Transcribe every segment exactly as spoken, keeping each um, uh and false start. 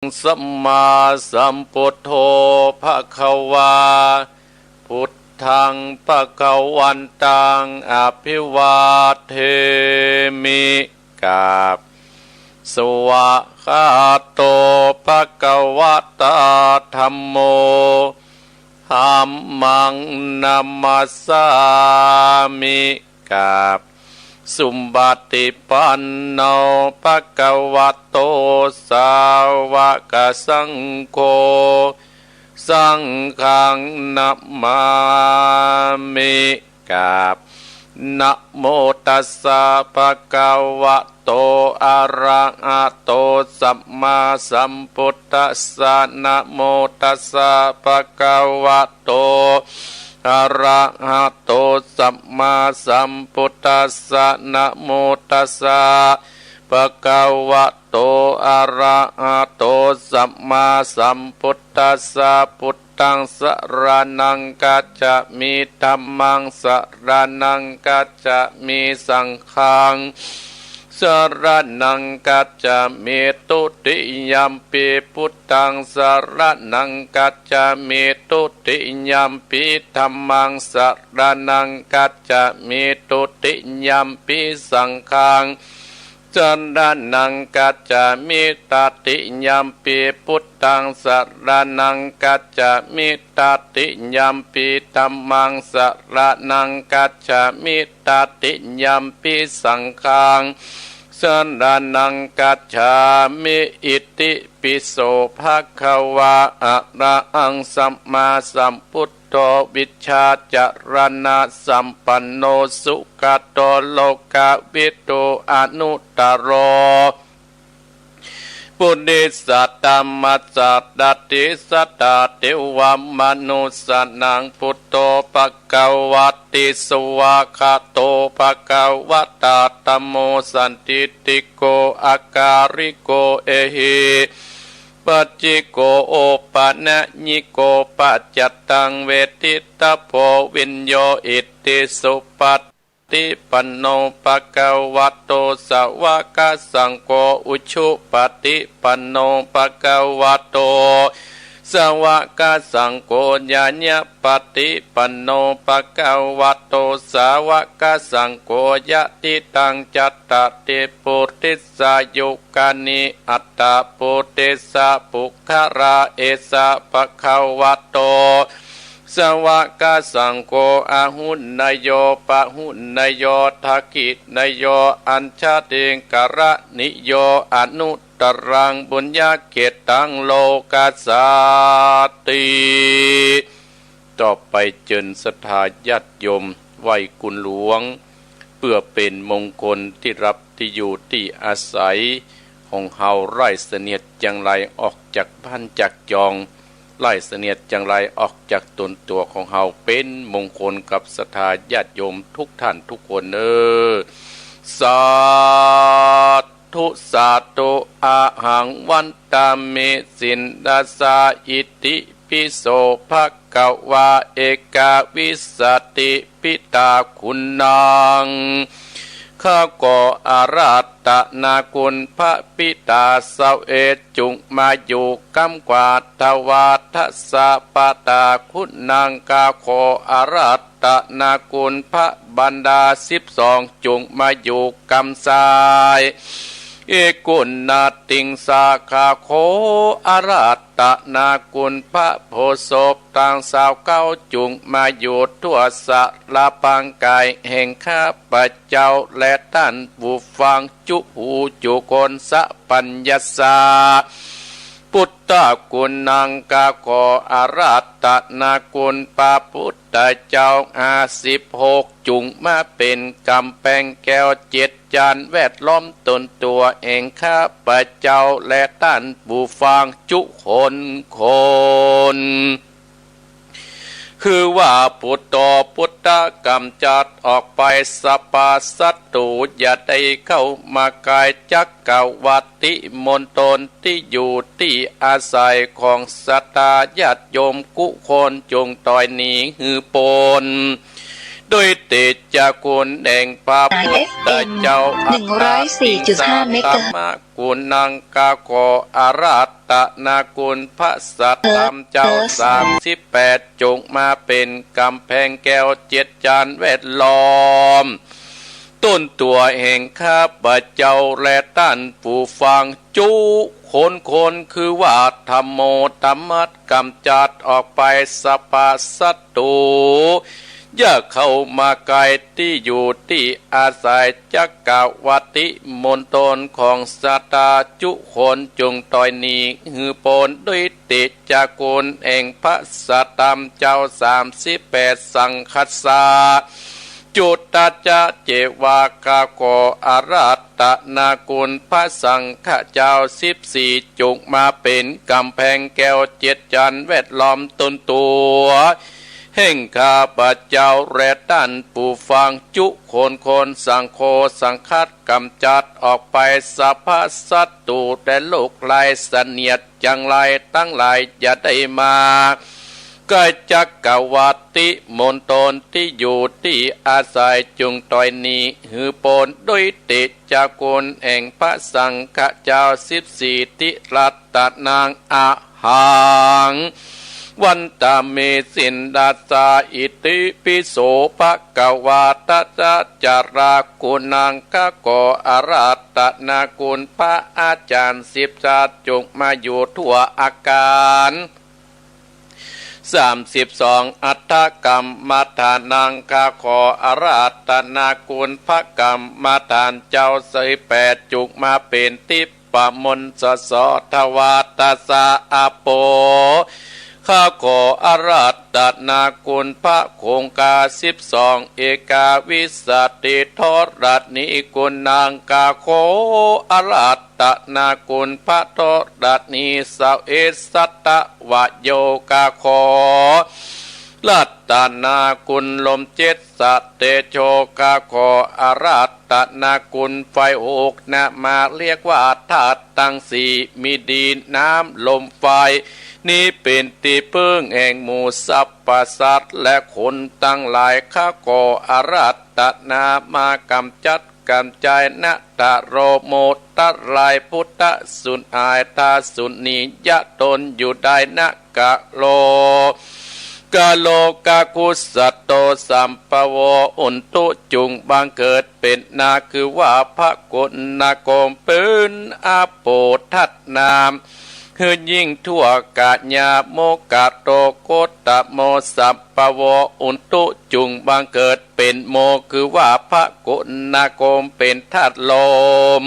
สัมมาสัมพุทโธ ภะคะวา พุทธัง ภะคะวันตัง อะภิวาเทมิ กราบ สวากขาโต ภะคะวะตา ธัมโม ธัมมัง นะมัสสามิ กราบ สุปฏิปันโน ภะคะวะโต สาวกสังโฆ สังฆัง นะมามิ กราบ นะโมตัสสะ ภะคะวะโต อะระหะโต สัมมาสัมพุทธัสสะ นะโมตัสสะ ภะคะวะโต อะระหะโต สัมมาสัมพุทธัสสะ นะโมตัสสะ ภะคะวะโต อะระหะโต สัมมาสัมพุทธัสสะ พุทธัง สะระณัง คัจฉามิ ธัมมัง สะระณัง คัจฉามิ สังฆัง สะระณัง คัจฉามิ ทุติยัมปิ พุทธัง สะระณัง คัจฉามิ ทุติยัมปิ ธัมมัง สะระณัง คัจฉามิ ทุติยัมปิ สังฆัง สะระณัง คัจฉามิ ตติยัมปิ พุทธัง สะระณัง คัจฉามิ ตติยัมปิ ธัมมัง สะระณัง คัจฉามิ ตติยัมปิ สังฆัง สะระณัง คัจฉามิ อิติปิโส ภะคะวา อะระหัง สัมมาสัมพุทโธ วิชชาจารณะสัมปันโน สุขะโต โลกะวิดู อนุตตโร ปุริสะธัมมาสะดาติ สัตตา เตวะ มะนุสสานัง พุทโธ ภะคะวะติ สวากขาโต ภะคะวะตา ธัมโม สันทิฏฐิโก อะกาลิโก เอหิ ปัสสิโก โอปะนะยิโก ปัจจัตตัง เวทิตถะโพ วิญโญ อิติสุปัต ติปันโน ภะคะวะโต สาวกสังโฆ อุชุปะติปันโน ภะคะวะโต สาวกสังโฆ ญาณะปะติปันโน ภะคะวะโต สาวกสังโฆ ยะทิตัง จัตตาริ ปุริสายุคานิ อัตถะ ปุริสะปุคคละ เอสะ ภะคะวะโต สาวกสังโฆ อาหุเนยโย ปะหุเนยโย ทักขิเนยโย อัญชลีกรณิโย อนุตตรัง ปุญญะเขตตัง โลกัสสาติ ต่อไปเจิญศรัทธาญาติโยมไหว้คุณหลวง เปื้อเป๋นมงคลตี้ฮับตี้อยู่ตี้อาศัยของเฮา ไล่เสนียดจังไรออกจากบ้านจากจอง ไล่เสนียดจังไรออกจากตนตั๋วของเฮา เป๋นมงคลกับศรัทธาญาติโยมทุกท่านทุกคนเน่อ สาธุ สาธุ อะหัง วันตามิ สินทัสสะ อิติปิโส ภะคะวา เอกาวิสสะติ ปิตาคุณัง ข้าขออาราธนาคุณพระปิตาเสาเอก จุ่งมาอยู่กำกว่าถวาทศปตาคุณัง ข้าขออาราธนาคุณพระบรรดาสิบสอง จุ่งมาอยู่กำซ้าย อิกุณาติงสา ข้าขออาราธนาคุณพระโพธิ์ศพตังซาวเก้า จุ่งมาอยู่ทั่วสะพางกายแห่งข้าพเจ้าและต้านผู้ฟังจุหูจุคน สัพพัญญัสสะ พุทธคุณัง ข้าขออาราธนาคุณพระพุทธเจ้าห้าสิบหก จุ่งมาเป๋นก๋ำแปงแก้วเจ็ดจานแวดล้อมตนตั๋วแห่งข้าพเจ้าและต้านผู้ฟังจุคนคน คือว่าพุทโธพุทธะ ก๋ำจัดออกไปสัพพะศัตรูอย่าได้เข้ามาใก้ จักกัปวัตติมณฑลตี้อยู่ตี้อาศัยของศรัทธาญาติโยมกู้คน จุ่งถอยหนีหื้อป๊น ด้วยเตชะคุณแห่งพระพุทธเจ้า เอฟเอ็ม หนึ่งร้อยสี่จุดห้า เมกะเฮิรตซ์ อัตตาธรรมกุณัง ข้าขออาราธนาคุณพระสัตว์ธรรมเจ้า เออ สามสิบแปด จงมาเป๋นก๋ำแพงแก้วเจ็ดจั้นแวดล้อม ต้นตั๋วแห่งข้าพเจ้าและต้านผู้ฟังจุคนคน คือว่าธัมโม ธรรมะก๋ำจัดออกไปสรรพศัตรู อย่าเข้ามาใก้ตี้อยู่ตี้อาศัย จักรวรรติมณฑลของสัตตาจุคน จงตอยหนีหื้อป๊น ด้วยเตชะคุณแห่งพระสัตว์ธรรมเจ้า สามสิบแปด สังคัสสะ จุตตะจะ เจวา ข้าขออาราธนาคุณพระสังฆะเจ้า สิบสี่ จงมาเป๋นก๋ำแพงแก้วเจ็ดจั้นแวดล้อมต้นตั๋วแห่งข้าพเจ้าและต้านผู้ฟังจุคนคน สังโฆ สังคัสสะ ก๋ำจัดออกไปสรรพศัตรูและโรคร้ายเสนียดจังไรตังหลายอย่าได้มาใก้ จักรวรรติมณฑลตี้อยู่ตี้อาศัย จงตอยหนีหื้อป๊น ด้วยเตชะคุณแห่งพระสังฆะเจ้า สิบสี่ ติรัตตะนัง อะหัง วันตามิ สินธัสสะ อิติปิโส ภะคะวา ทัสสะ จารากุณัง ข้าขออาราธนาคุณพระอาจารย์สิบทัศน์ จงมาอยู่ทั่วอาคาร สามสิบสอง อัฏฐกรรมฐานัง ข้าขออาราธนาคุณพระกรรมฐานเจ้า สิบแปด จงมาเป๋นทิพย์ ปะมนต์สะสอทวาตาสะ อาโป ข้าขออาราธนาคุณพระคงคา สิบสอง เอกาวิสสติธรณีกุณัง ข้าขออาราธนาคุณพระธรณี สาวเอสสัตวะโย ข้าขอ รัตนาคุณลมเจ็ดสะเตโช ข้าขออาราธนาคุณไฟหกนะมา เรียกว่าธาตุตังสี่ มีดินน้ำลมไฟ นี้เป๋นตี้เปิ้งแห่งหมู่สรรพสัตว์และคนตังหลาย ข้าขออาราธนามากำจัด กำจัดนะ ตะโรโมตะลาย พุทธสุนอาย ทาสุนียะตนอยู่ได้นะ กะโล กะโลกะคุสโต สัมปโว อุนตุ จุ่งบังเกิดเป๋นนา คือว่าพระกุณโคม เป๋นอาโปทัตนาม หื้อยิ่งทั่วกะยา โมกะโต โคตโม สัมปโว อุนตุ จุ่งบังเกิดเป๋นโม คือว่าพระกุณโคมเป๋นธาตุลม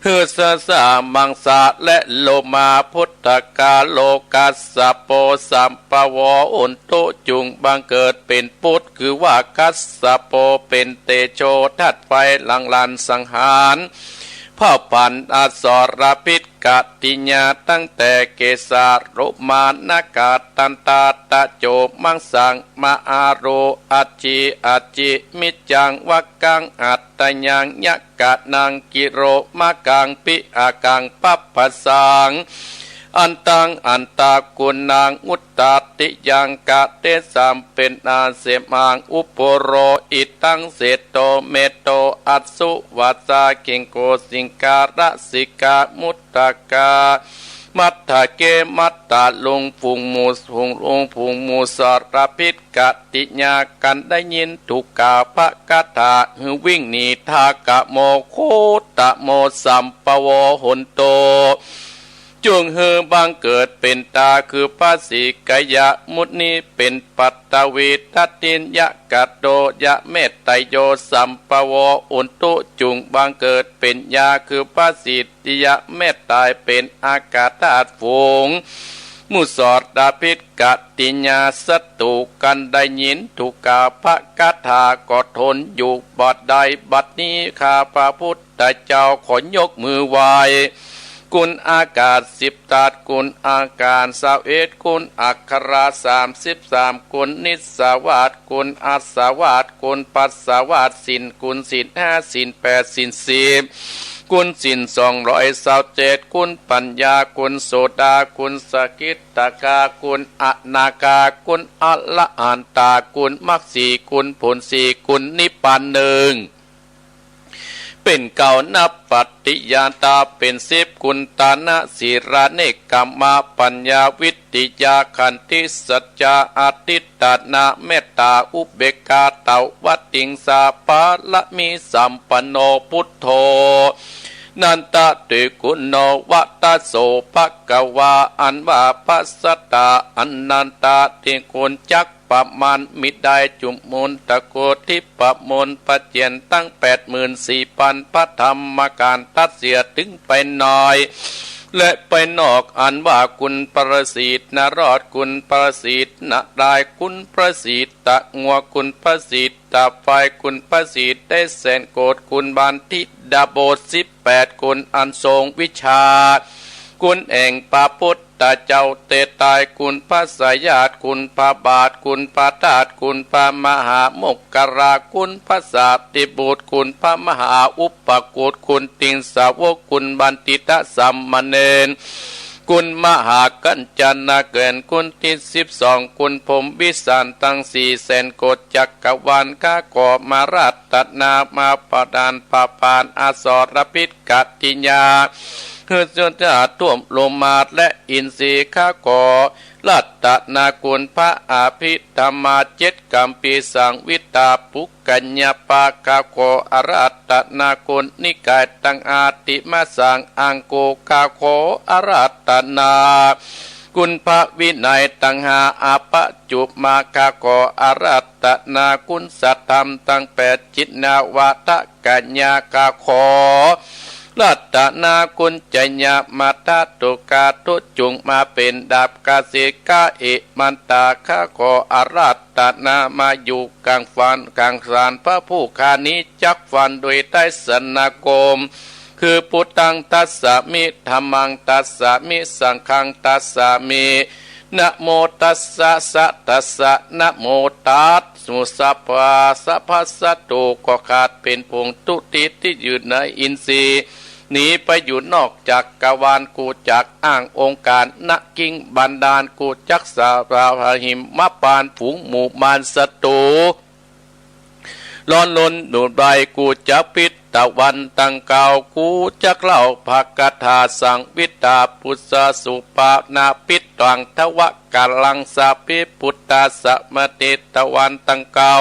หื้อสะสามังสาและโลมา พุทธกาโล กัสสโป สัมปโว อุนตุ จุ่งบังเกิดเป๋นปุต คือว่ากัสสโป เป๋นเตโชธาตุไฟ หลังหลั่นสังหาร เผาผลาญอสรพิษ กติญา ตั้งแต่เกสา โลมา นาคา ตันตา ตะโจ มังสัง มะอาโร อัจฉิ อัจฉิ มิจจัง วะกัง อัตตยัง ยะกะนัง กิโร มะกัง ปิ อะกัง ปัปปะสัง อันตัง อันตะกุณัง อุตตะติยัง กะเตสัม เป๋นอาเสมัง อุปโปโร อิทัง เสโต เมโต อัสสุ วาสา เกงโก สิงคาระ สิกา มุตตะกา มัตตะเก มัตตะลุง ฝูงหมู่ ฝูงลุง ฝูงหมู่สรพิษ กติญา กันได้ยินถูกกล่าวพระคาถา หื้อวิ่งหนี ทากะโม โคตโม สัมปโว หุนโต จุ่งหื้อบังเกิดเป๋นตา คือพระสีกายะมุนี เป๋นปัตตวี ทัตติยะกะโต ยะเมตตะโย สัมปโว อุนตุ จุ่งบังเกิดเป๋นยา คือพระสิทธิยะเมตตา เป๋นอากาธาตุ ฝูงหมู่สรพิษ กติญา ศัตรู กันได้ยินถูกกล่าวพระคาถา ก็ทนอยู่บ่ได้ บัดนี้ข้าพระพุทธเจ้าขอยกมือไหว้ คุณอากาศสิบธาตุ คุณอาการซาวเอ็ด คุณอักขระสามสิบสาม คุณนิสสาวาส คุณอาสวาส คุณปัสสาวาส ศีล คุณศีลห้า ศีลแปด ศีลสิบ คุณศีลสองร้อยซาวเจ็ด คุณปัญญา คุณโสดา คุณสกิทาคา คุณอนาคา คุณอรหันตา คุณมรรคสี่ คุณผลสี่ คุณนิพพานหนึ่ง เป๋นเก้า นับปฏิญาณต๋าเป๋นสิบ คุณตานะ ศีละ เนกขัมมะ ปัญญา วิทยา ขันติ สัจจะ อธิฐานะ เมตตา อุเบกขา ตวติงสา ปารมีสัมปันโน พุทโธ นันทะเตกุณโณ วะตะโส ภะคะวา อันว่าพระศาสดาอนันทะเตกุณจักประมาณมิได้ จุมูลตะโกฏฐิปมูล พระเจนตั้งแปดหมื่นสี่พัน พระธรรมขันธ์ตัดเสียตึงไปใน และไปนอก อันว่าคุณประสิทธิ์นรอด คุณประสิทธิ์นารายณ์ คุณประสิทธิ์ตะงัว คุณประสิทธิ์ตะไฟ คุณประสิทธิ์ได้แสนโกฏ คุณบัณฑิตดาบทสิบแปด คุณอันทรงวิชา คุณแห่งพระพุทธเจ้าเตตาย คุณพระสยาด คุณพระบาท คุณพระธาตุ คุณพระมหาโมคคัลลา คุณพระสารีบุตร คุณพระมหาอุปคุต คุณติงสาวก คุณบัณฑิตสามเณร คุณมหากัญจนาเกณฑ์ คุณที่สิบสอง คุณพรหมวิสารทั้งสี่แสนโกฏจักรวาล ข้าขอมารัตนามาประทานพระปานอสรพิษกติญา หื้อสุดาท่วมโลมาและอินทรีย์ ข้าขอรัตนาคุณพระอภิธรรมาเจ็ดคำพี สังวิตาปุค กัญญาปา ข้าขออาราธนาคุณนิกายตังอาติมะสังอังโก ข้าขออาราธนาคุณพระวินัยตังห้าอปะจุมา ข้าขออาราธนาคุณสัทธรรมตังแปดจินนาวาทะกัญญา ข้าขออาราธนาคุณจยะมาทะตุกาทุจุงมาเป๋นดาบกาสิกาเอมันตา ข้าขออาราธนามาอยู่ กลางฝันกลางสารพระผู้ข้านี้จักฝันโดยไตรสรณคม คือ พุทธังทัสสามิ ธัมมังทัสสามิ สังฆังทัสสามิ นะโมตัสสะสะทัสสะ นะโมตัสสุสัพพะสัพพะสะตุ ก็ขาดเป๋นผงทุติที่อยู่ในอินทรีย์ หนีไปอยู่นอกจักรวาล กูจักอ้างองค์การ ณ กิงบันดาล กูจักสาพาหิมมะปาน ฝูงหมู่มารศัตรู ร้อนรนหนุนใบ กูจักปิดตะวันตังเก่า กูจักเล่าพระคาถาสังวิตา ปุสสะสุปานาปิดตังทวะกาลัง สาปิปุตตาสะมติตะวันตังเก่า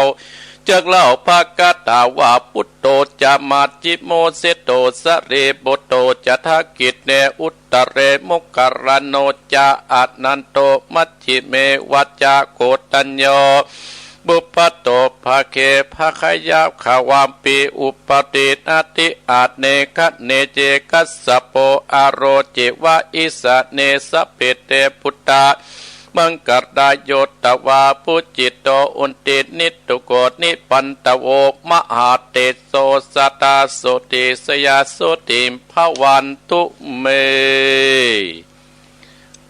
จักเล่าพระคาถาว่า พุทโธจะมัจฉิโม เสโตสะเรปุตโต จะทักขิเณ อุตตะเร โมคคัลลาโน จะ อนันโต มัจฉิเม วัจจะโคตัญโญ ปุพพะโต ภะเค ภะคะยะ ขะวามปิ อุปปาติ นัตถิ อันเนกะเน เจ กัสสะโป อาโร เจวะ อิสะเน สัพเพ เต ปุตตะ มังคะราโย ตะวา ปุจจิโต อุตติ นิทุโก นิพันทะโว มหาเตโส สะทา โสติ สะยา โสติ ภะวันตุ เม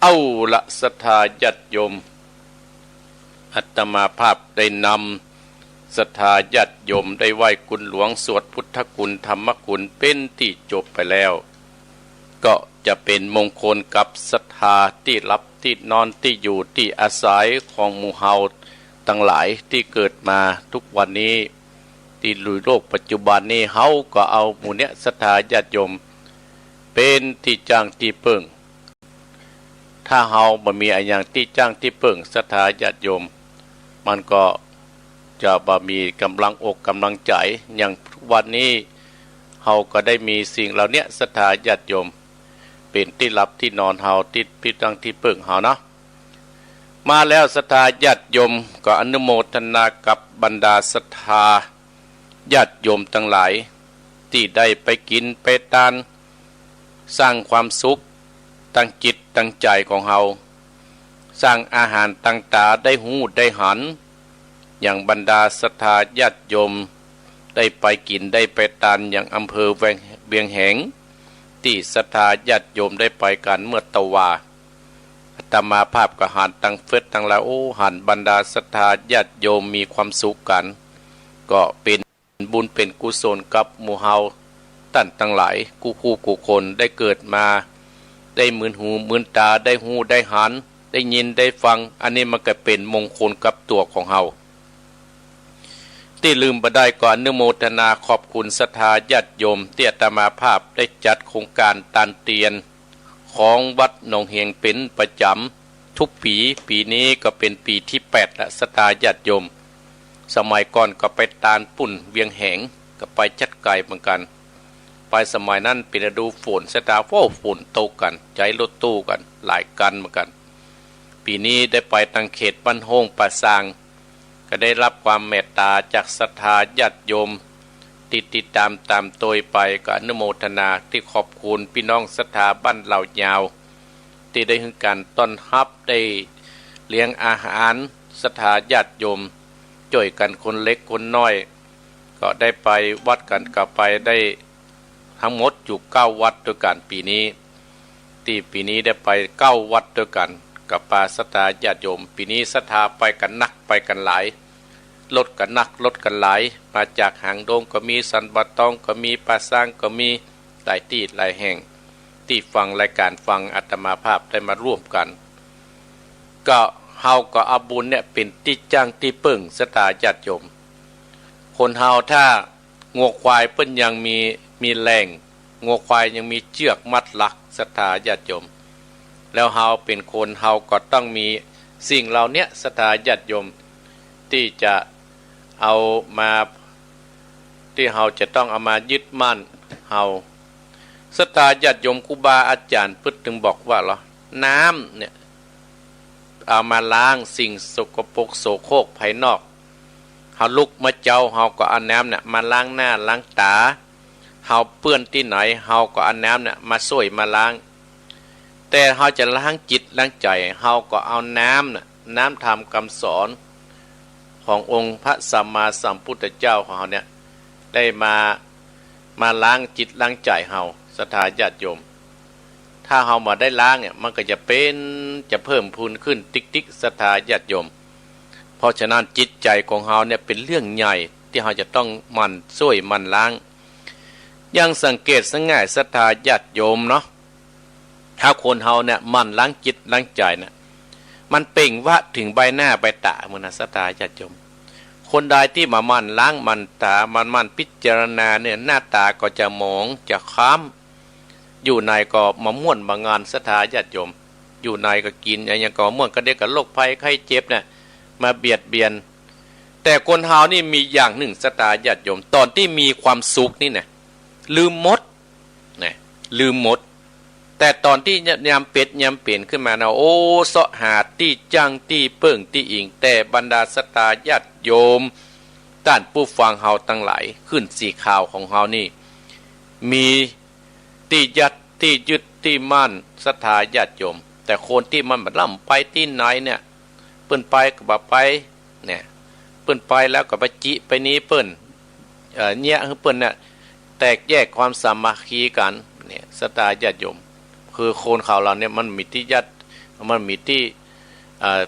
เอาละ ศรัทธาญาติโยม อาตมาภาพได้นำศรัทธาญาติโยมได้ไหว้คุณหลวง สวดพุทธคุณธรรมคุณเป๋นตี้จบไปแล้ว ก็จะเป๋นมงคลกับศรัทธาตี้หลับตี้นอนตี้อยู่ตี้อาศัยของหมู่เฮาตังหลายตี้เกิดมาทุกวันนี้ ตี้อยู่โลกปัจจุบันนี้ เฮาก็เอาหมู่เนี้ยศรัทธาญาติโยมเป๋นตี้จ้างตี้เปิ้ง ถ้าเฮาบ่มีอะหยังตี้จ้างตี้เปิ้งศรัทธาญาติโยม มันก็จะบ่มีก๋ำลังอกก๋ำลังใจ๋ อย่างทุกวันนี้เฮาก็ได้มีสิ่งเหล่าเนี้ยศรัทธาญาติโยม เป๋นตี้หลับตี้นอนเฮา ตี้ ตี้ตั้งตี้เปิ้งเฮาเนาะ มาแล้วศรัทธาญาติโยม ก็อนุโมทนากับบรรดาศรัทธาญาติโยมตังหลาย ตี้ได้ไปกิ๋นไปตาน สร้างความสุขตังจิตตังใจ๋ของเฮา สร้างอาหารตังต๋าได้ฮู้ได้หัน อย่างบรรดาศรัทธาญาติโยมได้ไปกิ๋นได้ไปตานอย่างอำเภอเวียง เวียงแหง ตี้ศรัทธาญาติโยมได้ไปกั๋นเมื่อตะวา อาตมาภาพก็หันตังเฟซตังไลน์ โอ้ หันบรรดาศรัทธาญาติโยมมีความสุขกั๋น ก็เป๋นบุญเป๋นกุศลกับหมู่เฮา ต้านตังหลาย กู้ๆ กู้คน ได้เกิดมา ได้มืนหูมืนต๋า ได้ฮู้ได้หัน ได้ยินได้ฟัง อันนี้มันก็เป๋นมงคลกับตั๋วของเฮา ตี้ลืมบ่ได้ก็อนุโมทนาขอบคุณศรัทธาญาติโยม ตี้อาตมาภาพได้จัดโครงก๋านตานเตียนของวัดหนองเหียงเป๋นประจ๋ำทุกปี๋ ปี๋นี้ก็เป๋นปี๋ตี้แปดละ ศรัทธาญาติโยม สมัยก่อนก็ไปตานปู๊นเวียงแหง ก็ไปจัดไก๋เหมือนกั๋น ไปสมัยนั้นเป๋นฤดูฝน ศรัทธา โอ้ ฝนตกกั๋น ใจ๊รถตู้กั๋นหลายคันเหมือนกั๋น ปี๋นี้ได้ไปตางเขตบ้านโฮ่งป่าซาง ก็ได้ฮับความเมตต๋าจากศรัทธาญาติโยม ตี้ติดต๋ามต๋ามตวยไป ก็อนุโมทนาตี้ขอบคุณปี้น้องศรัทธาบ้านเหล่ายาว ตี้ได้หื้อก๋านต้อนฮับ ได้เลี้ยงอาหารศรัทธาญาติโยม จ้วยกั๋นคนเล็กคนน้อย ก็ได้ไปวัดกั๋น ก็ไปได้ ตึงหมดอยู่เก้าวัดตวยกั๋นปี๋นี้ ตี้ปี๋นี้ได้ไปเก้าวัดตวยกั๋น กับปาศรัทธาญาติโยม ปี๋นี้ศรัทธาไปกั๋นนัก ไปกั๋นหลาย รถกั๋นนัก รถกั๋นหลาย มาจากหางดงก็มี สันป่าตองก็มี ป่าซางก็มี หลายตี้หลายแห่ง ตี้ฟังรายก๋าน ฟังอาตมาภาพได้มาร่วมกั๋น ก็เฮาก็เอาบุญเนี่ยเป๋นตี้จั้งตี้เปิ้ง ศรัทธาญาติโยม คนเฮาถ้า งัวควายเปิ้นยังมี มีแหล่ง งัวควายยังมีเจื้อกมัดหลัก ศรัทธาญาติโยม แล้วเฮาเป๋นคน เฮาก็ต้องมีสิ่งเหล่าเนี้ย ศรัทธาญาติโยม ตี้จะเอามา ตี้เฮาจะต้องเอามายึดมั่นเฮา ศรัทธาญาติโยม ครูบาอาจ๋ารย์เปิ้นตึงบอกว่าเหรอ น้ำเนี่ย เอามาล้างสิ่งสกปรกโสโครกภายนอก เฮาลุกมาเจ๊า เฮาก็เอาน้ำเนี่ยมาล้างหน้าล้างต๋า เฮาเปื้อนตี้ไหน เฮาก็เอาน้ำเนี่ยมาซ่วยมาล้าง แต่เฮาจะล้างจิตล้างใจ๋ เฮาก็เอาน้ำน่ะ น้ำธรรมกำสอนขององค์พระสัมมาสัมพุทธเจ้าของเฮาเนี่ย ได้มา มาล้างจิตล้างใจ๋เฮา ศรัทธาญาติโยม ถ้าเฮาบ่ได้ล้างเนี่ย มันก็จะเป๋น จะเพิ่มพูนขึ้นติ๊กๆ ศรัทธาญาติโยม เพราะฉะนั้นจิตใจ๋ของเฮาเนี่ยเป๋นเรื่องใหญ่ตี้เฮาจะต้องหมั่นซ่วยหมั่นล้าง อย่างสังเกตสังง่าย ศรัทธาญาติโยมเนาะ ถ้าคนเฮาเนี่ยหมั่นล้างจิตล้างใจ๋เนี่ย มันเปล่งวาจาเถิงใบหน้าใบต๋า มื้อนะ ศรัทธาญาติโยม คนใดตี้บ่หมั่นล้างหมั่นต๋า บ่หมั่นพิจารณาเนี่ย หน้าต๋าก็จะหมองจะคล้ำ อยู่ในก็บ่ม่วนบ่งาน ศรัทธาญาติโยม อยู่ในก็กิ๋นอะหยังก็บ่ม่วน ก็เดี๋ยวก็โรคภัยไข้เจ็บเนี่ยมาเบียดเบียน แต่คนเฮานี่มีอย่างนึ่ง ศรัทธาญาติโยม ต๋อนตี้มีความสุขนี่นะ ลืมหมด นะ ลืมหมด แต่ต๋อนตี้ยามเป๋นยามเป๋นขึ้นมานะ โอ้ เซาะหาตี้จั้งตี้เปิ้งตี้อิง แต่บรรดาศรัทธาญาติโยม ต้านผู้ฟังเฮาตังหลาย ขึ้นสีขาวของเฮานี่ มีตี้ยัดตี้ยึดตี้มั่น ศรัทธาญาติโยม แต่คนตี้มันบ่ล้ำไปตี้ไหนเนี่ย เปิ้นไปก็บ่ไป เนี่ย เปิ้นไปแล้วก็ไปจิไปนี้เปิ้น เอ่อ เยียะหื้อเปิ้นเนี่ย แตกแยกความสามัคคีกั๋น เนี่ย ศรัทธาญาติโยม คือคนเฮาเหล่าเนี่ยมันมีตี้ยัด มันมีตี้ เอ่อ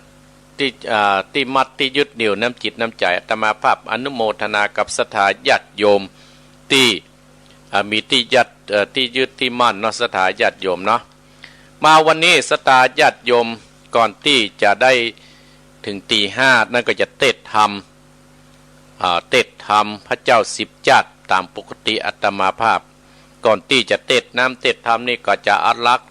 ตี้ เอ่อ ตี้มัดตี้ยึดเหนี่ยวน้ำจิตน้ำใจ๋ อาตมาภาพอนุโมทนากับศรัทธาญาติโยมตี้ เอ่อ มีตี้ยัด เอ่อ ตี้ยึดตี้มั่นเนาะ ศรัทธาญาติโยมเนาะ มาวันนี้ศรัทธาญาติโยม ก่อนตี้จะได้เถิงตี๋ห้า นั้นก็จะเตศน์ธรรม อ่า เตศน์ธรรมพระเจ้าสิบจ๊าด ต๋ามปกติอาตมาภาพ ก่อนตี้จะเตศน์น้ำเตศน์ธรรมนี่ก็จะเอาหลัก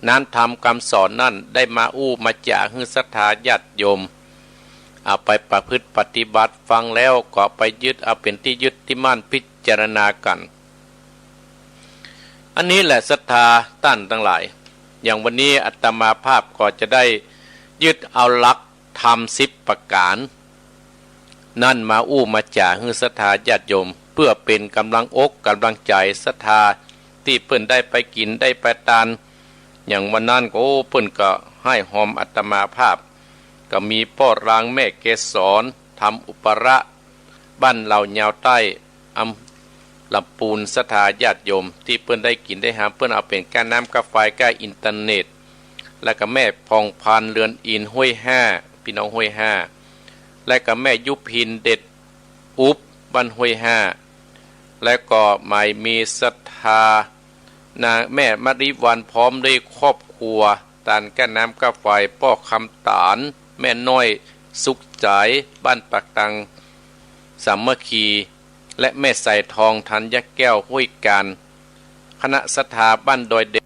น้ำธรรมกำสอนนั้นได้มาอู้มาจ๋าหื้อศรัทธาญาติโยม เอาไปประพฤติปฏิบัติ ฟังแล้วก็ไปยึดเอาเป๋นตี้ยึดตี้มั่นพิจารณากั๋น อันนี้แหละศรัทธาต้านตังหลาย อย่างวันนี้อาตมาภาพก็จะได้ยึดเอาหลักธรรมสิบประก๋าน นั้นมาอู้มาจ๋าหื้อศรัทธาญาติโยม เปื้อเป๋นก๋ำลังอกก๋ำลังใจ๋ศรัทธาตี้เปิ้นได้ไปกิ๋นได้ไปตาน อย่างวันนั้นก็ โอ้ เปิ้นก็ฮ้ายฮอมอาตมาภาพ ก็มีป้อรางแม่เกสร ธรรมอุปาระ บ้านเหล่ายาวใต้ อำ ลำปูน ศรัทธาญาติโยม ตี้เปิ้นได้กิ๋นได้หาม เปิ้นเอาเป๋นก้าน้ำก้าไฟก้าอินเทอร์เน็ต แล้วก็แม่พองพัน เรือนอินทร์ ห้วยห้า ปี้น้องห้วยห้า และก็แม่ยุพิน เดชอุบ บ้านห้วยห้า และก็หมายมีศรัทธานางแม่มะลิวัลย์พร้อมด้วยครอบครัว ตานก้าน้ำก้าฝาย ป้อคำต๋าน แม่น้อยสุขใจ๋ บ้านปากตังสามัคคี และแม่สายทอง ธัญญาแก้ว ห้วยกาญ คณะศรัทธาบ้านดอยแดง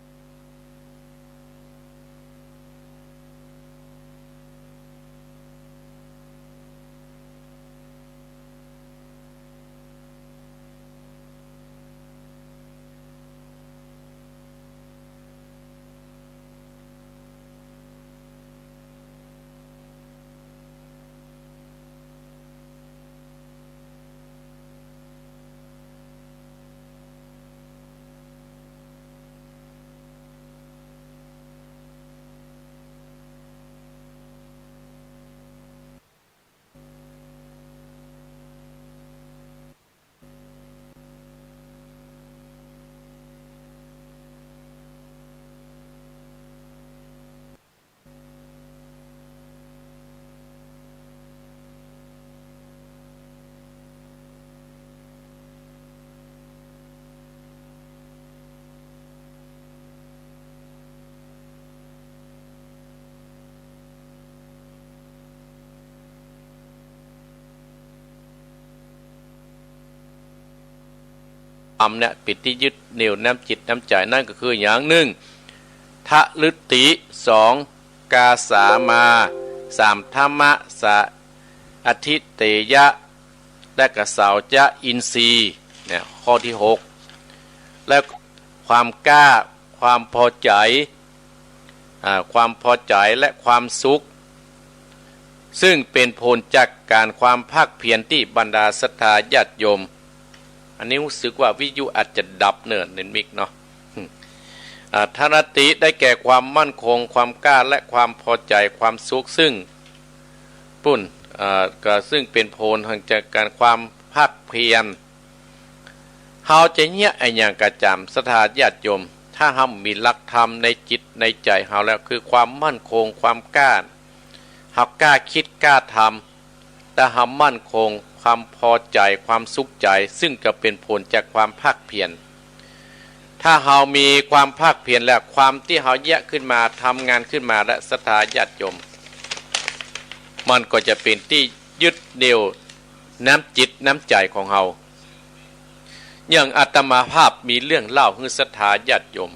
ธรรมเนี่ยเป๋นตี้ยึดเหนี่ยวน้ำจิตน้ำใจ๋ นั่นก็คืออย่างนึ่ง ทะลุติ สอง กาสามา สาม ธัมมะสะอธิเตยะ และกะสาวจะอินทรีย์ เนี่ย ข้อตี้หก และความกล้า ความพอใจ๋ อ่า ความพอใจ๋และความสุข ซึ่งเป๋นผลจากก๋านความภาคเพียรตี้บรรดาศรัทธาญาติโยม อันนี้ฮู้สึกว่าวิทยุอาจจะดับเน่อ เน็ตมิกเนาะ อ่า ทะลุติ ได้แก่ความมั่นคง ความกล้า และความพอใจ๋ ความสุข ซึ่ง ปุ้น อ่า ก็ซึ่งเป๋นผลแห่งจากก๋านความภาคเพียร เฮาจะเยียะอะหยังก็จาม ศรัทธาญาติโยม ถ้าเฮามีหลักธรรมในจิตในใจ๋เฮาแล้ว คือความมั่นคง ความกล้า เฮากล้าคิดกล้าทำ ถ้าเฮามั่นคง ความพอใจ๋ ความสุขใจ๋ ซึ่งก็เป๋นผลจากความภาคเพียร ถ้าเฮามีความภาคเพียรแล้ว ความตี้เฮาเยียะขึ้นมา ทำงานขึ้นมาแล้ว ศรัทธาญาติโยม มันก็จะเป๋นตี้ยึดเหนี่ยวน้ำจิตน้ำใจ๋ของเฮา อย่างอาตมาภาพมีเรื่องเล่าหื้อศรัทธาญาติโยม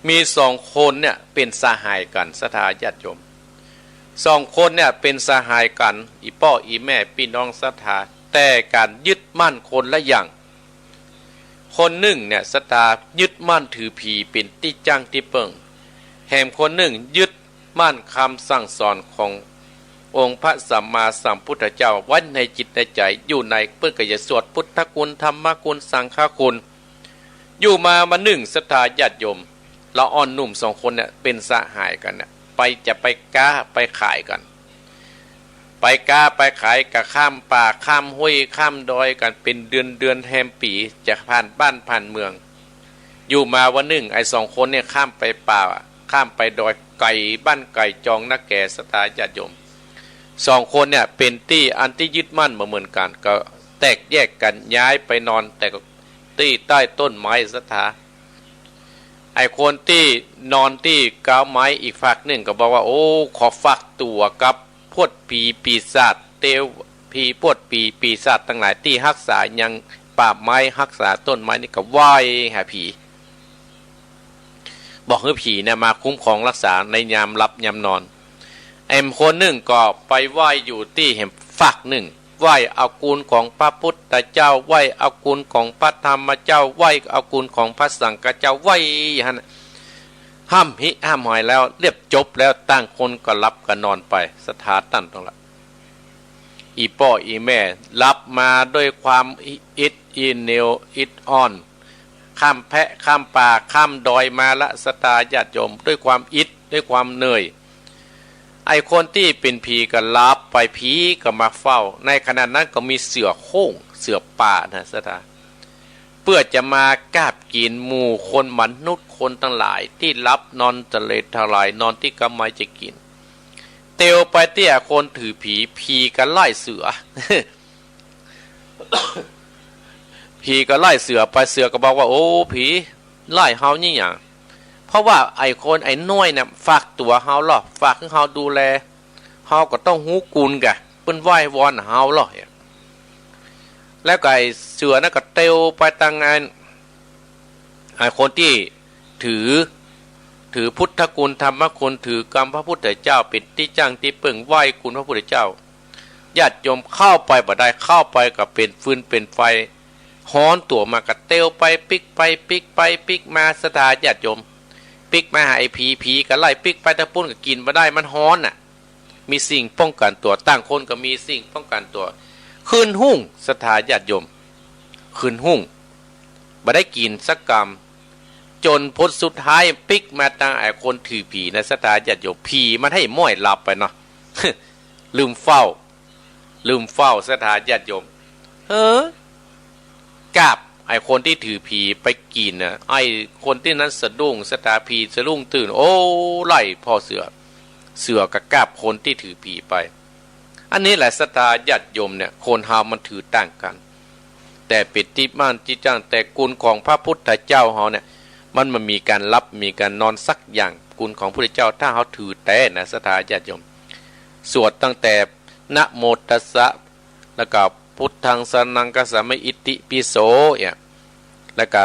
มีสองคนเนี่ยเป๋นสหายกั๋น ศรัทธาญาติโยม สองคนเนี่ยเป๋นสหายกั๋น อี่ป้ออี่แม่ปี้น้องศรัทธา แต่ก๋านยึดมั่นคนละอย่าง คนนึ่งเนี่ยศรัทธายึดมั่นถือผีเป๋นตี้จั้งตี้เปิ้ง แหมคนนึ่งยึดมั่นกำสั่งสอนขององค์พระสัมมาสัมพุทธเจ้าไว้ในจิตในใจ๋ อยู่ในเปิ้นก็จะสวดพุทธคุณ ธรรมคุณ สังฆคุณ อยู่มาวันนึ่งศรัทธาญาติโยม ละอ่อนหนุ่มสองคนเนี่ยเป๋นสหายกั๋นเนี่ย ไปจะไปก๊าไปขายกั๋น ไปก๊าไปขายก็ข้ามป่าข้ามห้วยข้ามดอยกั๋นเป๋นเดือนเดือนแฮมปี๋ จะผ่านบ้านผ่านเมือง อยู่มาวันนึ่งไอ้สองคนเนี่ยข้ามไปป่าข้ามไปดอย ไก๋บ้านไก๋จองนักแก่ศรัทธาญาติโยม สองคนเนี่ยเป๋นตี้อันตี้ยึดมั่นบ่เหมือนกั๋น ก็แตกแยกกั๋นย้ายไปนอนแต่ตี้ใต้ต้นไม้ศรัทธา ไอ้คนตี้นอนตี้ก๊าวไม้อีกฟากนึ่งก็บอกว่า โอ้ ขอฝากตั๋วกับพวกผีปีศาจ เตวผี พวกผีปีศาจตังหลายตี้ฮักษายังป่าไม้ฮักษาต้นไม้นี่ก็ไหว้หาผี บอกหื้อผีเนี่ยมาคุ้มครองฮักษาในยามหลับยามนอน ไอ้คนนึ่งก็ไปไหว้อยู่ตี้แหมฟากนึ่ง ไหว้เอาคุณของพระพุทธเจ้า ไหว้เอาคุณของพระธรรมเจ้า ไหว้เอาคุณของพระสังฆเจ้า ไหว้หั้น ห้ำหิห้ำหอยแล้วเรียบจบแล้ว ต่างคนก็หลับก็นอนไป ศรัทธาต้านตังหลาย อี่ป้ออี่แม่หลับมาด้วยความอิดอีเหนี่ยวอิดอ่อน ข้ามแพะข้ามป่าข้ามดอยมาละศรัทธาญาติโยม ด้วยความอิดด้วยความเหนื่อย ไอ้คนตี้เป๋นผีก็หลับไป ผีก็มาเฝ้า ในขณะนั้นก็มีเสือโคร่ง เสือป่านะศรัทธา เปื้อจะมากาบกิ๋นหมู่คนมนุษย์คนตังหลายตี้หลับนอนทะเลทลายนอนตี้ก๊าวไม้จะกิ๋น เตียวไปตี้คนถือผี ผีก็ไล่เสือ ผีก็ไล่เสือไป เสือก็บอกว่า โอ้ ผีไล่เฮานี่หยัง เพราะว่าไอ้คนไอ้น้อยเนี่ยฝากตั๋วเฮาลอ ฝากหื้อเฮาดูแล เฮาก็ต้องฮู้กุณกะ เปิ้นไหว้วอนเฮาลอ แล้วก็ไอ้เสือนั้นก็เตียวไปตังอัน ไอ้คนตี้ถือ ถือพุทธคุณธรรมคุณ ถือกำพระพุทธเจ้าเป๋นตี้จั้งตี้เปิ้ง ไหว้กุณพระพุทธเจ้า ญาติโยม เข้าไปบ่ได้ เข้าไปก็เป๋นฟืนเป๋นไฟ ฮ้อนตั๋วมาก็เตียวไปปิ๊กไปปิ๊กไปปิ๊กมา ศรัทธาญาติโยม ปิ๊กมาหาไอ้ผี ผีก็ไล่ปิ๊กไปตะปู้น ก็กิ๋นบ่ได้ มันฮ้อนน่ะ มีสิ่งป้องกั๋นตั๋ว ต่างคนก็มีสิ่งป้องกั๋นตั๋ว คืนฮุ่ง ศรัทธาญาติโยม คืนฮุ่ง บ่ได้กิ๋นสักกำ จ๋นผลสุดท้ายปิ๊กมาตังไอ้คนถือผีนะ ศรัทธาญาติโยม ผีมันให้ม้อยหลับไปเนาะ ลืมเฝ้า ลืมเฝ้า ศรัทธาญาติโยม เฮ้อ กราบไอ้คนตี้ถือผีไปกิ๋นนะ ไอ้คนตี้นั้นสะดุ้ง ศรัทธา ผีสะดุ้งตื่น โอ้ ไล่ผ่อเสือ เสือก็กราบคนตี้ถือผีไป อันนี้แหละ ศรัทธาญาติโยมเนี่ย คนเฮามันถือต่างกั๋น แต่เป๋นตี้มั่นตี้จั้ง แต่กุณของพระพุทธเจ้าเฮาเนี่ย มันบ่มีก๋านหลับ มีก๋านนอนสักอย่าง กุณของพุทธเจ้า ถ้าเฮาถือแต๊นะ ศรัทธาญาติโยม สวดตั้งแต่ นะโมตัสสะ แล้วก็ พุทธังสรณังคัจฉามิ อิติปิโส เนี่ย แล้วก็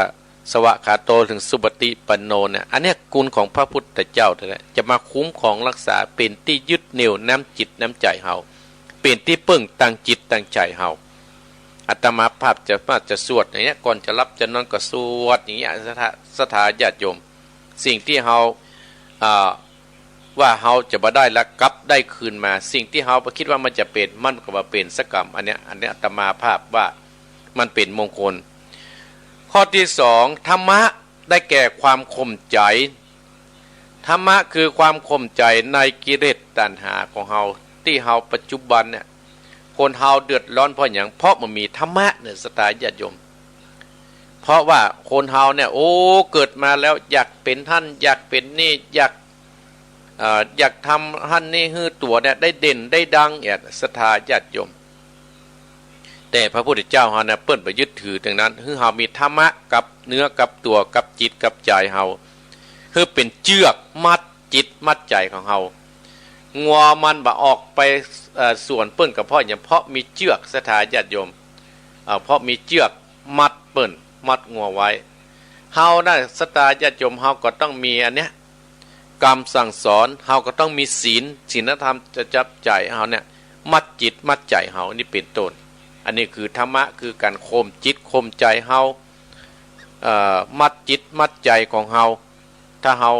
สวากขาโต เถิงสุปฏิปันโน เนี่ย อันเนี้ยกุณของพระพุทธเจ้าแต๊ๆ จะมาคุ้มครองรักษา เป๋นตี้ยึดเหนี่ยวน้ำจิตน้ำใจ๋เฮา เป๋นตี้เปิ้งตังจิตตังใจ๋เฮา อาตมาภาพจะ จะสวดอย่างเงี้ย ก่อนจะหลับจะนอนก็สวดอย่างเงี้ย ศรัทธา ศรัทธาญาติโยม สิ่งตี้เฮา อ่า ว่าเฮาจะบ่ได้ละ กลับได้คืนมา สิ่งตี้เฮาบ่คิดว่ามันจะเป๋น มันก็บ่เป๋นสักกำ อันเนี้ย อันเนี้ยอาตมาภาพว่ามันเป๋นมงคล ข้อตี้สอง ธรรมะได้แก่ความข่มใจ๋ ธรรมะคือความข่มใจ๋ในกิเลสตัณหาของเฮา ตี้เฮาปัจจุบันเนี่ย คนเฮาเดือดร้อนเพราะหยัง เพราะบ่มีธรรมะเนี่ย ศรัทธาญาติโยม เพราะว่าคนเฮาเนี่ย โอ้ เกิดมาแล้วอยากเป๋นหั้น อยากเป๋นนี่ อยาก เอ่อ อยากทำหั้นนี่หื้อตั๋วเนี่ยได้เด่นได้ดังเนี่ย ศรัทธาญาติโยม แต่พระพุทธเจ้าเฮาเนี่ย เปิ้นบ่ยึดถือตรงนั้น หื้อเฮามีธรรมะกับเนื้อกับตั๋ว กับจิตกับใจ๋เฮา หื้อเป๋นเจื้อกมัดจิตมัดใจ๋ของเฮา งัวมันบ่ออกไป เอ่อ สวนเปิ้นก็เพราะหยัง เพราะมีเจื้อก ศรัทธาญาติโยม เอ่อ เพราะมีเจื้อกมัดเปิ้น มัดงัวไว้ เฮานะ ศรัทธาญาติโยม เฮาก็ต้องมีอันเนี้ย กำสั่งสอน เฮาก็ต้องมีศีล ศีลธรรมจะจับใจ๋เฮาเนี่ย มัดจิตมัดใจ๋เฮา นี่เป๋นต้น อันนี้คือธรรมะ คือก๋านข่มจิตข่มใจ๋เฮา เอ่อ มัดจิตมัดใจ๋ของเฮา ถ้าเฮา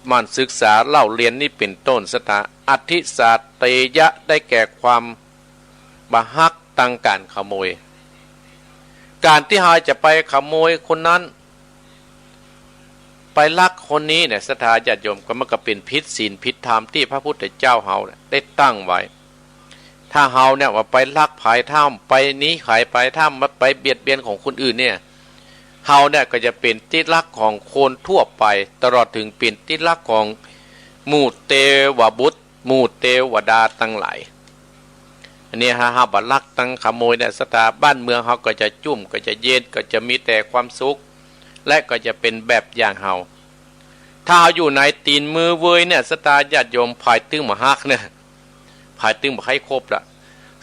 หมั่นศึกษาเล่าเรียนนี่เป๋นต้น ศรัทธา อธิสาเตยะ ได้แก่ความบ่ฮักตังก๋านขโมย ก๋านตี้เฮาจะไปขโมยคนนั้น ไปลักคนนี้เนี่ย ศรัทธาญาติโยม ก็มันก็เป๋นผิดศีลผิดธรรมตี้พระพุทธเจ้าเฮาเนี่ยได้ตั้งไว้ ถ้าเฮาเนี่ยว่าไปลักใผ ถ้าไปหนีใผไป ถ้ามาไปเบียดเบียนของคนอื่นเนี่ย เฮาเนี่ยก็จะเป๋นตี้รักของคนทั่วไป ตลอดเถิงเป๋นตี้รักของหมู่เตวบุตร หมู่เตวดาตังหลาย อันนี้ถ้าเฮาบ่ลักตังขโมยเนี่ย ศรัทธา บ้านเมืองเฮาก็จะจุ่ม ก็จะเย็น ก็จะมีแต่ความสุข และก็จะเป๋นแบบอย่างเฮา ถ้าเฮาอยู่ในตี๋นมือเวยเนี่ย ศรัทธาญาติโยม ใผตึงบ่ฮักเนี่ย ใผตึงบ่ใค่คบละ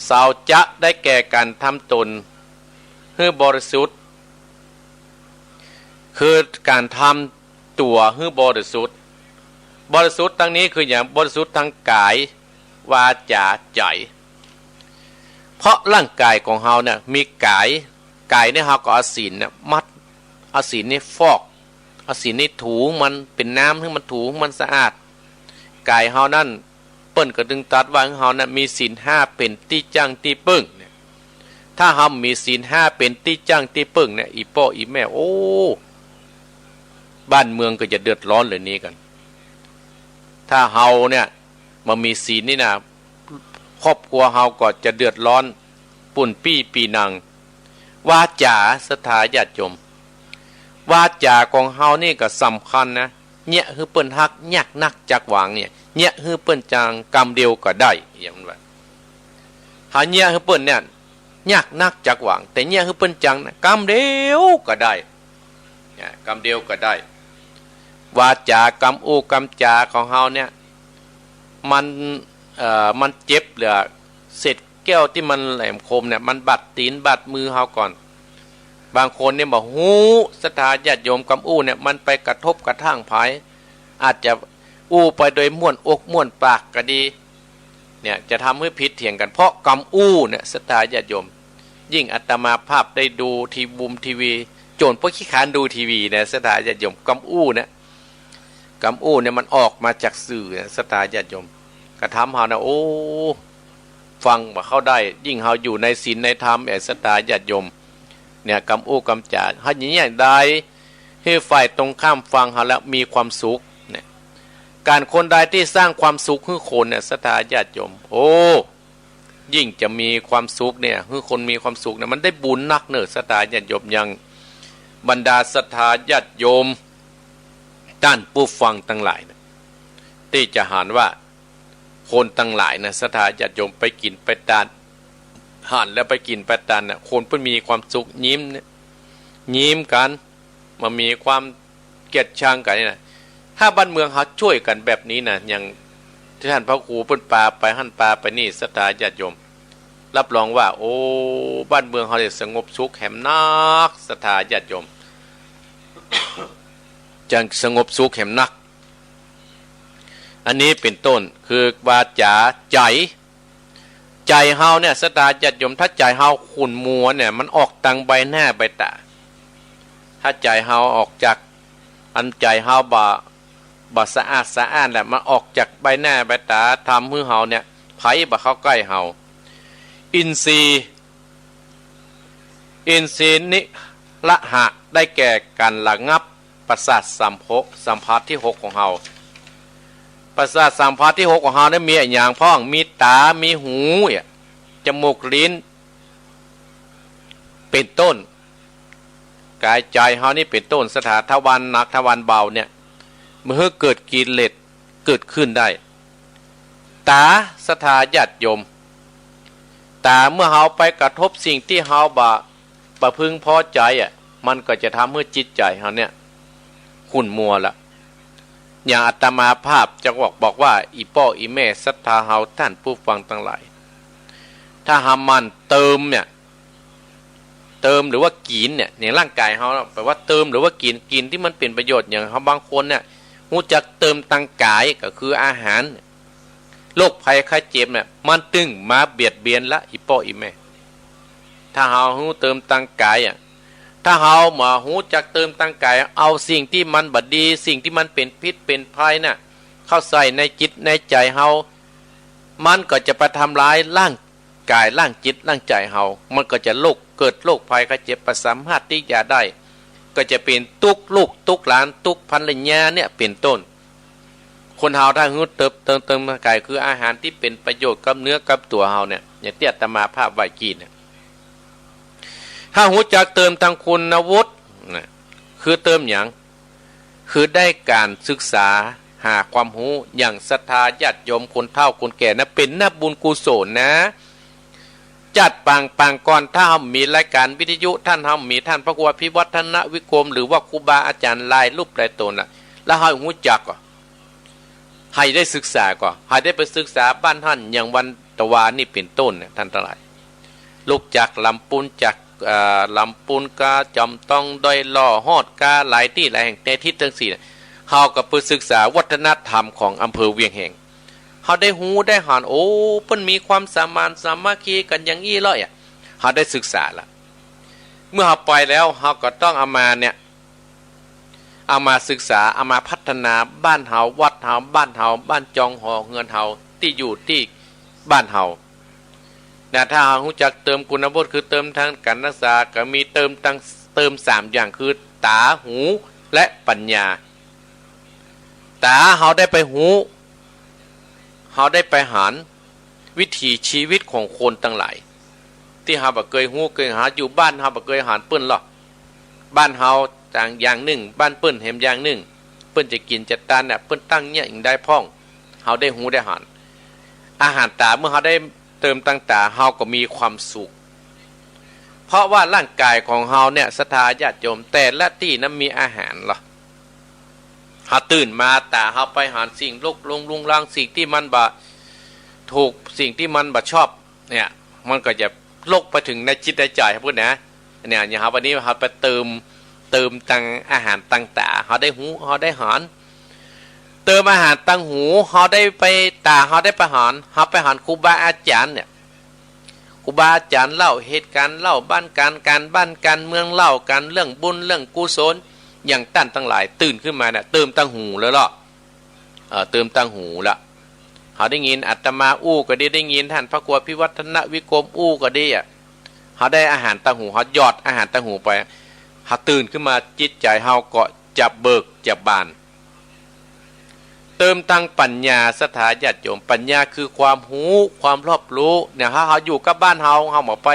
เสาจะ ได้แก่ก๋านทำตนหื้อบริสุทธิ์ คือก๋านทำตั๋วหื้อบริสุทธิ์ บริสุทธิ์ตังนี้คือหยัง บริสุทธิ์ตังก๋าย วาจ๋า ใจ๋ เพราะร่างก๋ายของเฮาเนี่ยมีก๋าย ก๋ายเนี่ยเฮาก็เอาศีลเนี่ยมัด เอาศีลนี่ฟอก เอาศีลนี่ถูมันเป๋นน้ำ หื้อมันถู หื้อมันสะอาด ก๋ายเฮานั้น เปิ้นก็ตึงตรัสว่าหื้อเฮานั้นมีศีลห้าเป๋นตี้จั้งตี้เปิ้งเนี่ย ถ้าเฮาบ่มีศีลห้าเป๋นตี้จั้งตี้เปิ้งเนี่ย อี่ป้ออี่แม่ โอ้ บ้านเมืองก็จะเดือดร้อนเลยนี้กั๋น ถ้าเฮาเนี่ยบ่มีศีลนี่นะ ครอบครัวเฮาก็จะเดือดร้อน ปู้นปี้ปี๋นัง วาจ๋า ศรัทธาญาติโยม วาจ๋าของเฮานี่ก็สำคัญนะ เยียะหื้อเปิ้นฮักยากนักจักหวางเนี่ย เยียะหื้อเปิ้นจางกำเดียวก็ได้ อย่างนั้นว่า เฮาเยียะหื้อเปิ้นเนี่ย ยากนักจักหวัง แต่เยียะหื้อเปิ้นจังนะ กำเดียวก็ได้ เนี่ย กำเดียวก็ได้ วาจากำอู้กำจ๋าของเฮาเนี่ย มัน เอ่อ มันเจ็บเหลือเศษแก้วตี้มันแหลมคมเนี่ย มันบาดตี๋นบาดมือเฮาก่อน บางคนเนี่ยบ่ฮู้ ศรัทธาญาติโยม กำอู้เนี่ย มันไปกระทบกระทั่งใผ อาจจะอู้ไปโดยม่วนอกม่วนปากก็ดี เนี่ย จะทำหื้อผิดเถียงกั๋น เพราะกำอู้เนี่ย ศรัทธาญาติโยม ยิ่งอาตมาภาพได้ดูทีวงทีวี จ๋นป้อขี้คร้านดูทีวีนะ ศรัทธาญาติโยม กำอู้เนี่ย กำอู้เนี่ยมันออกมาจากสื่อนะ ศรัทธาญาติโยม กระทำเฮานะ โอ้ ฟังบ่เข้าได้ ยิ่งเฮาอยู่ในศีลในธรรม แอ่ ศรัทธาญาติโยม เนี่ย กำอู้กำจ๋า เฮาอย่างเงี้ยได้ หื้อฝ่ายตรงข้ามฟังเฮาแล้วมีความสุข เนี่ย ก๋านคนใดตี้สร้างความสุขหื้อคนเนี่ย ศรัทธาญาติโยม โอ้ ยิ่งจะมีความสุขเนี่ย หื้อคนมีความสุขเนี่ย มันได้บุญนักเน่อ ศรัทธาญาติโยม อย่างบรรดาศรัทธาญาติโยม ต้านผู้ฟังตังหลายเนี่ย ตี้จะหันว่า คนตังหลายนะ ศรัทธาญาติโยม ไปกิ๋นไปตาน หันแล้วไปกิ๋นไปตานเนี่ย คนเปิ้นมีความสุข ยิ้มเนี่ย ยิ้มกั๋น บ่มีความเกลียดชังกั๋นนี่นะ ถ้าบ้านเมืองเฮาจ้วยกั๋นแบบนี้นะ อย่างตี้ต้านพระครูเปิ้นปาไปหั้นปาไปนี่ ศรัทธาญาติโยม รับรองว่า โอ้ บ้านเมืองเฮาจะสงบสุขแหมนัก ศรัทธาญาติโยม จะสงบสุขแหมนัก อันนี้เป๋นต้น คือวาจ๋า ใจ๋ ใจ๋เฮาเนี่ย ศรัทธาญาติโยม ถ้าใจ๋เฮาขุ่นมัวเนี่ย มันออกตางใบหน้าใบต๋า ถ้าใจ๋เฮาออกจาก อันใจ๋เฮาบ่ บ่สะอาดสะอ้านแหละ มันออกจากใบหน้าใบต๋า ทำหื้อเฮาเนี่ย ใผบ่เข้าใก้เฮา อินทรีย์ อินทรีย์นิรหะ ได้แก่ก๋านระงับประสาทสัมโพ- สัมผัสตี้หกของเฮา ประสาทสัมผัสตี้หกของเฮาเนี่ยมีอะหยังพ่อง มีต๋า มีหู เนี่ย จมูก ลิ้น เป๋นต้น ก๋ายใจ๋เฮานี่เป๋นต้น ศรัทธา ทวารหนัก ทวารเบาเนี่ย บ่หื้อเกิดกิเลสเกิดขึ้นได้ ต๋า ศรัทธาญาติโยม ต๋า เมื่อเฮาไปกระทบสิ่งตี้เฮาบ่ บ่พึงพอใจ๋อะ มันก็จะทำหื้อจิตใจ๋เฮาเนี่ย ขุ่นมัวละ อย่างอาตมาภาพจะบอก บอกว่า อี่ป้ออี่แม่ศรัทธาเฮา ต้านผู้ฟังตังหลาย ถ้าเฮาหมั่นเติมเนี่ย เติมหรือว่ากิ๋นเนี่ย ในร่างก๋ายเฮาเนาะ แป๋ว่าเติมหรือว่ากิ๋น กิ๋นตี้มันเป๋นประโยชน์ อย่างเฮาบางคนเนี่ย ฮู้จักเติมตางก๋าย ก็คืออาหาร โรคภัยไข้เจ็บเนี่ย มันตึงมาเบียดเบียนละ อี่ป้ออี่แม่ ถ้าเฮาฮู้เติมตางก๋ายอะ ถ้าเฮาบ่ฮู้จักเติมตางก๋าย เอาสิ่งตี้มันบ่ดี สิ่งตี้มันเป๋นพิษเป๋นภัยน่ะ เข้าใส่ในจิตในใจ๋เฮา มันก็จะไปทำร้ายร่างก๋าย ร่างจิต ร่างใจ๋เฮา มันก็จะโรค เกิดโรคภัยไข้เจ็บ บ่สามารถตี้จะได้ ก็จะเป๋นตุ๊กลูกตุ๊กหลาน ตุ๊กภรรยาเนี่ย เป๋นต้น คนเฮาถ้าฮู้เติม เติม เติมตางก๋าย คืออาหารตี้เป๋นประโยชน์กับเนื้อกับตั๋วเฮาเนี่ย อย่างตี้อาตมาภาพว่ากี้เนี่ย ถ้าฮู้จักเติมตางคุณวุฒินะ คือเติมหยัง คือได้ก๋านศึกษาหาความฮู้ อย่างศรัทธาญาติโยมคนเฒ่าคนแก่นะ เป๋นนะบุญกุศลนะ จัดปาง ปางก่อน ถ้าเฮามีรายก๋านวิทยุ ต้านเฮามีต้านพระครูอภิวัฒนวิกรม หรือว่าครูบาอาจ๋ารย์หลายรูปหลายต๋นน่ะ แล้วเฮาฮู้จักก่อ หื้อได้ศึกษาก่อ หื้อได้ไปศึกษาบ้านหั้น อย่างวันตะวานี่เป๋นต้นเนี่ย ต้านตังหลาย ลุกจากลำปูน จาก เอ่อ ลำปูนกาจ๋อมตอง ดอยหล่อ ฮอดกาหลายตี้หลายแห่ง ในทิศตังสี่เนี่ย เฮาก็ไปศึกษาวัฒนธรรมของอำเภอเวียงแหง เฮาได้ฮู้ได้หัน โอ้ เปิ้นมีความสมานสามัคคีกั๋นอย่างอี้เลยอะ เฮาได้ศึกษาละ เมื่อเฮาไปแล้ว เฮาก็ต้องเอามาเนี่ย เอามาศึกษา เอามาพัฒนาบ้านเฮา วัดเฮา บ้านเฮา บ้านจองหอเฮือนเฮา ตี้อยู่ตี้บ้านเฮา นะ ถ้าเฮาฮู้จักเติมคุณวุฒิ คือเติมตางก๋านศึกษา ก็มีเติมตาง เติมสามอย่าง คือต๋า หู และปัญญา ต๋า เฮาได้ไปฮู้ เฮาได้ไปหันวิถีชีวิตของคนตังหลาย ตี้เฮาบ่เกยฮู้เกยหัน อยู่บ้านเฮาบ่เกยหันเปิ้นหรอก บ้านเฮาตางอย่างนึ่ง บ้านเปิ้นแหมอย่างนึ่ง เปิ้นจะกิ๋นจะตานเนี่ย เปิ้นตั้งเยียะอิงใดพ่อง เฮาได้ฮู้ได้หัน อาหารต๋า เมื่อเฮาได้เติมตางต๋า เฮาก็มีความสุข เพราะว่าร่างก๋ายของเฮาเนี่ย ศรัทธาญาติโยม แต่ละตี้นั้นมีอาหารลอ เฮาตื่นมาต๋าเฮาไปหันสิ่งรกรุงรุงรัง สิ่งตี้มันบ่ถูก สิ่งตี้มันบ่ชอบเนี่ย มันก็จะรกไปเถิงในจิตในใจ๋พู้นนะ เนี่ย อย่างเฮาวันนี้เฮาไปเติม เติมตังอาหารตังต๋า เฮาได้ฮู้ เฮาได้หัน เติมอาหารตังหู เฮาได้ไปต๋า เฮาได้ไปหัน เฮาไปหันครูบาอาจ๋ารย์เนี่ย ครูบาอาจ๋ารย์เล่าเหตุก๋ารณ์ เล่าบ้านก๋าร ก๋ารบ้านก๋ารเมือง เล่ากั๋นเรื่องบุญเรื่องกุศล อย่างต้านตังหลายตื่นขึ้นมาเนี่ย เติมตังหูแล้วลอ เอ่อ เติมตังหูละ เฮาได้ยินอาตมาอู้ก็ดี ได้ยินต้านพระครูอภิวัฒนวิกรมอู้ก็ดีอะ เฮาได้อาหารตังหู เฮาหยอดอาหารตังหูไป เฮาตื่นขึ้นมาจิตใจ๋เฮาก็จะเบิกจะบาน เติมตังปัญญา ศรัทธาญาติโยม ปัญญาคือความฮู้ ความรอบรู้เนี่ย เฮา เฮาอยู่กับบ้านเฮา เฮาบ่ไป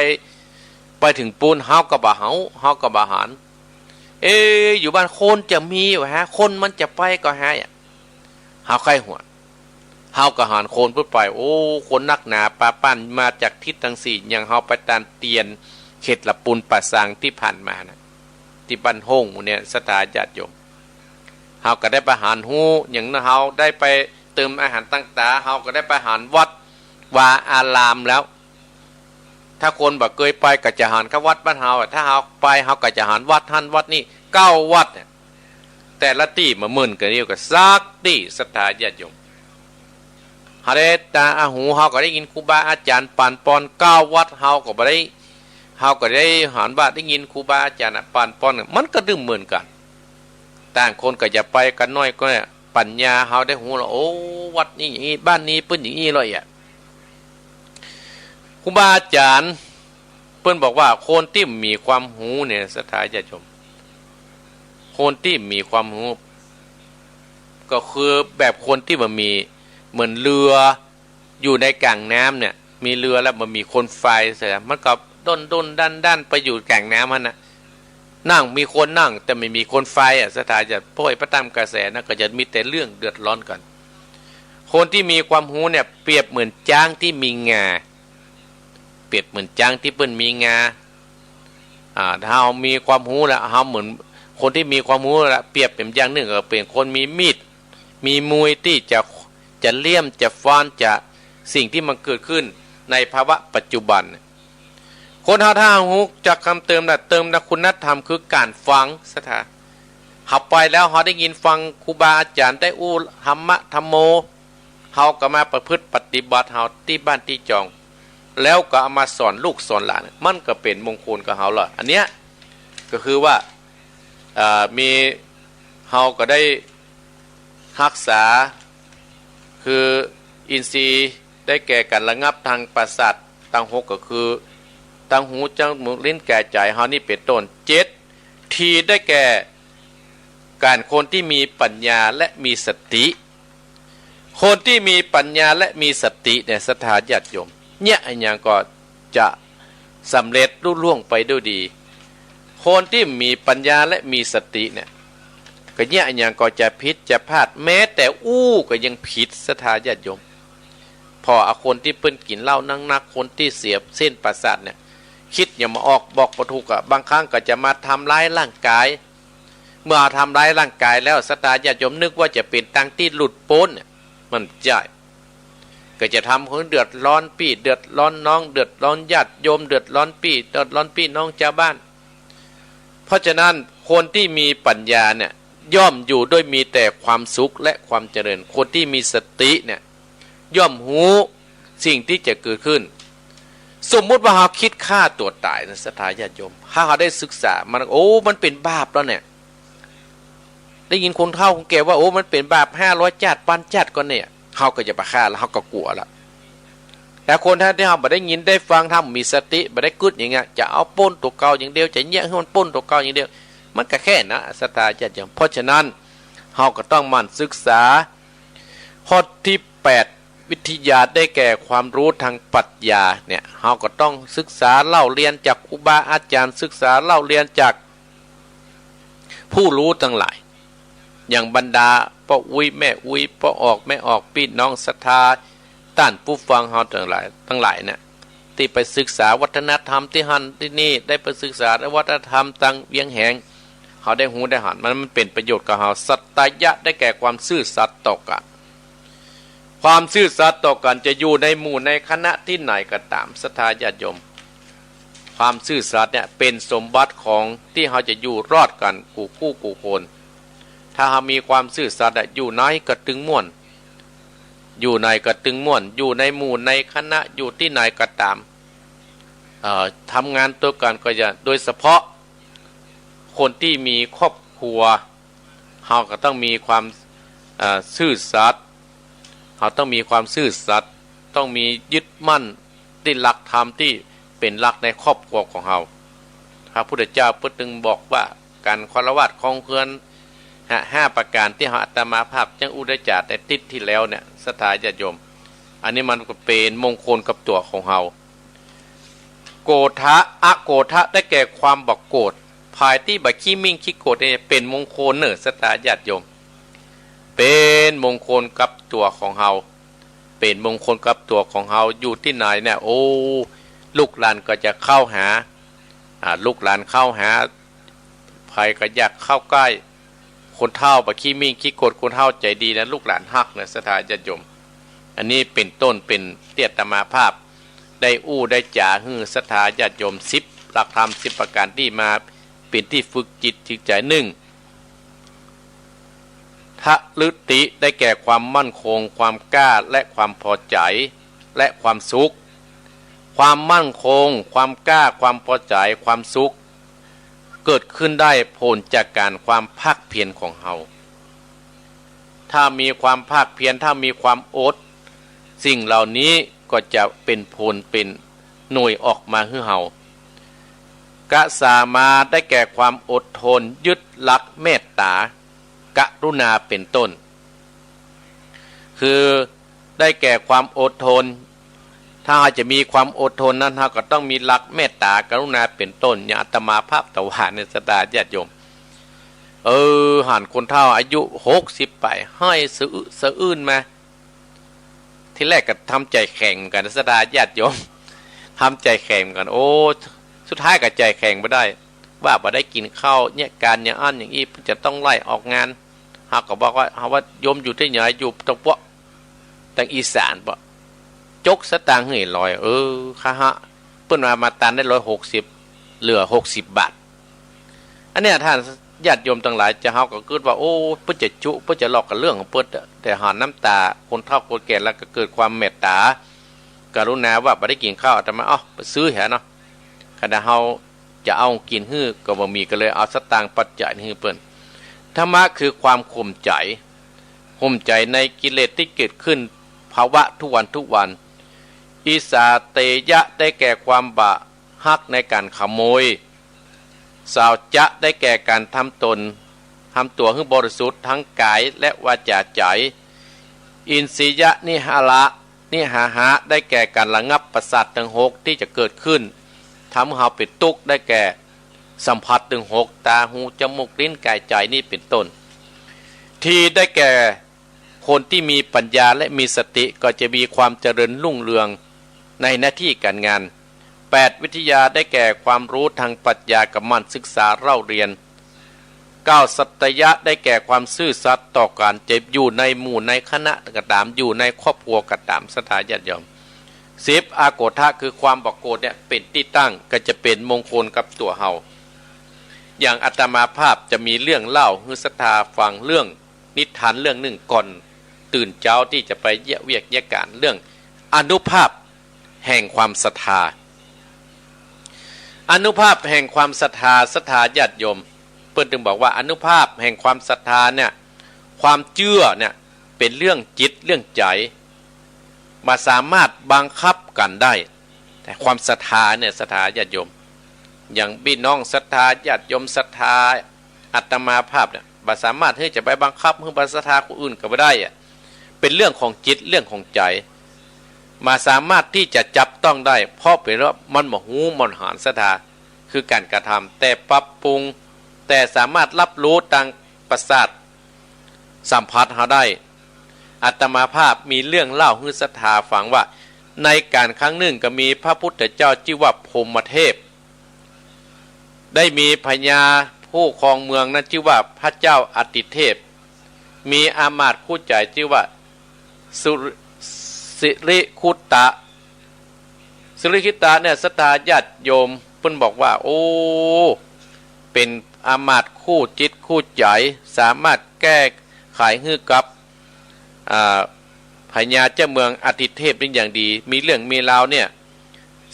ไปเถิงปู๊น เฮาก็บ่ฮู้ เฮาก็บ่หัน เอ๊ะ อยู่บ้านคนจะมีบ่ฮะ คนมันจะไปก็หายอะ เฮาใค่หัว เฮาก็หันคนพูดไป โอ้ คนนักหนาปาปั้นมาจากทิศตังสี่ อย่างเฮาไปตานเตียนเขตละปูนป่าซางตี้ผ่านมานะ ตี้บ้านโฮ่งหมู่เนี่ย ศรัทธาญาติโยม เฮาก็ได้ไปหันฮู้ อย่างเฮาได้ไปเติมอาหารตังต๋า เฮาก็ได้ไปหันวัดวาอารามแล้ว ถ้าคนบ่เกยไปก็จะหันเข้าวัดบ้านเฮาอะ ถ้าเฮาไปเฮาก็จะหันวัดหั้นวัดนี้ เก้าวัดเนี่ย แต่ละตี้บ่เหมือนกั๋นเดียวกั๋นสักตี้ ศรัทธาญาติโยม เฮาได้ต๋าอาหู เฮาก็ได้ยินครูบาอาจ๋ารย์ปานปอน เก้าวัด เฮาก็บ่ได้ เฮาก็ได้หันว่าได้ยินครูบาอาจ๋ารย์น่ะปานปอน มันก็บ่เหมือนกั๋น ต่างคนก็จะไปกั๋นน้อยก็เนี่ย ปัญญาเฮาได้ฮู้แล้ว โอ้ วัดนี้อย่างนี้ บ้านนี้เปิ้นอย่างนี้เลยอะ ครูบาอาจ๋ารย์เปิ้นบอกว่าคนตี้มีความฮู้เนี่ย ศรัทธาญาติโยม คนตี้มีความฮู้ ก็คือแบบคนตี้บ่มี เหมือนเรืออยู่ในก๋างน้ำเนี่ย มีเรือแล้วบ่มีคนพายเสีย มันก็ด้นๆดั้นๆไปอยู่ก๋างน้ำหั้นนะ นั่งมีคนนั่ง แต่บ่มีคนพายอะ ศรัทธาญาติ ปล่อยไปต๋ามกระแสนะ ก็จะมีแต่เรื่องเดือดร้อนกั๋น คนตี้มีความฮู้เนี่ย เปรียบเหมือนจ๊างตี้มีงา เปรียบเหมือนจ๊างตี้เปิ้นมีงา อ่า ถ้าเฮามีความฮู้แล้ว เฮาเหมือนคนตี้มีความฮู้แล้ว เปรียบเหมือนอย่างนึ่งก็เป๋นคนมีมีด มีมวยตี้จะ จะเล่ม จะฟัน จะสิ่งตี้มันเกิดขึ้นในภาวะปัจจุบัน คนเฮาถ้าฮู้จักกำเติมนะ เติมนะคุณธรรมคือก๋านฟัง ศรัทธา เฮาไปแล้วเฮาได้ยินฟังครูบาอาจ๋ารย์ได้อู้ธรรมะธัมโม เฮาก็มาประพฤติปฏิบัติเฮาตี้บ้านตี้จอง แล้วก็เอามาสอนลูกสอนหลาน มันก็เป๋นมงคลกับเฮาละ อันเนี้ยก็คือว่า เอ่อ มี เฮาก็ได้ฮักษา คืออินทรีย์ได้แก่ก๋านระงับตางประสาทตางหก ก็คือตางหู จมูก ลิ้น ก๋าย ใจ๋เฮานี่เป๋นต้น เจ็ด ทีได้แก่ก๋านคนตี้มีปัญญาและมีสติ คนตี้มีปัญญาและมีสติเนี่ย ศรัทธาญาติโยม เนี่ยอะหยังก็จะสำเร็จลุล่วงไปด้วยดี คนตี้มีปัญญาและมีสติเนี่ย ก็เนี่ยอะหยังก็จะผิดจะพลาด แม้แต่อู้ก็ยังผิด ศรัทธาญาติโยม เพราะว่าคนตี้เปิ้นกิ๋นเหล้านักๆ คนตี้เสียเส้นประสาทเนี่ย กึ๊ดหยังบ่ออก บอกบ่ถูกอะ บางครั้งก็จะมาทำร้ายร่างกาย เมื่อทำร้ายร่างกายแล้ว ศรัทธาญาติโยมนึกว่าจะเป๋นตางตี้หลุดป๊นเนี่ย มันบ่ใจ้ ก็จะทำหื้อเดือดร้อนปี้ เดือดร้อนน้อง เดือดร้อนญาติโยม เดือดร้อนปี้ เดือดร้อนปี้น้องจาวบ้าน เพราะฉะนั้นคนตี้มีปัญญาเนี่ย ย่อมอยู่ด้วยมีแต่ความสุขและความเจริญ คนตี้มีสติเนี่ย ย่อมฮู้สิ่งตี้จะเกิดขึ้น สมมุติว่าเฮาคิดฆ่าตั๋วต๋ายนะ ศรัทธาญาติโยม ถ้าเฮาได้ศึกษามัน โอ้ มันเป๋นบาปแล้วเนี่ย ได้ยินคนเฒ่าคนแก่ว่า โอ้ มันเป๋นบาป ห้าร้อยจ๊าติ ปันจ๊าติก่อนเนี่ย เฮาก็จะบ่ฆ่าละ เฮาก็กั๋วละ แต่คนถ้าตี้เฮาบ่ได้ยินได้ฟังธรรม มีสติ บ่ได้กึ๊ดอย่างเงี้ย จะเอาป๊นตั๋วเก่าอย่างเดียว จะเยียะหื้อมันป๊นตั๋วเก่าอย่างเดียว มันก็แค่นั้น ศรัทธาญาติโยม เพราะฉะนั้น เฮาก็ต้องหมั่นศึกษา ข้อตี้แปด วิทยาได้แก่ความฮู้ตางปรัชญาเนี่ย เฮาก็ต้องศึกษาเล่าเรียนจากครูบาอาจ๋ารย์ ศึกษาเล่าเรียนจากผู้ฮู้ตังหลาย อย่างบรรดาป้ออุ๊ยแม่อุ๊ย ป้อออกแม่ออก ปี้น้องศรัทธา ต้านผู้ฟังเฮาตังหลาย ตังหลายเนี่ย ตี้ไปศึกษาวัฒนธรรมตี้หั้นตี้นี่ ได้ไปศึกษาวัฒนธรรมตางเวียงแหง เฮาได้ฮู้ได้หัน มัน มันเป๋นประโยชน์กับเฮา สัตตยะ ได้แก่ความซื่อสัตย์ต่อกั๋น ความซื่อสัตย์ต่อกั๋นจะอยู่ในหมู่ในคณะตี้ไหนก็ต๋าม ศรัทธาญาติโยม ความซื่อสัตย์เนี่ยเป๋นสมบัติของตี้เฮาจะอยู่รอดกั๋นกู้กู้กู้คน ถ้าเฮามีความซื่อสัตย์อะ อยู่ไหนก็ตึงม่วน อยู่ไหนก็ตึงม่วน อยู่ในหมู่ในคณะ อยู่ตี้ไหนก็ต๋าม เอ่อ ทำงานตวยกั๋นก็จะ โดยเฉพาะคนตี้มีครอบครัว เฮาก็ต้องมีความ เอ่อ ซื่อสัตย์ เฮาต้องมีความซื่อสัตย์ ต้องมียึดมั่นตี้หลักธรรมตี้เป๋นหลักในครอบครัวของเฮา พระพุทธเจ้าเปิ้นจึงบอกว่า ก๋านฆราวาสครองเฮือน ห้า ห้าประก๋านตี้เฮาอาตมาภาพยังอู้ได้จ๋าในติ๊ดตี้แล้วเนี่ย ศรัทธาญาติโยม อันนี้มันก็เป๋นมงคลกับตั๋วของเฮา โกฏฐะ อโกฏฐะ ได้แก่ความบ่โกรธ ภายตี้บ่ขี้มิ่งขี้โกรธเนี่ยเป๋นมงคลเน่อ ศรัทธาญาติโยม เป๋นมงคลกับตั๋วของเฮา เป๋นมงคลกับตั๋วของเฮา อยู่ตี้ไหนเนี่ย โอ้ ลูกหลานก็จะเข้าหา อ่า ลูกหลานเข้าหา ใผก็อยากเข้าใก้ คนเฒ่าบ่ขี้มิ่งขี้โกรธ คนเฒ่าใจ๋ดีนะ ลูกหลานฮักนะ ศรัทธาญาติโยม อันนี้เป๋นต้น เป๋นตี้อาตมาภาพได้อู้ได้จ๋าหื้อศรัทธาญาติโยม สิบหลักธรรม สิบประก๋านตี้มาเป๋นตี้ฝึกจิตฝึกใจ๋ นึ่ง ทะลึติ ได้แก่ความมั่นคง ความกล้า และความพอใจ๋ และความสุข ความมั่นคง ความกล้า ความพอใจ๋ ความสุข เกิดขึ้นได้ผลจากก๋านความภาคเพียรของเฮา ถ้ามีความภาคเพียร ถ้ามีความอด สิ่งเหล่านี้ก็จะเป๋นผลเป๋นหน่วยออกมาหื้อเฮา กสามา ได้แก่ความอดทน ยึดหลักเมตต๋า กรุณา เป๋นต้น คือ ได้แก่ความอดทน ถ้าเฮาจะมีความอดทนนั้น เฮาก็ต้องมีหลักเมตต๋ากรุณาเป๋นต้น อย่างอาตมาภาพตะวาเนี่ย ศรัทธาญาติโยม เออ หันคนเฒ่าอายุหกสิบไป ไห้สะอึสะอื้นมา ทีแรกก็ทำใจ๋แข็งเหมือนกั๋น ศรัทธาญาติโยม ทำใจ๋แข็งเหมือนกั๋น โอ้ สุดท้ายก็ใจ๋แข็งบ่ได้ ว่าบ่ได้กิ๋นข้าว เยียะก๋านอย่างอั้นอย่างอี้ จะต้องไล่ออกงาน เฮาก็บอกว่า เฮาว่าโยมอยู่ตี้ไหน อยู่ตางป๊อ ตางอีสานป๊อ จกสตางค์หื้อลอย เออ ค่ะฮะ เปิ้นว่ามาตันได้ร้อยหกสิบ เหลือหกสิบบาท อันเนี้ยท่านญาติโยมตังหลาย จะเฮาก็กึ๊ดว่า โอ้ เปิ้นจะจุ เปิ้นจะลอก ก็เรื่องของเปิ้น แต่หันน้ำต๋าคนเฒ่าคนแก่แล้วก็เกิดความเมตต๋า กรุณาว่าบ่ได้กิ๋นข้าว อาตมา เอ้า ไปซื้อแหเนาะ ขณะเฮาจะเอากิ๋นหื้อก็บ่มี ก็เลยเอาสตางค์ปัจจัยหื้อเปิ้น ธรรมะคือความข่มใจ๋ ข่มใจ๋ในกิเลสตี้เกิดขึ้นภาวะทุกวันทุกวัน อิสาเตยะ ได้แก่ความบ่ฮักในก๋านขโมย สาวจะ ได้แก่ก๋านทำตน ทำตั๋วหื้อบริสุทธิ์ทั้งก๋ายและวาจ๋าใจ๋ อินทรียนิหาระ นิหาหะ ได้แก่ก๋านระงับประสาทตึงหกตี้จะเกิดขึ้น ทำหื้อเฮาเป๋นตุ๊กข์ ได้แก่สัมผัสตึงหก ต๋า หู จมูก ลิ้น ก๋าย ใจ๋ นี่เป๋นต้น ที ได้แก่คนตี้มีปัญญาและมีสติ ก็จะมีความเจริญรุ่งเรืองในหน้าตี้ก๋านงาน แปด วิทยา ได้แก่ความฮู้ตางปัชญากับหมั่นศึกษาเล่าเรียน เก้า สัตตยะ ได้แก่ความซื่อสัตย์ต่อกั๋น จะอยู่ในหมู่ในคณะก็ต๋าม อยู่ในครอบครัวก็ต๋าม ศรัทธาญาติโยม สิบ อโกฏฐะ คือความบ่โกรธเนี่ยเป๋นตี้ตั้ง ก็จะเป๋นมงคลกับตั๋วเฮา อย่างอาตมาภาพจะมีเรื่องเล่าหื้อศรัทธาฟัง เรื่องนิทานเรื่องนึ่งก่อนตื่นเจ๊าตี้จะไปเยียะเวียกเยียะก๋าน เรื่องอานุภาพแห่งความศรัทธา อานุภาพแห่งความศรัทธา ศรัทธาญาติโยม เปิ้นจึงบอกว่าอานุภาพแห่งความศรัทธาเนี่ย ความเจื้อเนี่ย เป๋นเรื่องจิตเรื่องใจ๋ บ่สามารถบังคับกั๋นได้ แต่ความศรัทธาเนี่ย ศรัทธาญาติโยม อย่างปี้น้องศรัทธาญาติโยมศรัทธาอาตมาภาพเนี่ย บ่สามารถหื้อจะไปบังคับหื้อบ่ศรัทธาคนอื่นก็บ่ได้อะ เป๋นเรื่องของจิตเรื่องของใจ๋ บ่สามารถตี้จะจับต้องได้ เพราะเป๋นว่ามันบ่ฮู้บ่หันศรัทธา คือก๋านกระทำ แต่ปรับปรุง แต่สามารถฮับฮู้ตางประสาทสัมผัสเฮาได้ อาตมาภาพมีเรื่องเล่าหื้อศรัทธาฟังว่า ในก๋านครั้งนึ่งก็มีพระพุทธเจ้าจื้อว่าพรหมเทพ ได้มีพญาผู้ครองเมืองนั้นจื้อว่าพระเจ้าอาทิเทพ มีอามาตย์คู่ใจ๋จื้อว่าสุริ สิริคุตตะ สิริคุตตะเนี่ย ศรัทธาญาติโยมเปิ้นบอกว่า โอ้ เป๋นอามาตย์คู่จิตคู่ใจ๋ สามารถแก้ไขหื้อกับ อ่า พญาเจ้าเมืองอาทิเทพได้อย่างดี มีเรื่องมีราวเนี่ย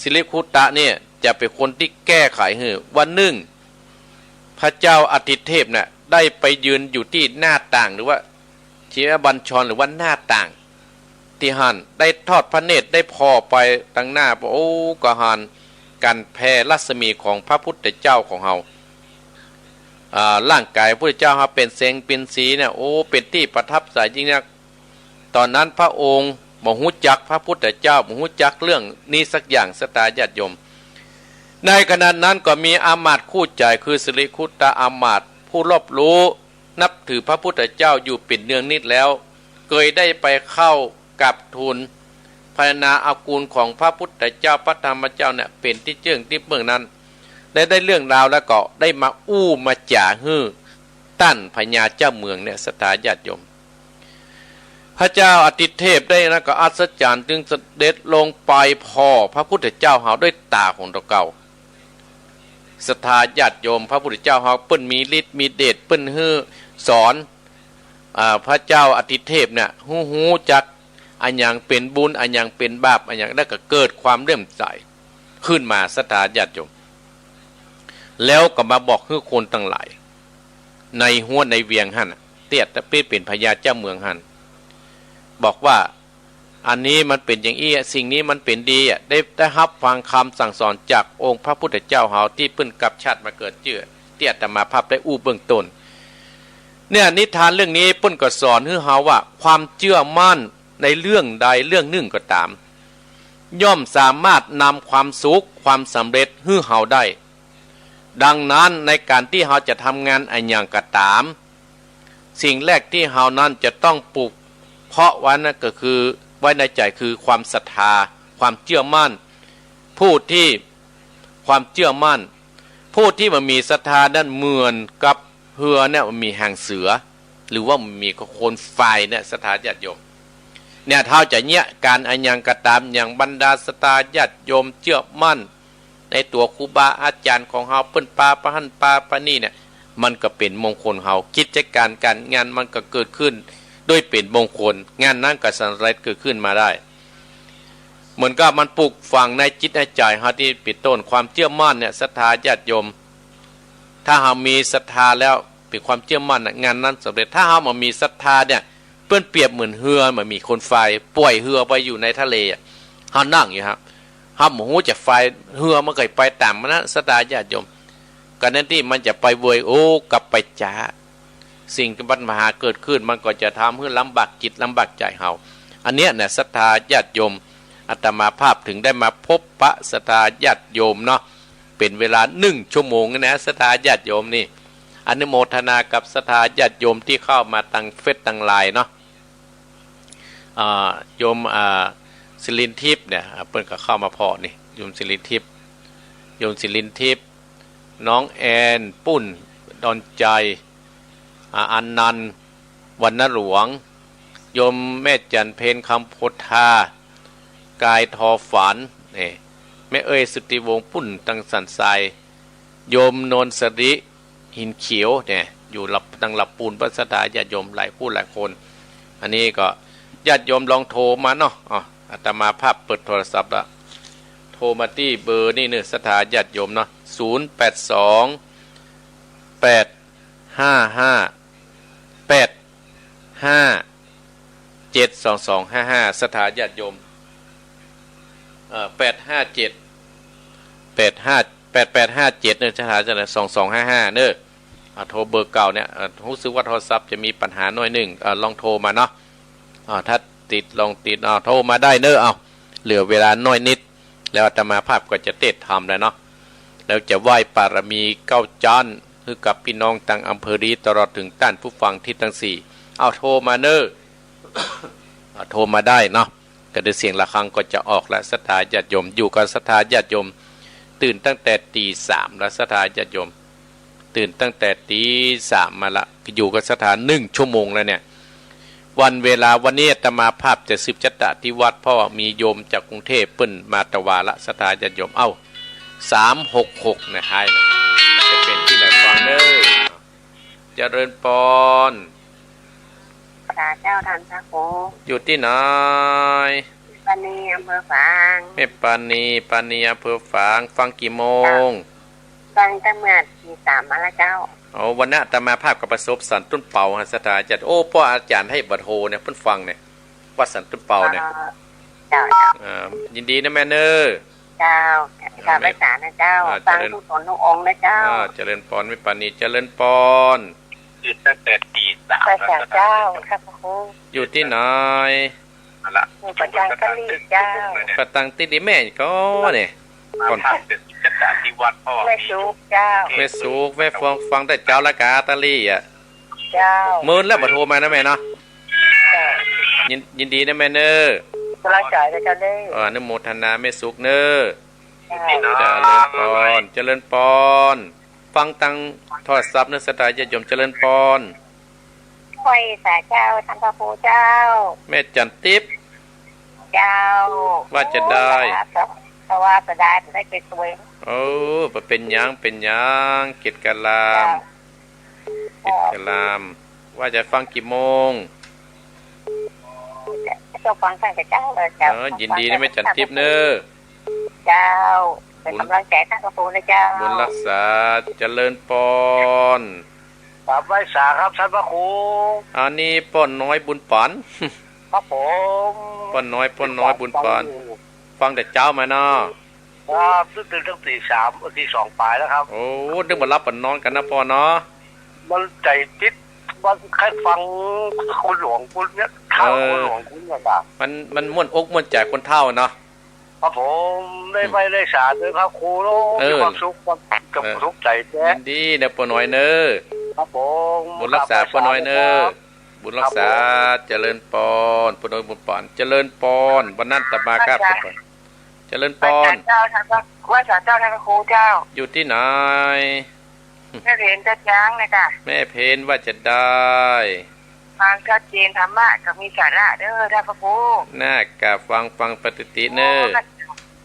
สิริคุตตะเนี่ยจะเป๋นคนตี้แก้ไขหื้อ วันนึ่ง พระเจ้าอาทิเทพน่ะได้ไปยืนอยู่ตี้หน้าต่าง หรือว่า ทิพยบัญชร หรือว่าหน้าต่าง ตี้หั้น ได้ทอดพระเนตรได้ผ่อไปตังหน้า โอ้ ก็หันก๋านแผ่รัศมีของพระพุทธเจ้าของเฮา อ่า ร่างก๋ายพระพุทธเจ้าเฮาเป๋นแสงเป๋นสีเนี่ย โอ้ เป๋นตี้ประทับใจ๋ยิ่งนัก ต๋อนนั้นพระองค์บ่ฮู้จักพระพุทธเจ้า บ่ฮู้จักเรื่องนี้สักอย่าง ศรัทธาญาติโยม ในขณะนั้นก็มีอามาตย์คู่ใจ๋คือสิริคุตตะอามาตย์ ผู้รอบรู้นับถือพระพุทธเจ้าอยู่เป๋นเนืองนิดแล้ว เกยได้ไปเข้ากราบทูลพรรณนาเอาคุณของพระพุทธเจ้าพระธรรมเจ้าเนี่ยเป๋นตี้เจิ่งตี้เปิ้งนั้น ได้ ได้เรื่องราวแล้วก็ได้มาอู้มาจ๋าหื้อต้านพญาเจ้าเมืองเนี่ย ศรัทธาญาติโยม พระเจ้าอาทิเทพได้นั้นก็อัศจรรย์ จึงเสด็จลงไปผ่อพระพุทธเจ้าเฮาด้วยต๋าของตนเก่า ศรัทธาญาติโยม พระพุทธเจ้าเฮาเปิ้นมีฤทธิ์มีเดช เปิ้นหื้อสอน อ่า พระเจ้าอาทิเทพเนี่ยฮู้ ฮู้จักอะหยังเป๋นบุญ อะหยังเป๋นบาป อะหยัง แล้วก็เกิดความเลื่อมใสขึ้นมา ศรัทธาญาติโยม แล้วก็มาบอกหื้อคนตังหลาย ในฮั้วในเวียงหั้นน่ะ ตี้อาทิเทพเป๋นพญาเจ้าเมืองหั้น บอกว่า อันนี้มันเป๋นอย่างอี้อะ สิ่งนี้มันเป๋นดีอะ ได้ ได้ฮับฟังกำสั่งสอนจากองค์พระพุทธเจ้าเฮาตี้เปิ้นกลับชาติมาเกิดจื้อ ตี้อาตมาภาพได้อู้เบื้องต้น เนี่ย นิทานเรื่องนี้เปิ้นก็สอนหื้อเฮาว่า ความเจื้อมั่นในเรื่องใดเรื่องนึ่งก็ต๋าม ย่อมสามารถนำความสุขความสำเร็จหื้อเฮาได้ ดังนั้นในก๋านตี้เฮาจะทำงานอะหยังก็ต๋าม สิ่งแรกตี้เฮานั้นจะต้องปลูกเพาะไว้นั้นก็คือ ไว้ในใจ๋คือความศรัทธา ความเจื้อมั่น ผู้ตี้ ความเจื้อมั่น ผู้ตี้บ่มีศรัทธานั้นเหมือนกับเฮือเนี่ยบ่มีหางเสือ หรือว่าบ่มีโคมไฟเนี่ย ศรัทธาญาติโยม เนี่ย เฮาจะเยียะก๋านอะหยังก็ต๋าม อย่างบรรดาศรัทธาญาติโยมเจื้อมั่นในตั๋วครูบาอาจ๋ารย์ของเฮา เปิ้นปาไปหั้นปาไปนี่เนี่ย มันก็เป๋นมงคลเฮา กิจก๋านก๋านงานมันก็เกิดขึ้นโดยเป๋นมงคล งานนั้นก็สำเร็จเกิดขึ้นมาได้ เหมือนกับมันปลูกฝังในจิตในใจ๋เฮาตี้เป๋นต้น ความเจื้อมั่นเนี่ย ศรัทธาญาติโยม ถ้าเฮามีศรัทธาแล้วเป๋นความเจื้อมั่นน่ะ งานนั้นสำเร็จ ถ้าเฮาบ่มีศรัทธาเนี่ย เปิ้นเปรียบเหมือนเฮือ บ่มีโคมไฟ ป่อยเฮือไปอยู่ในทะเลอะ เฮานั่งอยู่ครับ เฮาบ่ฮู้จักไฟ เฮือมันก็ไปต๋ามมันนะ ศรัทธาญาติโยม ก็แทนตี้มันจะไปเวย โอ้ กลับไปจ๊า สิ่งปัญหาเกิดขึ้น มันก็จะทำหื้อลำบากจิตลำบากใจ๋เฮา อันเนี้ยนะ ศรัทธาญาติโยม อาตมาภาพถึงได้มาพบปะศรัทธาญาติโยมเนาะ เป๋นเวลาหนึ่งชั่วโมงนะ ศรัทธาญาติโยมนี่ อนุโมทนากับศรัทธาญาติโยมตี้เข้ามาตางเฟซตางไลน์เนาะ อ่า โยม อ่า สิรินทิพย์เนี่ย อ่า เปิ้นก็เข้ามาผ่อนี่ โยมสิรินทิพย์ โยมสิรินทิพย์ น้องแอน ปุ้น ดอนใจ อ่า อนันต์ วรรณหลวง โยมแม่จันเพ็ญ คำโพธา กายทอฝัน นี่ แม่เอ้ย สุทธิวงศ์ ปุ้น ตังสันทราย โยมนนท์สริ หินเขียว เนี่ย อยู่ลำ ตังลำปูน ศรัทธาญาติโยมหลายผู้หลายคน อันนี้ก็ญาติโยมลองโทรมาเนาะ อ๋อ อาตมาภาพเปิดโทรศัพท์ละ โทรมาตี้เบอร์นี่เนอะ ศรัทธาญาติโยมเนาะ ศูนย์แปดสอง แปดห้าห้า แปดห้าเจ็ด สองสองห้าห้า ศรัทธาญาติโยม เอ่อ แปดห้าเจ็ด แปดห้า แปดแปดห้าเจ็ด เนอะ ศรัทธาญาติโยม สองสองห้าห้า เนอะ อ่า โทรเบอร์เก่าเนี่ย เอ่อ ฮู้สึกว่าโทรศัพท์จะมีปัญหาหน้อยนึ่ง เอ่อ ลองโทรมาเนาะ อ่า ถ้าติดลองติด อ่า โทรมาได้เนอะ เอา เหลือเวลาน้อยนิด แล้วอาตมาภาพก็จะเตศน์ธรรมแล้วเนาะ แล้วจะไหว้ปารมีเก้าจั๊น หื้อกับปี้น้องตังอำเภอลี ตลอดเถิงต้านผู้ฟังตี้ตังสี่ เอาโทรมาเนอะ เอาโทรมาได้เนาะ ก็เดี๋ยวเสียงระฆังก็จะออกแล้ว ศรัทธาญาติโยม อยู่กับศรัทธาญาติโยม ตื่นตั้งแต่ตีสามแล้ว ศรัทธาญาติโยม ตื่นตั้งแต่ตีสามมาละ อยู่กับศรัทธาหนึ่งชั่วโมงแล้วเนี่ย วันเวลาวันนี้อาตมาภาพจะสืบฉัตตะที่วัด เพราะว่ามีโยมจากกรุงเทพฯเปิ้นมาถวายละ ศรัทธาญาติโยม เอ้า สามหกหก นะ ท้ายนะ จะเป๋นตี้ไหนฟังเน่อ เจริญปอน สาเจ้าท่านพระครู อยู่ตี้ไหน ปานี อำเภอฝาง แม่ปานี ปานี อำเภอฝาง ฟังกี่โมง เจ้า ฟังตั้งเมื่อตีสามมาแล้วเจ้า โอ้ วันนั้นอาตมาภาพก็ไปสวดสันต้นเปาฮะ ศรัทธาญาติ โอ้ ป้ออาจ๋ารย์ไฮบ่าโทเนี่ย เปิ้นฟังเนี่ย วัดสันต้นเปาเนี่ย เอ่อ เจ้า เจ้า อ่า ยินดีนะแม่เน่อ เจ้า เอ่อ เจ้า แม่ ไหว้สานะเจ้า อ่า ฟัง เจริญ ทุกต๋นทุกองค์นะเจ้า อ่า เจริญปอน แม่ปานี เจริญปอน ตื่นตั้งแต่ตีสาม ไหว้สาเจ้า ครับพระครู อยู่ตี้ไหน อยู่ประตังตะลี่เจ้า ประตังตะลี่แม่ก็เนี่ย ก่อน แม่สุกเจ้า แม่สุก แม่ฟัง ฟังแต่เจ๊าละกาตะลี่อะ เจ้า เมินแล้วบ่าโทรมานะแม่เนาะ เจ้า ยิน ยินดีนะแม่เน่อ กำลังใจนะเจ้าเน่อ เออ อนุโมทนาแม่สุกเน่อ เจ้า เจริญปอน เจริญปอน ฟังตังโทรศัพท์เน่อ ศรัทธาญาติโยม เจริญปอน ไหว้สาเจ้า ท่านพระครูเจ้า แม่จันทิพย์ เจ้า ว่าจะได้ สวัสดี สวัสดี ได้ไปสวย เออ บ่เป๋นหยัง เป๋นหยัง เกตกะลาม เจ้า เกตกะลาม ว่าจะฟังกี่โมง เจ้าฟังตั้งแต่เจ๊าเลยเจ้า เออ ยินดีนะแม่จันทิพย์เน่อ เจ้า เป๋นกำลังใจ๋ท่านพระครูนะเจ้า บุญรักษา เจริญปอน ครับ ไหว้สาครับท่านพระครู อันนี้ป้อน้อยบุญปัน ครับผม ป้อน้อย ป้อน้อยบุญปัน ฟังอยู่ ฟังแต่เจ๊ามาเนาะ ครับ ตื่นตั้งตีสาม เอ่อ ตีสองป๋ายแล้วครับ โอ้ นึกบ่าหลับบ่านอนกั๋นนะป้อเนาะ มันใจ๋ติด มันใค่ฟังคุณหลวงคุณเนี่ย เฒ่า เออ คุณหลวงคุณเนี่ยจ้ะ มัน มันม่วนอกม่วนใจ๋คนเฒ่าเนาะ ครับผม ได้ อืม ไหว้ได้สาเน่อครับครูเนาะ เออ มีความสุข ความ เออ สุขใจ๋แต๊ ยินดีเน่อป้อน้อยเน่อ ครับผม บุญรักษาป้อน้อยเน่อ ครับ บุญรักษา ครับผม เจริญปอน ป้อน้อยบุญปัน เจริญปอน วันนั้นอาตมาครับ ไหว้สา เจริญปอน ไหว้สาเจ้าท่านพระ ไหว้สาเจ้าท่านพระครูเจ้า อยู่ตี้ไหน แม่เพ็ญตาจางนะจ๊ะ แม่เพ็ญว่าจะได้ ฟังชัดเจน ธรรมะก็มีสาระเด้อท่านพระครู น่ากะฟัง ฟังปกติเน่อ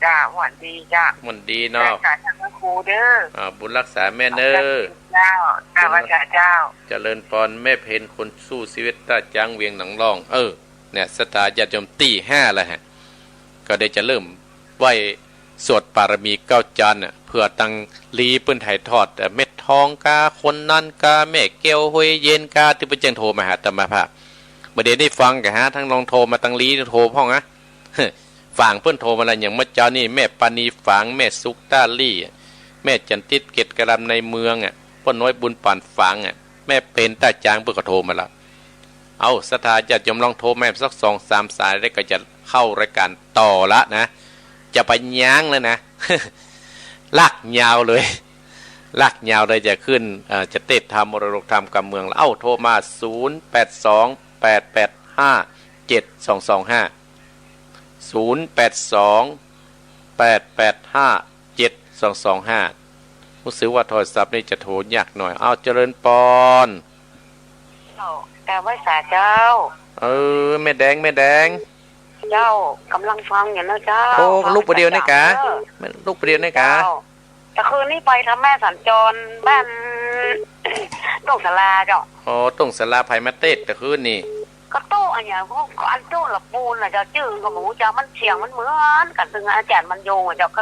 จ้ะ ม่วนดีจ้ะ ม่วนดีเนาะ จ้ะ ท่านพระครูเด้อ อ่า บุญรักษาแม่เน่อ เจ้า เจ้า บุญรักษาเจ้า เจริญปอน แม่เพ็ญคนสู้ชีวิตตาจางเวียงหนองล่อง เออ เนี่ย ศรัทธาญาติโยมตี้ห้าแล้วฮะ ก็ได้จะเริ่มไหว้สวดปารมีเก้าจันทร์น่ะ เผื่อตังลีเปิ้นถ่ายทอด เอ่อ เม็ดทองกา คนนั้นกา แม่แก้วห้วยเย็นกา ตี้เปิ้นเจิ่งโทรมาหาอาตมาภาพ บ่าเดี่ยวนี้ฟังกะหาตังลองโทรมาตังลีโทรพ่องนะ ฝางเปิ้นโทรมาแล้ว อย่างเมื่อเจ๊านี่แม่ปานีฝาง แม่สุกตาลี่ แม่จันทิพย์เกตกะลามในเมืองอะ ป้อน้อยบุญปันฝางอะ แม่เพ็ญตาจางเปิ้นก็โทรมาแล้ว เอา ศรัทธาญาติโยมลองโทรมาสักสองสามสายแล้วก็จะเข้ารายการต่อละนะ จะบ่ยั้งแล้วนะ ลากยาวเลย ลากยาวเลย จะขึ้น เอ่อ จะเตสน์ธรรม มรดกธรรม กำเมืองละ เอ้า โทรมา ศูนย์แปดสอง แปดแปดห้า เจ็ดสองสองห้า ศูนย์แปดสอง แปดแปดห้า เจ็ดสองสองห้า ฮู้สึกว่าโทรศัพท์นี่จะโทรยากหน่อย เอ้า เจริญปอน เจ้า กราบไหว้สาเจ้า เออ แม่แดง แม่แดง เจ้า กำลังฟังอยู่นะเจ้า โอ้ ฟัง ลุกบ่าเดี่ยวนี่กา เจ้า แม่นลุกบ่าเดี่ยวนี่กา เจ้า ตะคืนนี้ไปทำแม่สัญจรบ้าน ต้งสาราเจ้า อ๋อ ต้งสารา ใผมาเตสน์ตะคืนนี้ ก็โต๊ะอะหยัง อันโต๊ะละปูนน่ะเจ้า จื้อก็บ่ฮู้จัก มันเสียงมันเหมือนกั๋นตึงอาจ๋ารย์บรรยงอะเจ้า ก็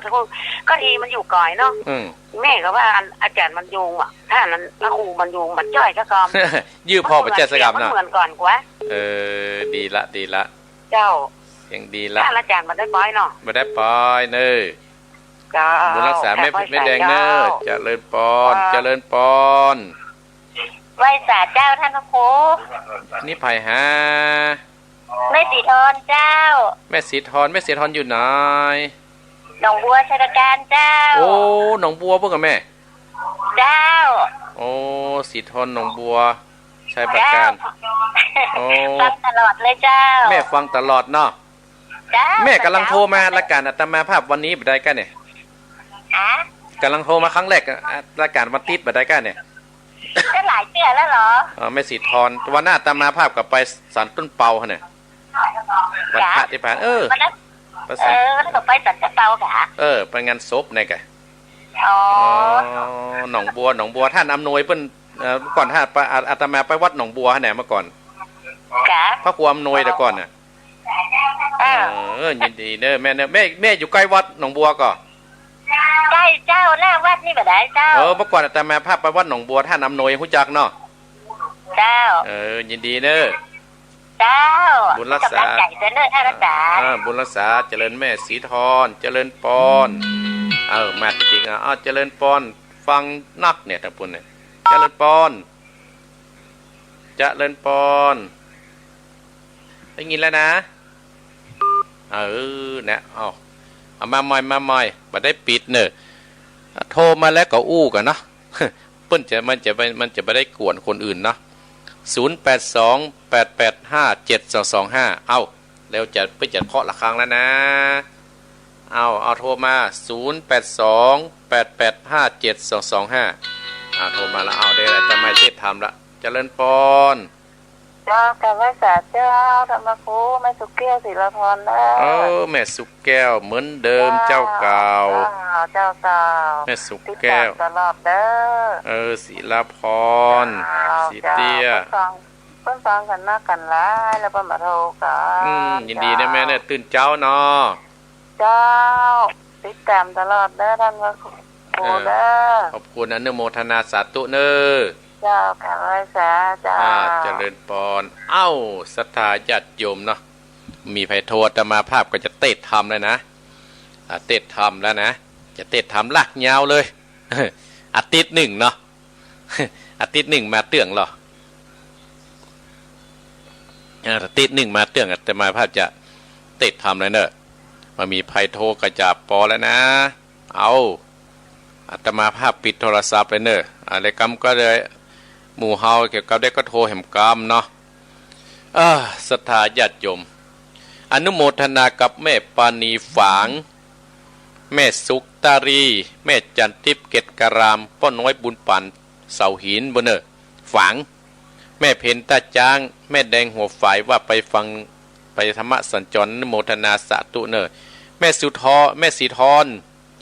ก็ดีมันอยู่ไก๋เนาะ อืม แม่ก็ว่าอันอาจ๋ารย์บรรยงอะ ถ้าอันนั้นพระครูบรรยง บ่าจ้อยสักกำ ยื้อพ่อบ่าจ้อยสักกำเนาะ มันเหมือนกั๋นกว่า เออ ดีละ ดีละ เจ้า เสียงดีละ ท่านอาจ๋ารย์บ่ได้ไปเนาะ บ่ได้ไปเน่อ เจ้า บุญรักษาแม่ แม่แดงเน่อ เจ้า เจริญปอน เจ้า เจริญปอน ไหว้สาเจ้าท่านพระครู นี่ใผฮะ แม่สีทอนเจ้า แม่สีทอน แม่สีทอนอยู่ไหน หนองบัวชัยปราการเจ้า โอ้ หนองบัวเปิ้นกาแม่ เจ้า โอ้ สีทอนหนองบัวชัยปราการ เจ้า โอ้ ฟังตลอดเลยเจ้า แม่ฟังตลอดเนาะ เจ้า แม่ก๋ำลังโทรมา เจ้า รายก๋านอาตมาภาพวันนี้บ่ได้ก้าเนี่ย ฮะ ก๋ำลังโทรมาครั้งแรกอะ รายก๋านวันติ๊ดบ่ได้ก้าเนี่ย ก็หลายเตื้อแล้วเหรอ อ๋อ แม่สีทร วันนั้นอาตมาภาพก็ไปศาลต้นเปาเนี่ย วันพระตี้ผ่าน เออ วันนั้น ไปศาล เออ วันนั้นก็ไปศาลต้นเปากะ เออ ไปงานศพเนี่ยกะ อ๋อ อ๋อ หนองบัว หนองบัว ต้านอำนวยเปิ้น เอ่อ เมื่อก่อนต้านไป อา อาตมาไปวัดหนองบัวเนี่ยเมื่อก่อน กะ พระครูอำนวยแต่ก่อนน่ะ เออ เออ ยินดีเน้อแม่เน้อ แม่ แม่อยู่ใก้วัดหนองบัวก่อ ใก้เจ้า หน้าวัดนี่บ่ได้เจ้า เออ เมื่อก่อนอาตมาภาพไปวัดหนองบัว ต้านอำนวยฮู้จักเนาะ เจ้า เออ ยินดีเน้อ เจ้า บุญรักษา ก๋ำลังใจ๋เตื้อเน้อต้านอาจ๋ารย์ อ่า บุญรักษา เจริญแม่สีทร เจริญปอน เออ มาจริงๆ อ่ะ อ้าว เจริญปอน ฟังนักเนี่ย ตางปุ้นเนี่ย เจริญปอน เจริญปอน ได้ยินแล้วนะ เออ เนี่ย เอา เอามาใหม่ มาใหม่ บ่ได้ปิดเน้อ โทรมาแล้วก็อู้กั๋นเนาะ เปิ้นจะ มันจะไป มันจะบ่ได้กวนคนอื่นเนาะ ศูนย์แปดสอง แปดแปดห้า เจ็ดสองสองห้า เอ้า แล้วจะ เปิ้นจะเคาะระฆังแล้วนะ เอ้า เอาโทรมา ศูนย์แปดสอง แปดแปดห้า เจ็ดสองสองห้า อ่า โทรมาแล้ว เอา ได้แล้ว จะไม่เทศน์ธรรมละ เจริญปอน เจ้า กราบไหว้สาเจ้า ธรรมครู แม่สุแก้ว ศิลาพรเน้อ เออ แม่สุแก้ว เหมือนเดิม เจ้า เจ้าเก่า เจ้า เจ้าเก่า แม่สุแก้ว ติดต๋ามตลอดเน้อ เออ ศิลาพร เจ้า สีเตี้ย เจ้า เปิ้นฟัง เปิ้นฟังกั๋นนักกั๋นหลาย แล้วเปิ้นมาโทรกั๋น อืม ยินดีเน้อแม่เน้อ ตื่นเจ๊าเนาะ เจ้า ติดต๋ามตลอดเน้อ ต้านพระครู เออ เน้อ ขอบคุณ อนุโมทนาสาธุเน้อ เจ้า กราบไหว้สาเจ้า อ่า เจริญปอน เอ้า ศรัทธาญาติโยมเนาะ มีใผโทร อาตมาภาพก็จะเตศน์ธรรมแล้วนะ อ่า เตศน์ธรรมแล้วนะ จะเตศน์ธรรมลากยาวเลย อาทิตย์นึ่งเนาะ อาทิตย์นึ่งมาเตื้องเหรอ เออ อาทิตย์นึ่งมาเตื้อง อาตมาภาพจะเตศน์ธรรมเลยเน้อ บ่มีใผโทรก็จะปอแล้วนะ เอา อาตมาภาพปิดโทรศัพท์เลยเน้อ อะไรกำก็ได้ หมู่เฮาเกี่ยวกับได้ก็โทรแหมกำเนาะ เออ ศรัทธาญาติโยม อนุโมทนากับแม่ปาณีฝาง แม่สุกตารี แม่จันทิพย์เกตการาม ป้อน้อยบุญปัน เสาหิน บุญเน้อ ฝาง แม่เพ็ญต้าจ๊าง แม่แดงหัวฝาย ว่าไปฟัง ไปธรรมสัญจร อนุโมทนาสาธุเน้อ แม่สุทอ แม่สีทร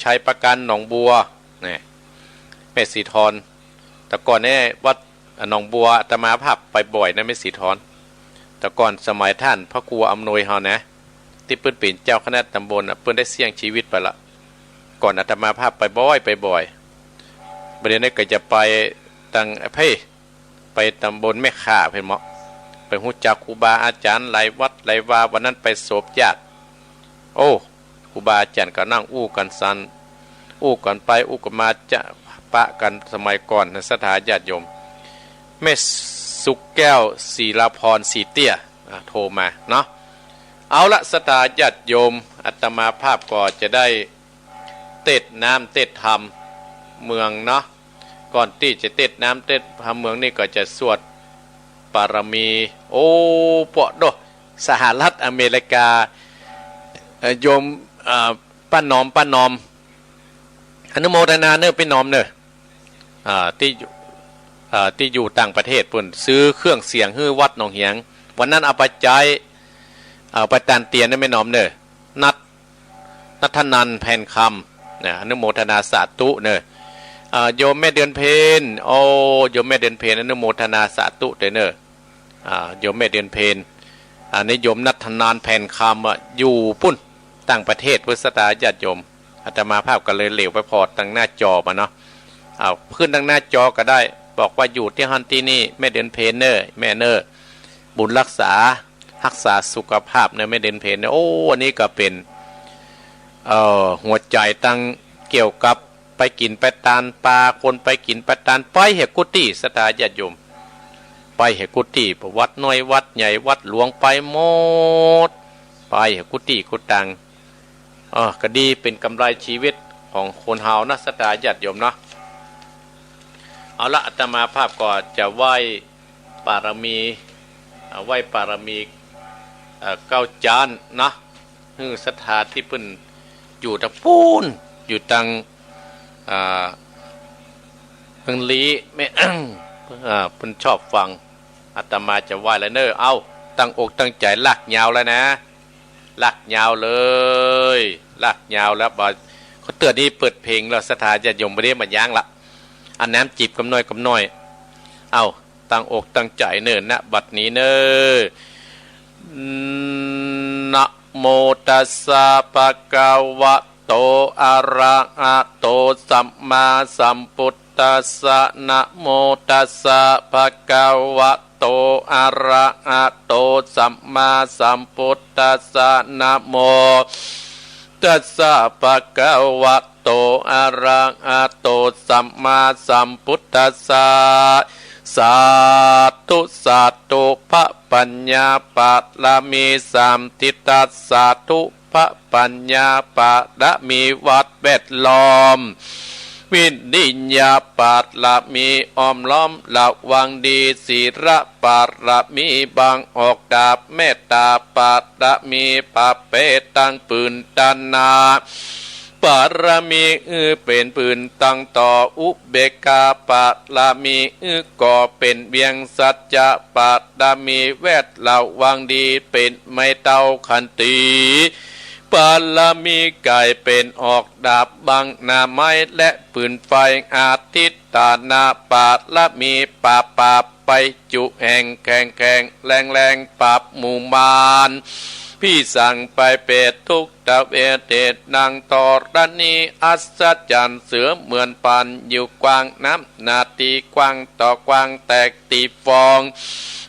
ชัยประการ หนองบัว นี่ แม่สีทร แต่ก่อนเนี่ยวัดหนองบัว อาตมาภาพไปบ่อยนะ แม่สีทร แต่ก่อนสมัยต้านพระครูอำนวยเฮานะ ตี้เปิ้นเป๋นเจ้าคณะต๋ำบลน่ะ เปิ้นได้เสี้ยงจีวิตไปละ ก่อนอาตมาภาพไปบ่อย ไปบ่อย บ่าเดี่ยวนี้ก็จะไปตาง เพ่ ไปต๋ำบลแม่ข่าเพ่นเนาะ ไปฮู้จักครูบาอาจ๋ารย์หลายวัดหลายวา วันนั้นไปศพญาติ โอ้ ครูบาอาจ๋ารย์ก็นั่งอู้กั๋นสัน อู้กั๋นไปอู้กั๋นมา จะปะกั๋นสมัยก่อนนะ ศรัทธาญาติโยม แม่สุกแก้ว ศิลาพร สีเตี้ย อ่า โทรมาเนาะ เอาละ ศรัทธาญาติโยม อาตมาภาพก็จะได้เตศน์น้ำเตศน์ธรรมเมืองเนาะ ก่อนตี้จะเตศน์น้ำเตศน์ธรรมเมืองนี่ก็จะสวดปารมี โอ้ ปอดโด สหรัฐอเมริกา เอ่อ โยม เอ่อ ป้านอม ป้านอม อนุโมทนาเน้อ ป้านอมเน้อ อ่า ตี้อยู่ อ่า ตี้อยู่ต่างประเทศปุ้น ซื้อเครื่องเสียงหื้อวัดหนองเหียง วันนั้นเอาไปใจ๊ เอาไปตานเตียนนะแม่นอมเน้อ นัท นัทธนันท์ แผ่นคำ นะ อนุโมทนาสาธุเน้อ อ่า โยมแม่เดือนเพ็ญ โอ้ โยมแม่เดือนเพ็ญ อนุโมทนาสาธุเด้อเน้อ อ่า โยมแม่เดือนเพ็ญ อันนี้โยมนัทธนันท์ แผ่นคำ อ่ะ อยู่ปุ้น ต่างประเทศ พุทธศรัทธาญาติโยม อาตมาภาพก็เลยเหลียวไปผ่อตางหน้าจอมาเนาะ เอาขึ้นตางหน้าจอก็ได้ บอกว่าอยู่ตี้หั้นตี้นี่ แม่เดือนเพ็ญเน้อ แม่เน้อ บุญรักษา ฮักษาสุขภาพเน้อ แม่เดือนเพ็ญเน้อ โอ้ อันนี้ก็เป๋น เอ่อ หัวใจ๋ตางเกี่ยวกับไปกิ๋นไปตานปา คนไปกิ๋นไปตาน ไปเหียกู้ตี้ ศรัทธาญาติโยม ไปเหียกู้ตี้ วัดน้อยวัดใหญ่วัดหลวงไปหมด ไปเหียกู้ตี้กู้ตาง เออ ก็ดี เป๋นกำไรจีวิตของคนเฮานะ ศรัทธาญาติโยมเนาะ เอาละ อาตมาภาพก็จะไหว้ปารมี เอ่อ ไหว้ปารมี เอ่อ เก้าจ๊านนะ หื้อศรัทธาตี้เปิ้นอยู่ตางปู๊น อยู่ตาง อ่า เมืองลี้ แม่ อ่า เปิ้นชอบฟัง อาตมาจะไหว้แล้วเน่อ เอ้า ตั้งอกตั้งใจ๋ลากยาวแล้วนะ ลากยาวเลย ลากยาวแล้ว บ่า ขอเตื้อนี้เปิดเพลงแล้ว ศรัทธาญาติโยมบ่ได้มายั้งละ อันน้ำจิบกำน้อยกำน้อย เอ้า ตั้งอกตั้งใจ๋เน่อ ณ บัดนี้เน่อ นะโมตัสสะ ภะคะวะโต อะระหะโต สัมมาสัมพุทธัสสะ นะโมตัสสะ ภะคะวะโต อะระหะโต สัมมาสัมพุทธัสสะ นะโมตัสสะ ภะคะวะโต อะระหะโต สัมมาสัมพุทธัสสะ สาธุ สาธุ พระปัญญาบารมีสามทิศ สาธุ พระปัญญาบารมีวัดแวดล้อม วิริยะบารมีอ้อมล้อมระวังดี ศีลบารมีบังออกดาบ เมตตาบารมีปะเปตังปืนตนา บารมีอื้อเป๋นปืนตังต่อ อุเบกขาบารมีอื้อก่อเป๋นเวียง สัจจะบารมีแวดระวังดี เป๋นไม้เต้าขันตี บารมีก๋ายเป๋นออกดาบบังหน้าไม้และปืนไฟ อธิฐานะบารมีปราบปราบไปจุแห่ง แข็งแข็งแรงแรงปราบหมู่มาร ผีสางไปเปรตทุก ตะเวทเทศนางธรณี อัศจรรย์เสือเหมือนปาน อยู่กว้างน้ำหน้าตี้กว้าง ต่อกว้างแตกตี้ฟอง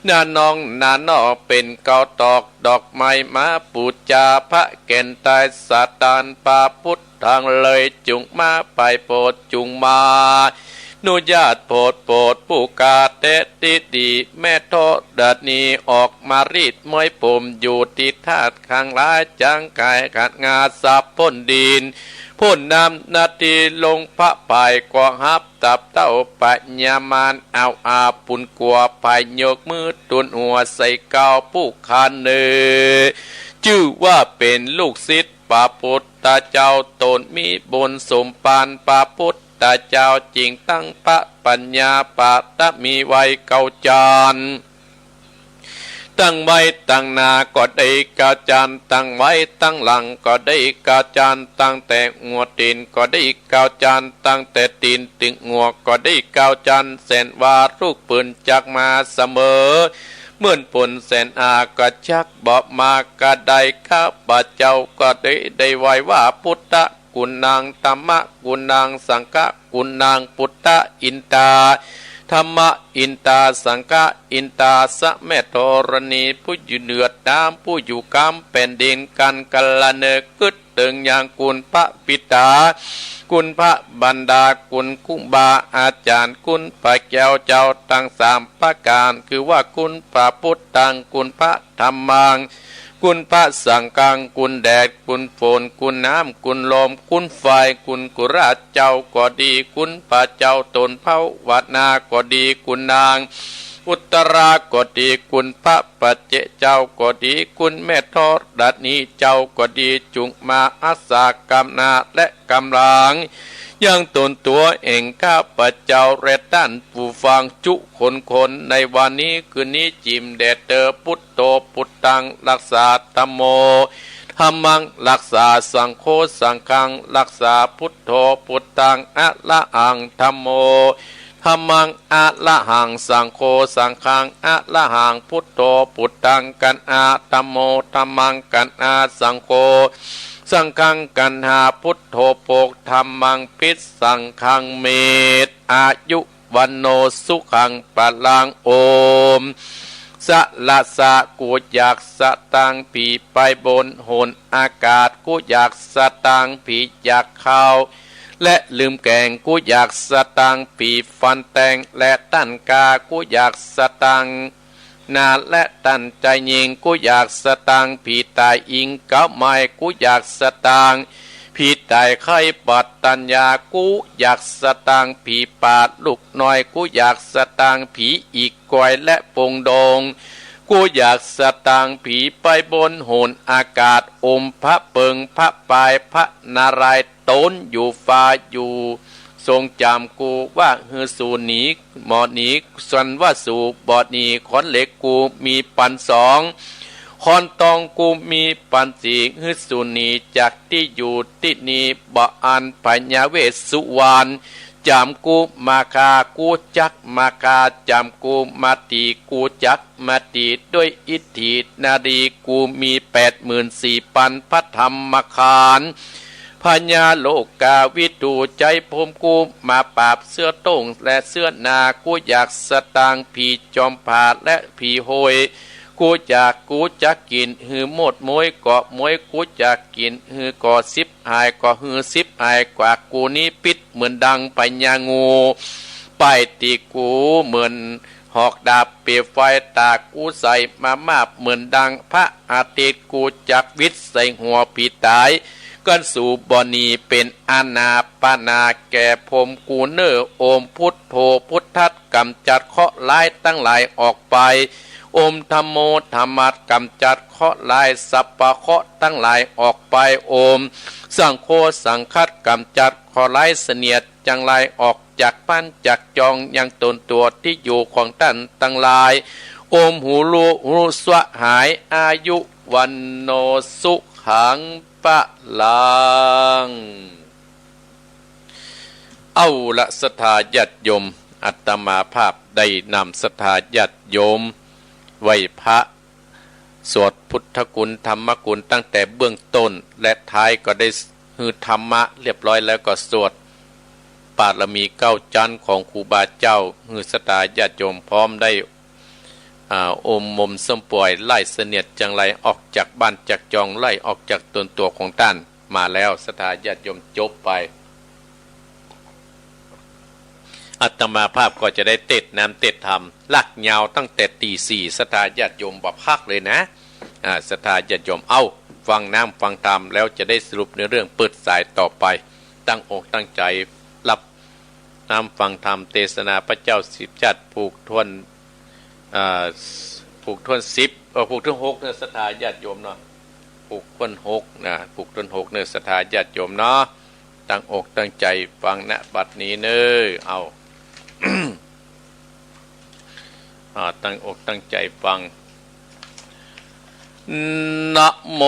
หน้าน้องหน้าหน้อเป๋นเกาตอก ดอกไม้มาปู๋จา พระแก่นตายสถาน พระพุทธังเลยจุ่งมา ไปโผดจุ่งมา อนุญาตโผดโผด ผู้กาเตะตี้ดี แม่ธรณีออกมารีดม้อยผม อยู่ตี้ธาตุข้างหลาย จ๋างก๋ายขัดงาสับพ่นดิน พ่นน้ำหน้าตี้ลงพระพาย ก็ฮับตับเต้าปะยามาร เอาอาบุญกั๋ว พายยกมือตูนหัวใส่เก้า ผู้ข้าเน่อ จื้อว่าเป๋นลูกศิษย์พระพุทธเจ้า ตนมีบุญสมปานพระพุทธเจ้า จึงตั้งพระปัญญาบารมีไว้เก้าจั้น ตั้งไว้ตังหน้าก็ได้เก้าจั้น ตั้งไว้ตังหลังก็ได้เก้าจั้น ตั้งแต่หัวตี๋นก็ได้เก้าจั้น ตั้งแต่ตี๋นเถิงหัวก็ได้เก้าจั้น แสนว่าลูกปืนจักมาเสมอ เหมือนฝนแสนหากก็จักบ่มา ก็ได้ข้าพเจ้าก็ได้ ได้ไหว้ว่า พุทธะ กุณัง ธัมมะ กุณัง สังฆะ กุณัง พุทธะ อินตา ธัมมะ อินตา สังฆะ อินตา สะ แม่ธรณี ผู้อยู่เหนือน้ำ ผู้อยู่กำแผ่นดิน กันกะละเนอ กึ๊ดเถิงยังคุณพระปิตา คุณพระมารดา คุณครูบาอาจ๋ารย์ คุณพระแก้วเจ้าตังสามประก๋าน คือว่าคุณพระพุทธัง คุณพระธัมมัง คุณพระสังฆัง คุณแดด คุณฝน คุณน้ำ คุณลม คุณไฟ คุณกุราเจ้าก็ดี คุณพระเจ้าตนภาวนาก็ดี คุณนางอุตตราก็ดี คุณพระปัจเจกเจ้าก็ดี คุณแม่ธรณีเจ้าก็ดี จุ่งมาอาสากำนาและกำลัง ยังตนตั๋วแห่งข้าพเจ้าและต้านผู้ฟังจุคนคน ในวันนี้คืนนี้ จิ่มแด่เตอ พุทโธ พุทธัง รักษา ธัมโม ธัมมัง รักษา สังโฆ สังฆัง รักษา พุทโธ พุทธัง อะระหัง ธัมโม ธัมมัง อะระหัง สังโฆ สังฆัง อะระหัง พุทโธ พุทธัง กัณหา ธัมโม ธัมมัง กัณหา สังโฆ สังฆัง กัณหา พุทโธ โภค ธัมมัง ภิสสังฆัง เมต อายุ วัณโณ สุขัง พลัง โอม สะระสะ กูอยากสะตางผีไปบนหนอากาศ กูอยากสะตางผีอยากเข้า และลืมแกง กูอยากสะตางผีฟันแตง และต้านกา กูอยากสะตาง นาและต้านจายญิง กูอยากสะตางผีต๋ายอิง เก๊าไม้ กูอยากสะตางผีต๋ายไข้ บัดตัญญา กูอยากสะตางผีป่า ลูกน้อย กูอยากสะตางผีอีกกอย และปงดง กู กูอยากสตางค์ผีไปบนหนอากาศ อมพระเปิงพระปายพระนารายณ์ ตนอยู่ฟ้าอยู่ทรงจ๋ำกูว่าหื้อสูหนีบ่หนี ส่วนว่าสูบ่หนี ค้อนเหล็กกูมีปันสอง ค้อนตองกูมีปันสี่ หื้อสูหนีจากตี้อยู่ตี้นี่บ่อั้น พญาเวสสุวรรณจ๋ำกูมาฆ่า กูจักมาฆ่า จ๋ำกูมาตี๋ กูจักมาตี๋ ด้วยอิทธินารีกูมีแปดหมื่นสี่ปันพระธรรมขันธ์ พญาโลกาวิทูใจ๊พรหมกูมาปราบ เสื้อโต้งและเสื้อนา กูอยากสตางค์ผีจอมผาและผีโฮย กูอยาก กูจักกิ๋นหื้อหมดม้วย ก่อม้วย กูจักกิ๋นหื้อก่อสิบหาย ก่อหื้อสิบหายกว่า กูนี้ปิ๊ดเหมือนดังพญางู ป้ายตี๋กูเหมือนหอกดาบ เปรียบไฟต๋ากูใส่มามาบ เหมือนดังพระอาทิตย์ กูจักวิดใส่หัวผีต๋าย กันสูบ่หนี เป๋นอานาปานาแก่พรหมกูเน่อ อมพุทโธพุทธัส ก๋ำจัดเคราะห์ร้ายตังหลายออกไป อมธัมโมธัมมัส ก๋ำจัดเคราะห์ร้ายสัพพะเคราะห์ตังหลายออกไป อมสังโฆสังฆัส ก๋ำจัดเคราะห์ร้ายเสนียดจังไรออกจากบ้านจากจองยังตนตั๋วตี้อยู่ของต้านตังหลาย อมหูลูหูสวะหาย อายุวัณโณสุขังพะลัง เอาละศรัทธาญาติโยม อาตมาภาพได้นำศรัทธาญาติโยมไหว้พระ สวดพุทธคุณธรรมคุณตั้งแต่เบื้องต้นและท้าย ก็ได้หื้อธรรมะเรียบร้อยแล้ว ก็สวดบารมีเก้าจั๊นของครูบาเจ้า หื้อศรัทธาญาติโยมพร้อมได้ อ่า อมมมส้มป่วยไล่เสนียดจังไรออกจากบ้านจากจอง ไล่ออกจากตนตั๋วของต้านมาแล้ว ศรัทธาญาติโยม จบไป อาตมาภาพก็จะได้เตสน์น้ำเตสน์ธรรม ลากยาวตั้งแต่ตีสี่ ศรัทธาญาติโยมบ่พักเลยนะ อ่า ศรัทธาญาติโยม เอ้า ฟังน้ำฟังธรรมแล้วจะได้สรุปในเรื่องเปิดสายต่อไป ตั้งอกตั้งใจ๋รับน้ำฟังธรรมเตสนาพระเจ้าสิบชาติ ผูกถ้วน อ่า ผูกถ้วนสิบ เอ่อ ผูกถ้วนหกเน่อ ศรัทธาญาติโยมเนาะ ผูกถ้วนหกนะ ผูกถ้วนหกเน่อ ศรัทธาญาติโยมเนาะ ตั้งอกตั้งใจ๋ฟังนะบัดนี้เน่อ เอา อ่า ตั้งอกตั้งใจ๋ฟัง นะโม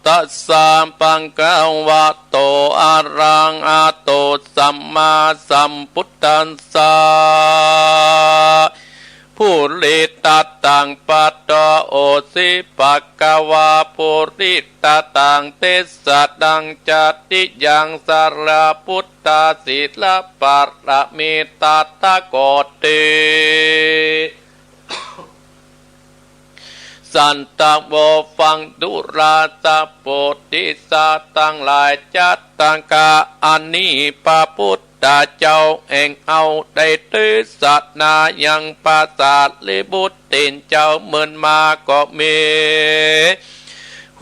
ตัสสะ ภะคะวะโต อะระหะโต สัมมาสัมพุทธัสสะ ปุริตตัง ปัตโต โอสิ ภะคะวา ปุริตตัง เตสะตัง จาติยัง สะระปุตตา สีลปะระมี ตถาคติ สันตะโว ฟังดูรา สะโพธิสัตว์ตังหลาย จัตตางคา อันนี้พระพุทธเจ้าแห่งเฮาได้เตสนายังพระสารีบุตรเถรเจ้าเมินมาก็มี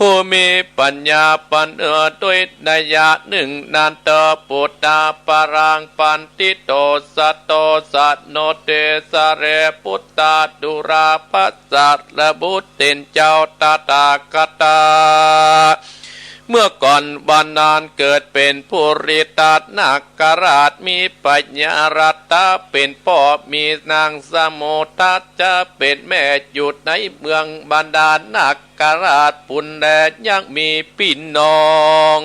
ผู้มีปัญญาปัญเอือด้วยนัยยะหนึ่งนั้นเตอ ปุตตะปะรัง ปันทิโต สัตโต สะโน เตสะเร ปุตตา ดูรา พระสารีบุตรเถรเจ้า ตถาคตา เมื่อก่อนวันนั้นเกิดเป๋นปุริตนาคราช มีพญารัตตะเป๋นป้อ มีนางสะโมทะจะเป๋นแม่ อยู่ในเมืองบรรดานาคราชปุ้นแล ยังมีปี้น้อง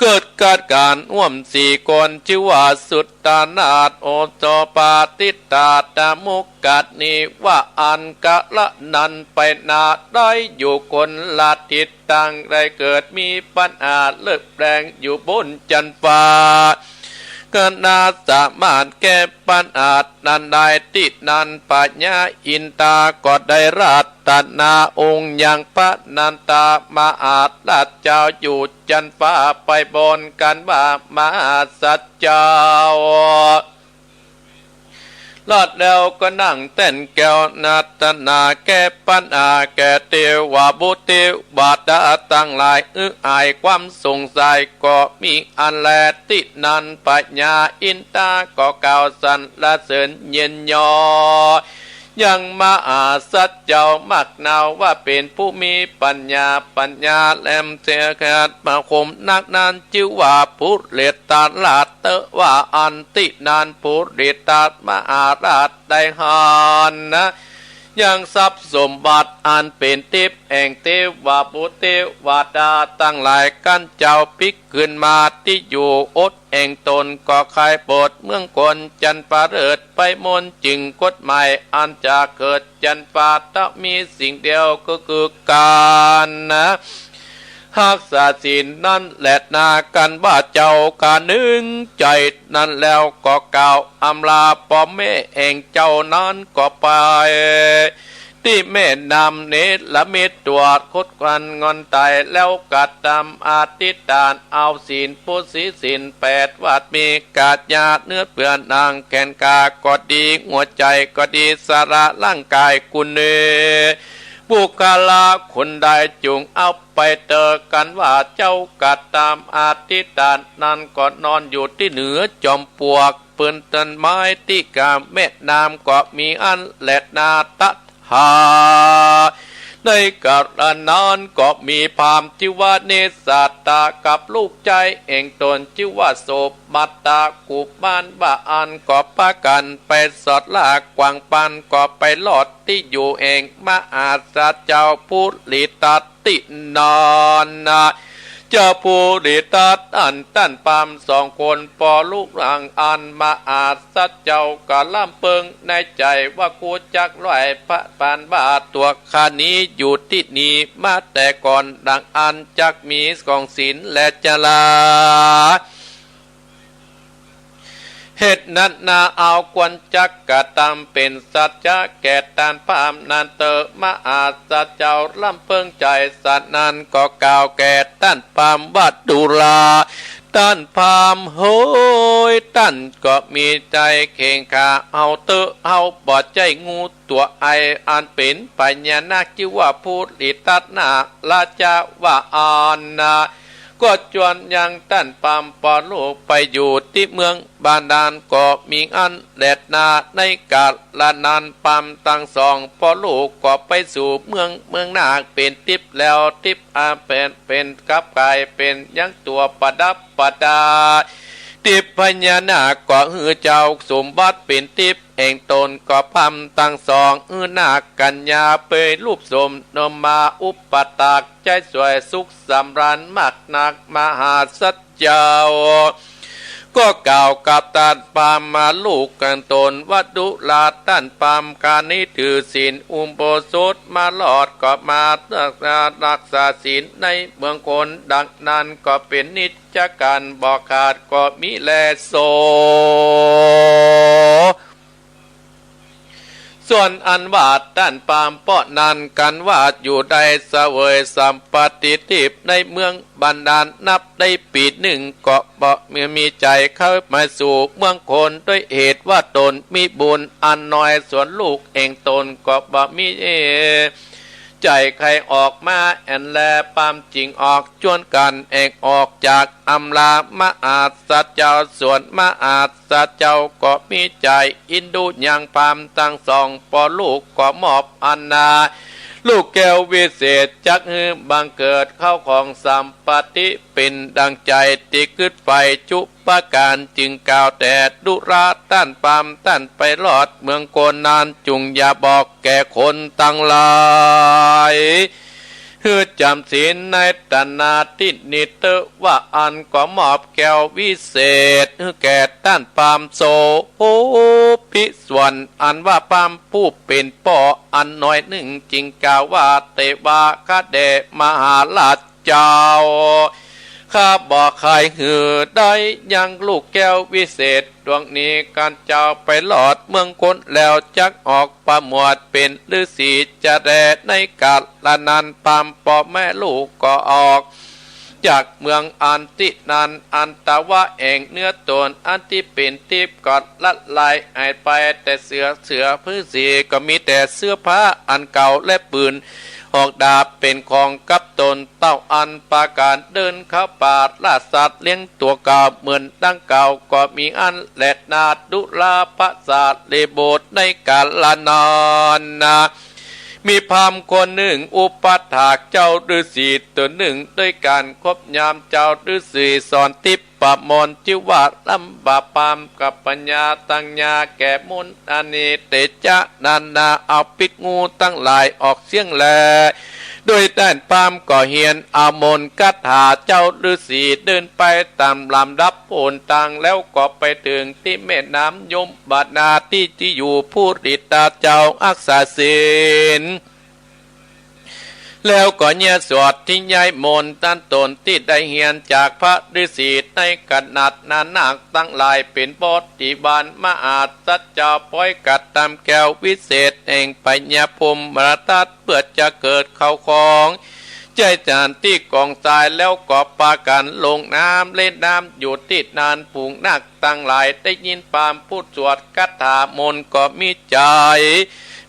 เกิดกัดกั๋นฮ่วมสี่คน จื้อว่าสุตตานาถ โอโสปาติตา ตะมุกกะนิวะ อันกาละนั้นไปนาได้อยู่คนละทิศ ตังได้เกิดมีปัญหาเลิกแปลงอยู่บนจั๊นฟ้า คณะสามารถแก้ปัญหานั้นได้ตี้นั้น พญาอินทาก็ได้ราธนาองค์ยังพระนันทามหาราชเจ้าอยู่จั๊นฟ้าไปบนกั๋นว่า มหาสัจเจ้า ลาดแล้วก็นั่งแต้นแก้วนาตนาแก้ปัญหาแก่เตวบุตรเตวดาตังหลาย อื้ออายความสงสัยก็มีอันแล ตี้นั้นพญาอินทาก็กล่าวสรรเสริญเยินยอ ยังมหาสัจเจ้ามักนาวว่าเป๋นผู้มีปัญญา ปัญญาแหลมเสียแขดมาคมนักนั้น จื้อว่าภูริทัตราชเตอะว่าอั้น ตี้นั้นภูริทัตมหาราชได้หันนะ ยังทรัพย์สมบัติอันเป๋นทิพย์แห่งเตวบุตรเตวดาตังหลาย ครั้นเจ้าปิ๊กขึ้นมาตี้อยู่อดแห่งตน ก็ใค่โปรดเมืองคนจันทร์ประเสริฐไปมนต์ จึงกฎหมายอันจะเกิดจันทร์ฟ้า ถ้ามีสิ่งเดียวก็คือก๋านนะ ฮักษาศีลนั้นแลนา กันว่าเจ้าก๋านึ่งใจ๋นั้นแล้วก็กล่าวอำลาป้อแม่แห่งเจ้านั้นก็ไปตี้แม่น้ำเนรมิตร ตรวจคดควันงอนต๋าย แล้วกระตำอธิษฐานเอาศีลผู้ศีลศีลแปด วัดมีกัจญาเนื้อเปื้อนหนังแขนขาก็ดี หัวใจ๋ก็ดี สะอาดร่างก๋ายกุณเน บุคคละคนใดจุ่งเอาไปเตอะ กันว่าเจ้ากระตำอธิษฐานนั้นก็นอนอยู่ตี้เหนือจอมปลวกเปิ้นต้นไม้ตี้ก๋ามแม่น้ำก็มีอั้นแลนา ตถา ในก๋าละนั้นก็มีพราหมณ์จื้อว่าเนสสัตตะกับลูกใจ๊แห่งตนจื้อว่าโสมัตตะกุมารว่าอั้น ก็ปากั๋นไปสอดล่ากวางปัน ก็ไปรอดตี้อยู่แห่งมหาสัจเจ้าภูริทัตตี้นั้นนะ เจ้าภูริทัตอันต้านพราหมณ์สองคนป้อลูกหลังอันมหาสัจเจ้าก็ร่ำเปิงในใจ๋ว่า กูจักร้อยพระปานว่าตั๋วข้านี้อยู่ตี้นี่มาแต่ก่อน ดังอันจักมีของศีลและจารา เหตุนั้นนา เอาควรจักกระตำเป๋นสัจจะแก่ต้านพราหมณ์นั้นเตอะ มหาสัจเจ้าร่ำเปิงใจ๋สันนั้นก็กล่าวแก่ต้านพราหมณ์ว่า ดูรา ต้านพราหมณ์เฮย ต้านก็มีใจ๋เข่งขาเฮาเตอะ เฮาบ่ใจ้งูตั๋วไออันเป๋นพญานาคจื้อว่าภูริทัตนาราชาว่าอั้นนะ ก็จวนยังต้านพราหมณ์ป้อลูกไปอยู่ตี้เมืองบาดาลก็มีอั้นแลนา ในก๋าละนั้นพราหมณ์ตังสองป้อลูกก็ไปสู่เมือง เมืองนาคเป๋นทิพย์แล้ว ทิพย์อาเป๋น เป๋นกับก๋ายเป๋นยังตั๋วประดับประดา ทิพย์พญานาคก็หื้อเจ้าสมบัติเป๋นทิพย์แห่งตน ก็พราหมณ์ตังสองหื้อนาคกัญญาเปยรูปสมนมมาอุปถาก ใจ๊สวยสุขสำราญมากนัก มหาสัจเจ้า ก็กล่าวกับต้านพราหมณ์มาลูกกั๋นตนว่า ดูรา ต้านพราหมณ์ ข้านี้ถือศีลอุโบสถมารอด ก็มารักษา รักษาศีลในเมืองคน ดังนั้นก็เป๋นนิจการบ่ขาดก็มีแลโส ส่วนอันว่าต้านพราหมณ์ป้อนั้น กันว่าอยู่ได้เสวยสัมปติทิพย์ในเมืองบาดาลนับได้ปี๋หนึ่ง ก็บ่มีใจ๋เข้ามาสู่เมืองคน ด้วยเหตุว่าตนมีบุญอันน้อย ส่วนลูกแห่งตนก็บ่มีใจ๋ใค่ออกมา อันแลพราหมณ์จึงออกจวนกั๋นแอ่งออกจากอำลามหาสัจเจ้า ส่วนมหา สัจเจ้าก็มีใจ๋อินดูยังพราหมณ์ตังสองป้อลูก ก็มอบอันนา ลูกแก้ววิเศษจักหื้อบังเกิดเข้าของสัมปติเป๋นดังใจ๋ตี้กึ๊ดใฝ่จุประก๋าน จึงกล่าวแต๊ ดูรา ต้านพราหมณ์ ต้านไปรอดเมืองคนนั้น จุ่งอย่าบอกแก่คนตังหลาย หื้อจ๋ำศีลในต๋านาตี้นี้เต๊อะ ว่าอั้นก็มอบแก้ววิเศษหื้อแก่ต้านพราหมณ์โสภิส่วน อันว่าพราหมณ์ผู้เป๋นป้ออันน้อยนึ่ง จึงกล่าวว่า เตวา ข้าแด่มหาราชเจ้า ข้าบ่ใค่หื้อได้ยังลูกแก้ววิเศษดวงนี้ กันเจ้าไปรอดเมืองคนแล้ว จักออกผนวดเป๋นฤๅษีจะแล ในก๋าละนั้น พราหมณ์ป้อแม่ลูกก็ออก จากเมืองอันตี้นั้น อันตวะแห่งเนื้อตนอันตี้เป๋นทิพย์ก็ละลายหายไป แต่เสื้อ เสื้อผืนสีก็มีแต่เสื้อผ้าอันเก่าและปืนหอกดาบเป๋นของกับตนเต้าอั้น ปากั๋นเดินเข้าป่าล่าสัตว์เลี้ยงตั๋วเก่าเหมือนดังเก่าก็มีอั้นแลนา ดูราพระสารีบุตร ในกาลนั้นนา มีพราหมณ์คนนึ่งอุปัฏฐากเจ้าฤๅษีต๋นนึ่ง โดยก๋านคบยามเจ้าฤๅษีสอนทิพย์ประมนต์ จื้อว่าลำบากพราหมณ์กับปัญญา ตังยาแก้มนต์อันมีเตจ๊ะนานา เอาปิ๊กงูตังหลายออกเสี้ยงแล โดยต้านพราหมณ์ก็เฮียนเอามนต์คาถา เจ้าฤๅษีเดินไปต๋ามลำดับหนตาง แล้วก็ไปเถิงตี้แม่น้ำยมนา ตี้ตี้อยู่ปุริตะเจ้าฮักษาศีล แล้วก็เยียะสวดทิยายมนต์ อันต๋นตี้ได้เฮียนจากพระฤๅษีในขนาดนั้น นาคตังหลายเป๋นบริวาร มหาสัจจาวปอยกระตำแก้ววิเศษแห่งพญาพรหมทัต เปื้อจะเกิดเข้าของ ใจ๊จานตี้กองทราย แล้วก็ปากั๋นลงน้ำเล่นน้ำอยู่ตี้นั้น ฝูงนาคตังหลายได้ยินพราหมณ์ผู้สวดคาถามนต์ก็มีใจ๋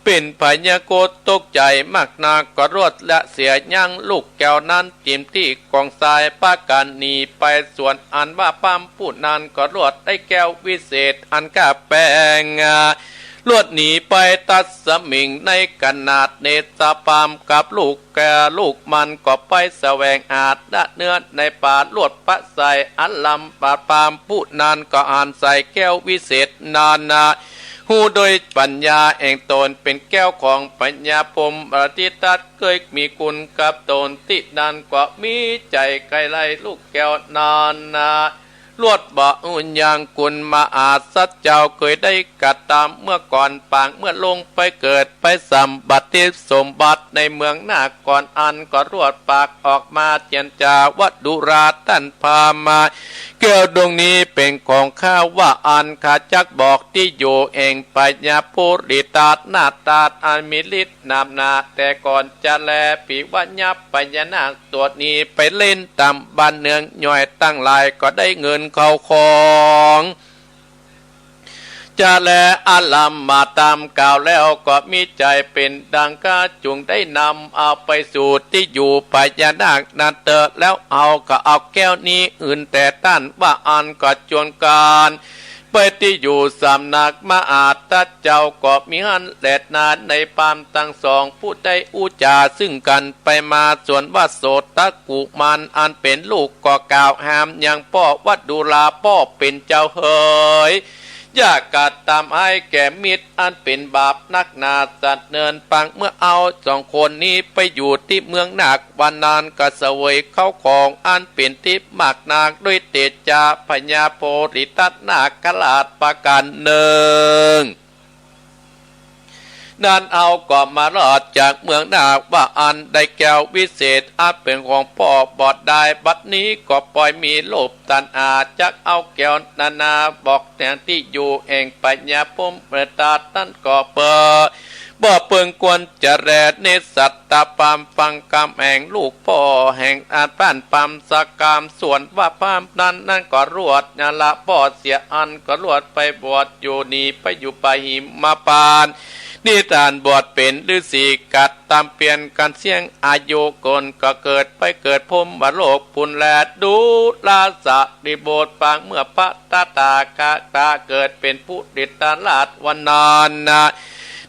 เป๋นพยาโกตตกใจ๋มากนัก ก็รวดละเสียยั้งลูกแก้วนั้น ถิ่มตี้กองทราย ปากั๋นหนีไป ส่วนอันว่าพราหมณ์ผู้นั้นก็รวดได้แก้ววิเศษอันข้าแป๋ง รวดหนีไปตัดสมิง ในขนาดเนตรพราหมณ์กับลูกแก้วลูกมันก็ไปแสวงหาเนื้อในป่า รวดปะใส่อันลำบาก พราหมณ์ผู้นั้นก็หันใส่แก้ววิเศษนานา ฮู้โดยปัญญาแห่งต๋นเป๋นแก้วของพญาพรหมทัต เกยมีคุณกับต๋นตี้นั้นก็มีใจ๋ใค่ใค่ลูกแก้วนานา รวดบ่ฮู้ยังคุณมหาสัจจาวเกยได้กระตำเมื่อก่อน ปางเมื่อลงไปเกิดไปสำบัดทิพย์สมบัติในเมืองนาคก่อน อันก็รวดปากออกมาเจียรจาว่า ดูราต้านพราหมณ์ แก้วดวงนี้เป๋นของข้าว่าอั้น ข้าจักบอกตี้อยู่แห่งพญาปุริตะนาคราชอันมีฤทธิ์หนามหนา แต่ก่อนจะแล ผีว่ายับพญานาคตั๋วนี้ไปเล่นต๋ามบ้านเมืองย่อยตังหลาย ก็ได้เงินเข้าของ จะแล อารัมมาต๋ามกล่าวแล้วก็มีใจ๋เป๋นดังข้า จุ่งได้นำเอาไปสู่ตี้อยู่พญานาคนั้นเต๊อะ แล้วเฮาก็เอาแก้วนี้หืนแต่ต้านว่าอั้น ก็จวนกั๋นไปตี้อยู่สำนักมหาสัจจาวก็มีหั้นแลนา ในพราหมณ์ตังสองผู้ได้อู้จ๋าซึ่งกั๋นไปมา ส่วนว่าโสตกุมารอันเป๋นลูกก็กล่าวห้ามยังป้อว่า ดูราป้อเป๋นเจ้าเหย อย่ากระตำฮ้ายแก่มิตรอันเป๋นบาปนักหนา สันเนินปางเมื่อเอาสองคนนี้ไปอยู่ตี้เมืองนาค วันนั้นก็เสวยเข้าของอันเป๋นทิพย์มากนัก ด้วยเตจ๊ะพญาปุริตะนาคราชประก๋านนึ่ง นั้นเฮาก็มารอดจากเมืองนาคว่าอั้น ได้แก้ววิเศษอันเป๋นของป้อบ่ได้ บัดนี้ก็ปอยมีโลภตัณหา จักเอาแก้วนานา บอกแตงตี้อยู่แห่งพญาพรหมทัตนั้นก็เป๋อ บ่เปิงควรจะแล เนตรสัตตะพราหมณ์ฟังกำแห่งลูกป้อแห่งอันต้านพราหมณ์สักกำ ส่วนว่าพราหมณ์นั้นนั้นก็รวดละป้อเสียอั้น ก็รวดไปบวชอยู่หนีไปอยู่ปหิมพานต์ นิทานบวชเป๋นฤๅษีกั๋นต๋ามเปลี่ยนกั๋นเสี้ยงอายุคน ก็เกิดไปเกิดพรหมโลกปูนแล ดูราสารีบุตร ปางเมื่อพระตถาคตะเกิดเป๋นปุริตราชวันนั้นนา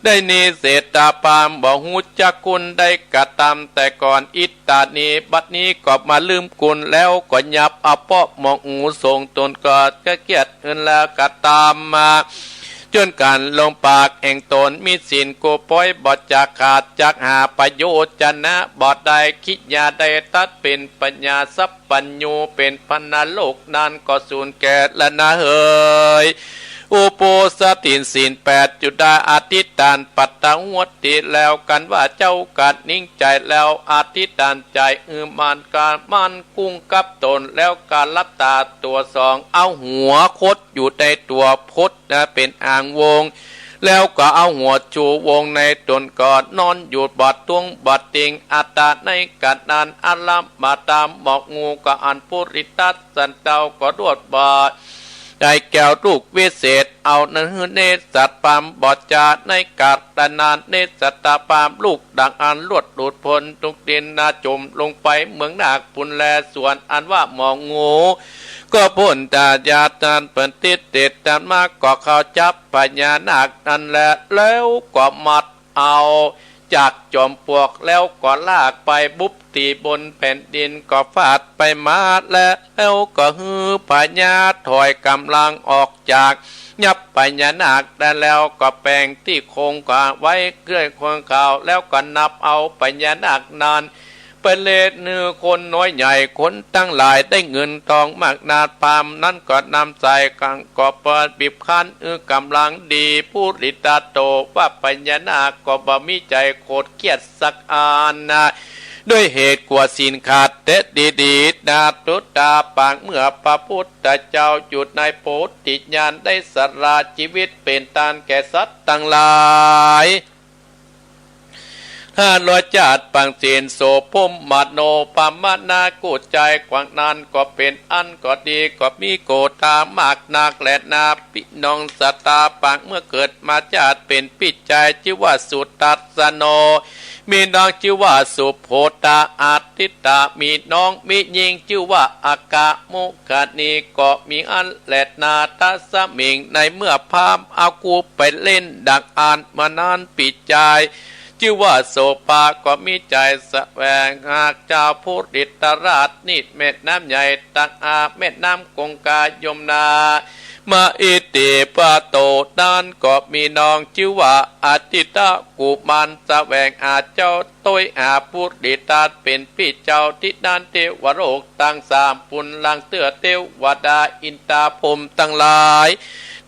ได้นิเศรษฐพราหมณ์บ่ฮู้จักคุณได้กระตำแต่ก่อน อิตตานิ บัดนี้ก็มาลืมคุณแล้ว ก็ยับเอาป้อหมองหูส่งตนก็เกลียดอื่นแล้วกระตำมา จนกั๋นลงปากแห่งตนมีศีลกู้ปอยบ่จักขาด จักหาประโยชน์จะนะบ่ได้ กิริยาได้ตัดเป๋นปัญญาสัพพัญญูเป๋นพรหมโลกนั้นก็สูญแก่ละนาเหย อุโบสถศีลแปดจุดาอธิษฐานปัตตาหวติแล้วกั๋นว่า เจ้ากั๋นนิ่งใจ๋แล้วอธิษฐานใจ๋หื้อมันกั๋นมั่นกุ้งกับตน แล้วกั๋นหลับต๋าตั๋วสอง เอาหัวคดอยู่ในตั๋วคดนะเป๋นอ่างวง แล้วก็เอาหัวจูวงในต๋นก็นอนอยู่บ่าตวงบ่าเตียง อัตตา ในกัณฑ์นั้น อลัมมาตาหมอกงูก็อันปุริตะสันเจ้าก็ลวดบ่า ได้แก้วลูกวิเศษ เอานั้นหื้อเนสตาพราหมณ์บ่าจา ในกัณฑ์นั้นเนสตาพราหมณ์ลูกดังอันลวดหลุดป๊นทุกข์ดินนา จุ่มลงไปเมืองนาคปุ้นแล ส่วนอันว่าหมอกงู ก็ป๊นตายาตันเปิ้นติดเตดตันมา ก็เข้าจับพญานาคนั้นแล แล้วก็มัดเอาจากจอมปลวก แล้วก็ลากไปบุบตี้บนแผ่นดิน ก็ฟาดไปมา แล้วก็หื้อพญาถอยก๋ำลังออกจากยับพญานาคได้แล้ว ก็แปงตี้โคงก็ไว้เกื้อยคงเขา แล้วก็นับเอาพญานาคนั้น เปิ้นเล่นหื้อคนน้อยใหญ่คนตังหลายได้เงินตองมากนาด พราหมณ์นั้นก็นำใส่กัง ก็เปิดบีบคั้น อือก๋ำลังดี ปุริตะโต ว่าพญานาคก็บ่มีใจ๋โขดเคียดสักอันนา ด้วยเหตุกั๋วศีลขาดแต๊ดีๆ นา ตุ๊ตา ปางเมื่อพระพุทธเจ้าอยู่ในโพธิญาณ ได้สละจีวิตเป๋นตานแก่สัตว์ตังหลาย ห้าร้อยจาติปางศีล โสภมโน ปมนา กู้ใจ๋ขวางนั้น ก็เป๋นอันก็ดี ก็มีโกฏามากนักแลนา ปี้น้องสัตตา ปางเมื่อเกิดมาจาติเป๋นปี้จาย จื้อว่าสุทัสสโน มีน้องจื้อว่าสุโพธะ อาทิตตะ มีน้องมีญิงจื้อว่าอัคคมุคคณี ก็มีอั้นแลนา ตัสสมิง ในเมื่อพราหมณ์เอากู้ไปเล่นดังอั้น เมื่อนั้นปี้จาย จื้อว่าโสภะ ก็มีใจ๋แสวงหาเจ้าปุริตราช นี่แม่น้ำใหญ่ตักอาแม่น้ำคงคายมนา มหิทธิปโต นั้นก็มีน้องจื้อว่าอาทิตตกุมาร แสวงหาเจ้า ตวยหาปุริตราชเป๋นปี้เจ้า ตี้นั้นเตวโลกตังสามปุนลังเตื้อ เตวดาอินตาพรหมตังหลาย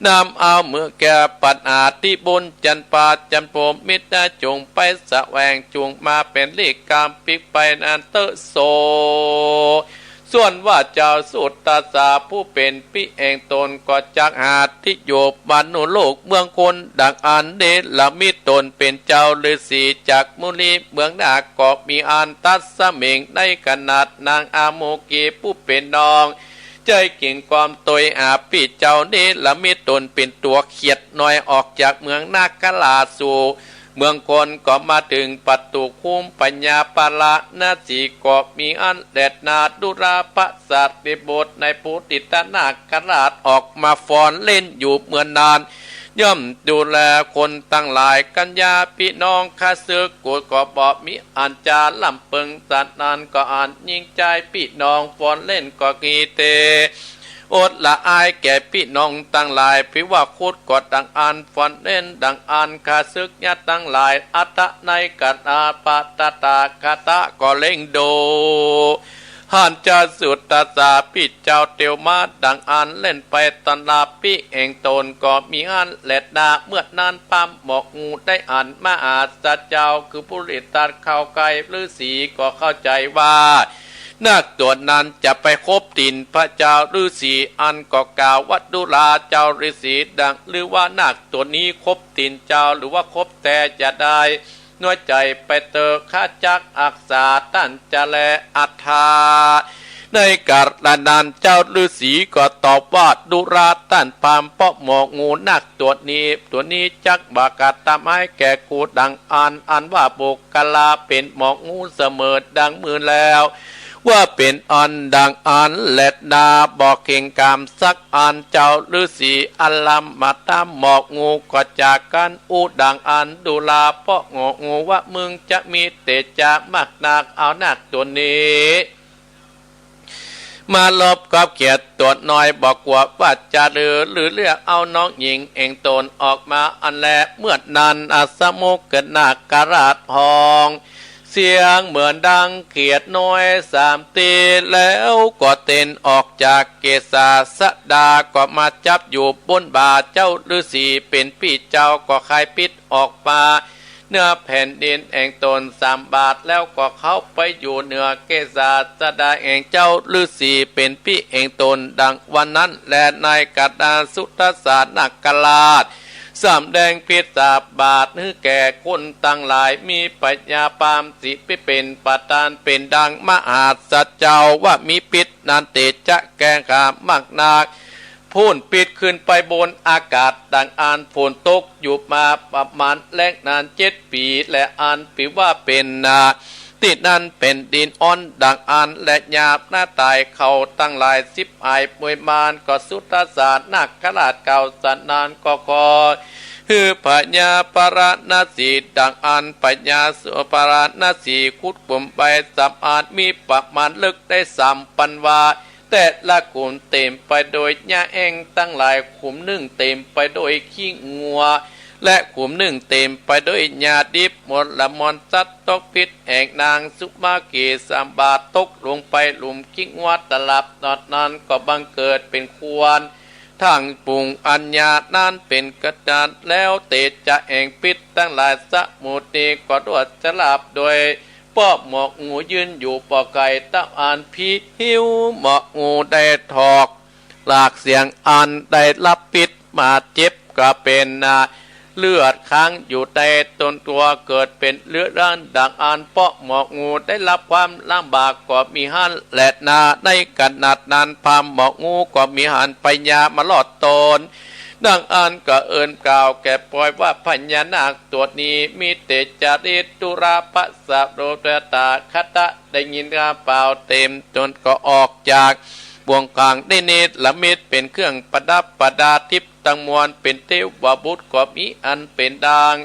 นำเอาเมือแก้ปัญหาตี้บุญจันปาจันพรหมมิตร จุ่งไปแสวงจุ่งมาเป๋นลิกามปิ๊กไปนั้นเต๊อะโส ส่วนว่าเจ้าสุทัสสะผู้เป๋นปี้แห่งต๋น ก็จักหาตี้อยู่มนุโลกเมืองคนดังอั้น เนรมิตต๋นเป๋นเจ้าฤๅษีจักมุนี เมืองนาคก็มีอั้น ตัสสมิง ในขณะนั้น อาโมกิผู้เป๋นน้อง ใจ๋เก่งความตวยหาปี้เจ้า เนรมิตต๋นเป๋นตั๋วเขียดน้อย ออกจากเมืองนาคราชสู่เมืองคน ก็มาเถิงประตู๋คุ้มพญาปาราณสี ก็มีอั้นแลนา ดูราประสาทริบุตรในปุริตนาคราชออกมาฟ้อนเล่นอยู่เมืองนั้น ย่อมดูแลคนตังหลาย กัณยาปี้น้องข้าศึก กูก็บ่มีอันจะลำเปิง สันนั้นก็อันยิ่งใจ๋ปี้น้องฟ้อนเล่นก็กีเต อดละอายแก่ปี้น้องตังหลาย ภิวะคุดก็ดังอั้น ฟ้อนเล่นดังอั้น ข้าศึกยักษ์ตังหลาย อัตตะ ในกัณหาปะตะตาคตะก็เล็งดู หันเจ้าสุทัสสะปี้เจ้าเตียวมาดังอั้น เล่นไปตะหนาปี้แห่งต๋น ก็มีอั้นแลนา เมื่อนั้นพราหมณ์หมอกงูได้อันมหาสัจเจ้า คือปุริตราชเข้าใก้ฤๅษี ก็เข้าใจ๋ว่า นาคตั๋วนั้นจะไปคบตี๋นพระเจ้าฤๅษี อันก็กล่าวว่า ดูราเจ้าฤๅษี ดังลือว่านาคตั๋วนี้คบตี๋นเจ้า หรือว่าคบแต๊จะได้ น้อยใจ๋ไปเต๊อะ ข้าจักอักษาต้านจะแล อัฏฐา ในกาละนั้นเจ้าฤๅษีก็ตอบว่า ดูราต้านพราหมณ์ เปาะหมอกงูนาคตั๋วนี้ ตั๋วนี้จักบ่กัดตำฮ้ายแก่กูดังอั้น อันว่าบุคคละเป๋นหมอกงูเสมอดังมือแล้ว ว่าเป๋นอันดังอั้นแลนา บ่เข่งกามสักอัน เจ้าฤๅษีอลัมมาตามหมอกงู ก็จากกั๋นอู้ดังอั้น ดูราเปาะหมอกงู ว่ามึงจะมีเตจะมากนัก เอานาคตั๋วนี้ มาลบกับเขียดตั๋วน้อย บ่กั๋วว่าจะลือ หรือเรียกเอาน้องหญิงแห่งต๋นออกมาอันแล เมื่อนั้นอสมุขนาคราชฮ้อง เสียงเหมือนดังเขียดน้อยสามตี แล้วก็เต้นออกจากเกศาสดา ก็มาจับอยู่บนบ่าเจ้าฤๅษีเป๋นปี้เจ้า ก็คายปิ๊ดออกมา เนื้อแผ่นดินแห่งต๋นสามบาท แล้วก็เข้าไปอยู่เหนือเกศาสดาแห่งเจ้าฤๅษีเป๋นปี้แห่งต๋น ดังวันนั้นแล ในกัณหาสุทัสสนาคราช สำแดงปิสสาบาทหื้อแก่คนตังหลาย มีพญาพราหมณ์สีพิเป๋นประธาน เป๋นดังมหัสเจ้าว่า มีปิสนั้นเตจะแก่ข้ามากนัก พ่นปิสขึ้นไปบนอากาศ ดังอั้นฝนตกอยู่มาประมาณแล้งนานเจ็ดปี๋ และอันปิว่าเป๋นนา ตี้นั้นแผ่นดินอ้อนดังอั้น และยามนาต๋ายเขาตังหลายสิบหายป่วยมาน ก็สุทัสสานาคราชกล่าวสนั้นก็ขอหื้อพญาพาราณสีดังอั้น พญาสุพาราณสีขุดขุมไปสำอางมีประมาณลึกได้สามปันวา แต่ละขุมเต๋มไปโดยหญ้าแอ้งตังหลาย ขุมนึ่งเต๋มไปโดยขี้งัว และขุมนึ่งเต๋มไปโดยหญ้าดิบ มดและมอนสัตว์ตกผิดแห่ง นางสุมาเกศสามบาทตกลงไปหลุมขี้งัวตลับ ตอนนั้นก็บังเกิดเป๋นควร ทั้งฝูงอันหญ้านั้นเป๋นกระจัด แล้วเตจะแห่งปิสตังหลายสมุทรนี้ก็รวดสลับโดย เพราะหมอกหมู่ยืนอยู่บ่ไก๋ ตะอันผีหิ้วหมอกหมู่ได้ถอก หลากเสียงอันได้ฮับปิสบาดเจ็บก็เป๋นนา เลือดค้างอยู่ในต้นตั๋ว เกิดเป๋นเลือดร้อนดังอั้น เพราะหมอกหมู่ได้ฮับความลำบากก็มีหั้นแลนา ในขณะนั้นพราหมณ์หมอกหมู่ก็มีหั้น พญามารอดตน ดังอั้นก็เอิ้นกล่าวแก่ปอยว่า พญานาคตั๋วนี้มีเตจะฤทธิ์ดุราพะสะโรตตาคตะ ได้ยินข่าวเป๋นต้นก็ออกจากบ่วงขัง ได้เนรมิตเป๋นเครื่องประดับประดาทิพย์ตังมวล เป๋นเตวบุตรก็มีอันเป๋นดัง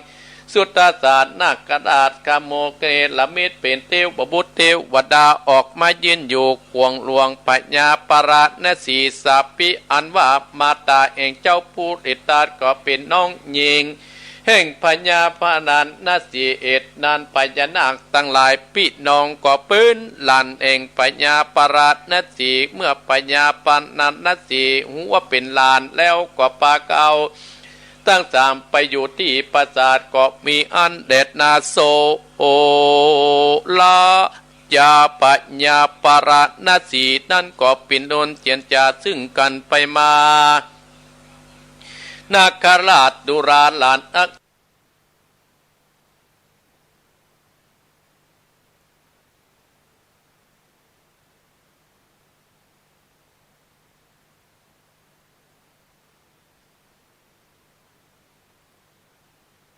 สุทัสสานาคราชคโมเกรมิตเป๋นเตวบุตรเตวดา ออกมายืนอยู่ขวางหลวงพญาพาราณสีสาปิ อันว่ามาต๋าแห่งเจ้าปุริทัตก็เป๋นน้องญิง แห่งพญาพาราณสี เหตุนั้นพญานาคตังหลายปี้น้องก็เป๋นหลานแห่งพญาพาราณสี เมื่อพญาพาราณสีฮู้ว่าเป๋นหลานแล้วก็ปาเกล้าตังสามไปอยู่ตี้ปราสาทก็มีอันแลนา โสระ ยาพญาพาราณสีนั้นก็ปิ้นรนเจียนจ๋าซึ่งกั๋นไปมา นาคราชดุราหลานอัก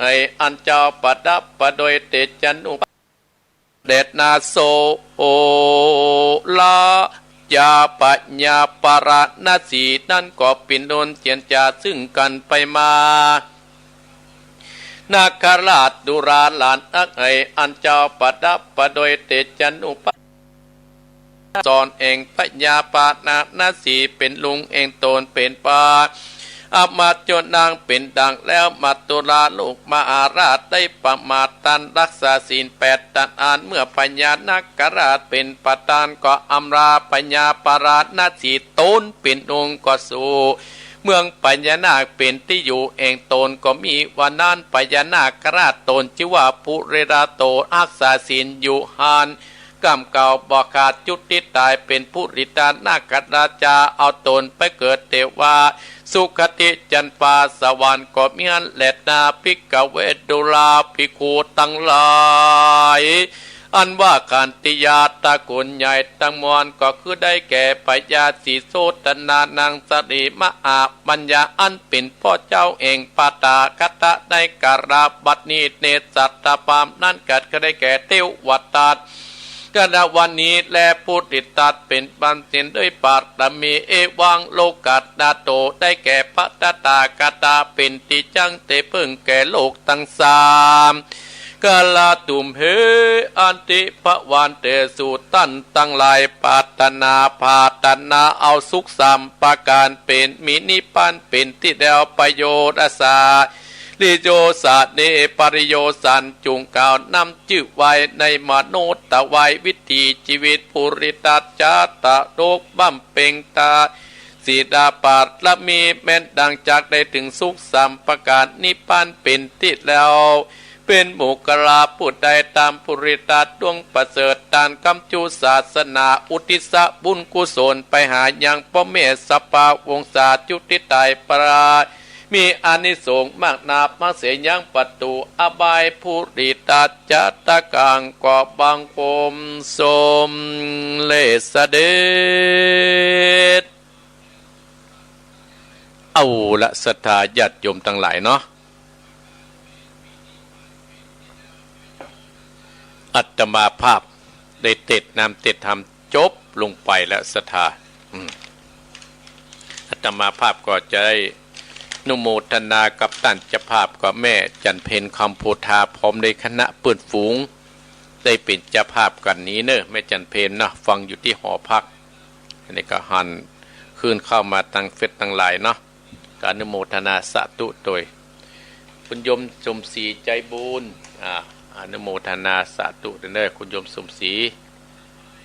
ไออันเจ้าประดับประโดยเตจานุภาพ แลนา โสระ ยาพญาพาราณสีนั้นก็ปิ้นรนเจียนจ๋าซึ่งกั๋นไปมา นาคราชดุราหลานอัก ไออันเจ้าประดับประโดยเตจานุภาพ สอนแห่งพญาพาราณสีเป๋นลุงแห่งต๋นเป๋นป้า อำมาตย์จนนางเป๋นดังแล้ว มัจจุราชลูกมหาราชได้ประมาทตันรักษาศีลแปดตันอั้น เมื่อพญานาคราชเป๋นประธานก็อำลาพญาพาราณสีต๋นเป๋นลุงก็สู่เมืองพญานาคเป๋นตี้อยู่แห่งต๋นก็มี วันนั้นพญานาคราชต๋นจื้อว่าปุริทัตโต ฮักษาศีลอยู่หั้น กำเก่าบ่ขาดจุติต๋ายเป๋นปุริทัตนาคราชา เอาต๋นไปเกิดเตวะสุคติจันทร์ฟ้าสวรรค์ก็มีหั้นแลนา ภิกขเว ดูราภิกขุตังหลาย อันว่าขันติยาตระกูลใหญ่ตังมวลก็คือได้แก่พญาสีโสตนะ นางสะหลี มหาปัญญา อันเป๋นป้อเจ้าแห่งพระตถาคตะ ในกาลบัดนี้เนสสัตตพราหมณ์นั้นก็คือได้แก่เตวทัต กนวันนี้และปุริทัตเป๋นบัณฑิตด้วยบารมี เอวังโลกัสสะโต ได้แก่พระตถาคตะเป๋นตี้จั้งเตเปิ้งแก่โลกตังสาม กาลาตุมเห อันติภวันเตสุ ต้านตังหลายปรารถนา ปรารถนาเอาสุขสามประก๋านเป๋น มีนิพพานเป๋นตี้แล้ว ประโยชน์สา ริโยสาเน ปริโยสาร จุ่งกล่าวนำจื้อไว้ในมโนทวายวิถีจีวิต ปุริทัตจะตะโลกบำเพ็งตา ศีลปารมีแม้นดังจักได้เถิงสุขสามประก๋านนิพพานเป๋นตี้แล้ว เป๋นโมคคัลลาผู้ใดต๋ามปุริทัตดวงประเสริฐ ต้านกำจุศาสนา อุทิศบุญกุศลไปหายังป้อแม่สัพพะวงศาจุติต๋ายปรา มีอานิสงส์มากนัก มักเสียยังประตูอบาย ภูริตัจจะตะกัง ขอบังคมสมเร็จเสด็จ เอาละ ศรัทธาญาติโยมตังหลายเนาะ อาตมาภาพได้เตสน์นำเตสน์ธรรมจบลงไปแล้ว ศรัทธา อืม อาตมาภาพก็จะได้อนุโมทนากับต้านเจ้าภาพ ก็แม่จันเพ็ญ คำโพธา พร้อมด้วยคณะเปื้อนฝูง ได้เป๋นเจ้าภาพกั๋นนี้เน่อ แม่จันเพ็ญเนาะ ฟังอยู่ตี้หอพัก อันนี้ก็หันขึ้นเข้ามาตังเฟซตังไลน์เนาะ ก็อนุโมทนาสาธุโตย คุณโยมสมศรีใจบุญ อ่า อนุโมทนาสาธุเน่อ คุณโยมสมศรี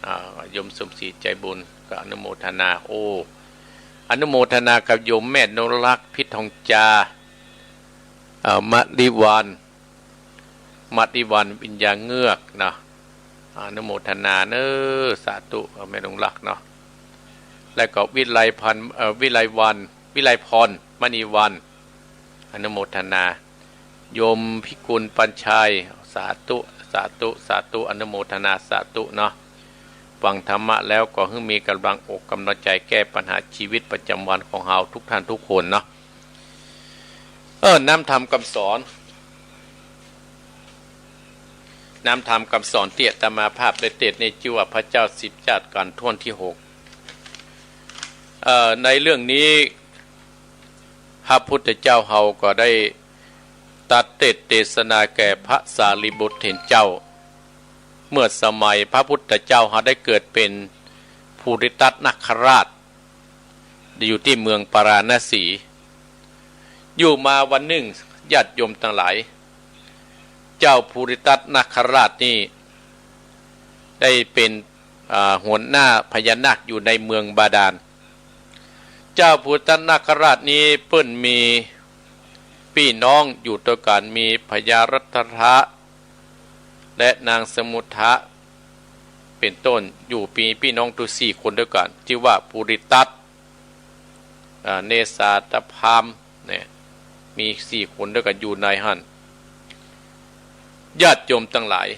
อ่า โยมสมศรีใจบุญ ก็อนุโมทนา โอ้ อนุโมทนากับโยมแม่นงรัก พิษทองจา เอ่อ มะลิวัน มะลิวัน วิญญาเงือกนะ อนุโมทนาเน่อ สาธุ แม่นงรักเนาะ แล้วก็วิไลพันธ์ เอ่อ วิไลวัน วิไลพร มณีวัน อนุโมทนา โยมพิกุลปัญชัย สาธุ สาธุ สาธุ อนุโมทนาสาธุเนาะ ฟังธรรมะแล้วก็หื้อมีก๋ำลังอกก๋ำลังใจ๋แก้ปัญหาชีวิตประจ๋ำวันของเฮาทุกท่านทุกคนเนาะ เออ นำธรรมกำสอน นำธรรมกำสอนตี้อาตมาภาพได้เตสน์นี่จื้อว่าพระเจ้าสิบชาติก๋านถ้วนตี้หก เอ่อ ในเรื่องนี้ พระพุทธเจ้าเฮาก็ได้ตรัสเตสน์เตสนาแก่พระสารีบุตรเถรเจ้า เมื่อสมัยพระพุทธเจ้าเฮาได้เกิดเป๋นภูริทัตตนาคราช อยู่ตี้เมืองปาราณสี อยู่มาวันนึ่ง ญาติโยมตังหลาย เจ้าภูริทัตตนาคราชนี่ได้เป๋น อ่า หัวหน้าพญานาคอยู่ในเมืองบาดาล เจ้าภูริทัตตนาคราชนี้เปิ้นมีปี้น้องอยู่ตวยกั๋น มีพญารัตถะและนางสมุทธะเป๋นต้น อยู่มีปี้น้องตวยสี่คนตวยกั๋น จื้อว่าภูริทัต อ่า เนสาตพราหมณ์เนี่ย มีสี่คนตวยกั๋นอยู่ในหั้น ญาติโยมตังหลาย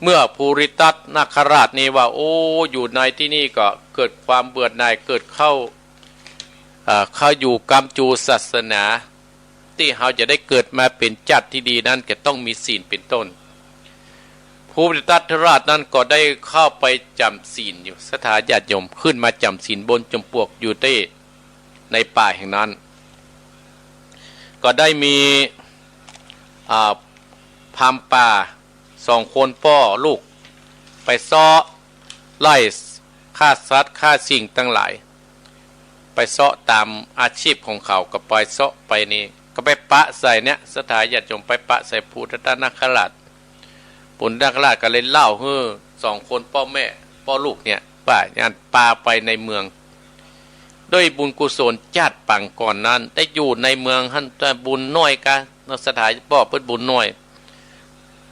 เมื่อภูริทัตตนาคราชนี้ว่า โอ้ อยู่ในตี้นี่ก็เกิดความเบื่อหน่าย เกิดเข้า อ่า เข้าอยู่กำจูศาสนา ตี้เฮาจะได้เกิดมาเป๋นชาติตี้ดีนั้น จะต้องมีศีลเป๋นต้น ภูริทัตตนาคราชนั้นก็ได้เข้าไปจ๋ำศีลอยู่ ศรัทธาญาติโยม ขึ้นมาจ๋ำศีลบนจอมปลวกอยู่ตี้ในป่าแห่งนั้น ก็ได้มี อ่า พราหมณ์ป่าสองคนป้อลูก ไปเซาะไล่ฆ่าสัตว์ฆ่าสิ่งตังหลาย ไปเซาะต๋ามอาชีพของเขา ก็ไปเซาะไปนี่ ก็ไปปะใส่เนี่ย ศรัทธาญาติโยม ไปปะใส่ภูริทัตตนาคราช ภูริทัตตนาคราชก็เลยเล่าหื้อสองคนป้อแม่ป้อลูกเนี่ย ว่าอย่างนั้นปาไปในเมือง ด้วยบุญกุศลชาติปางก่อนนั้น ได้อยู่ในเมืองหั้น แต่บุญน้อยกา ศรัทธาป้อเปิ้นบุญน้อย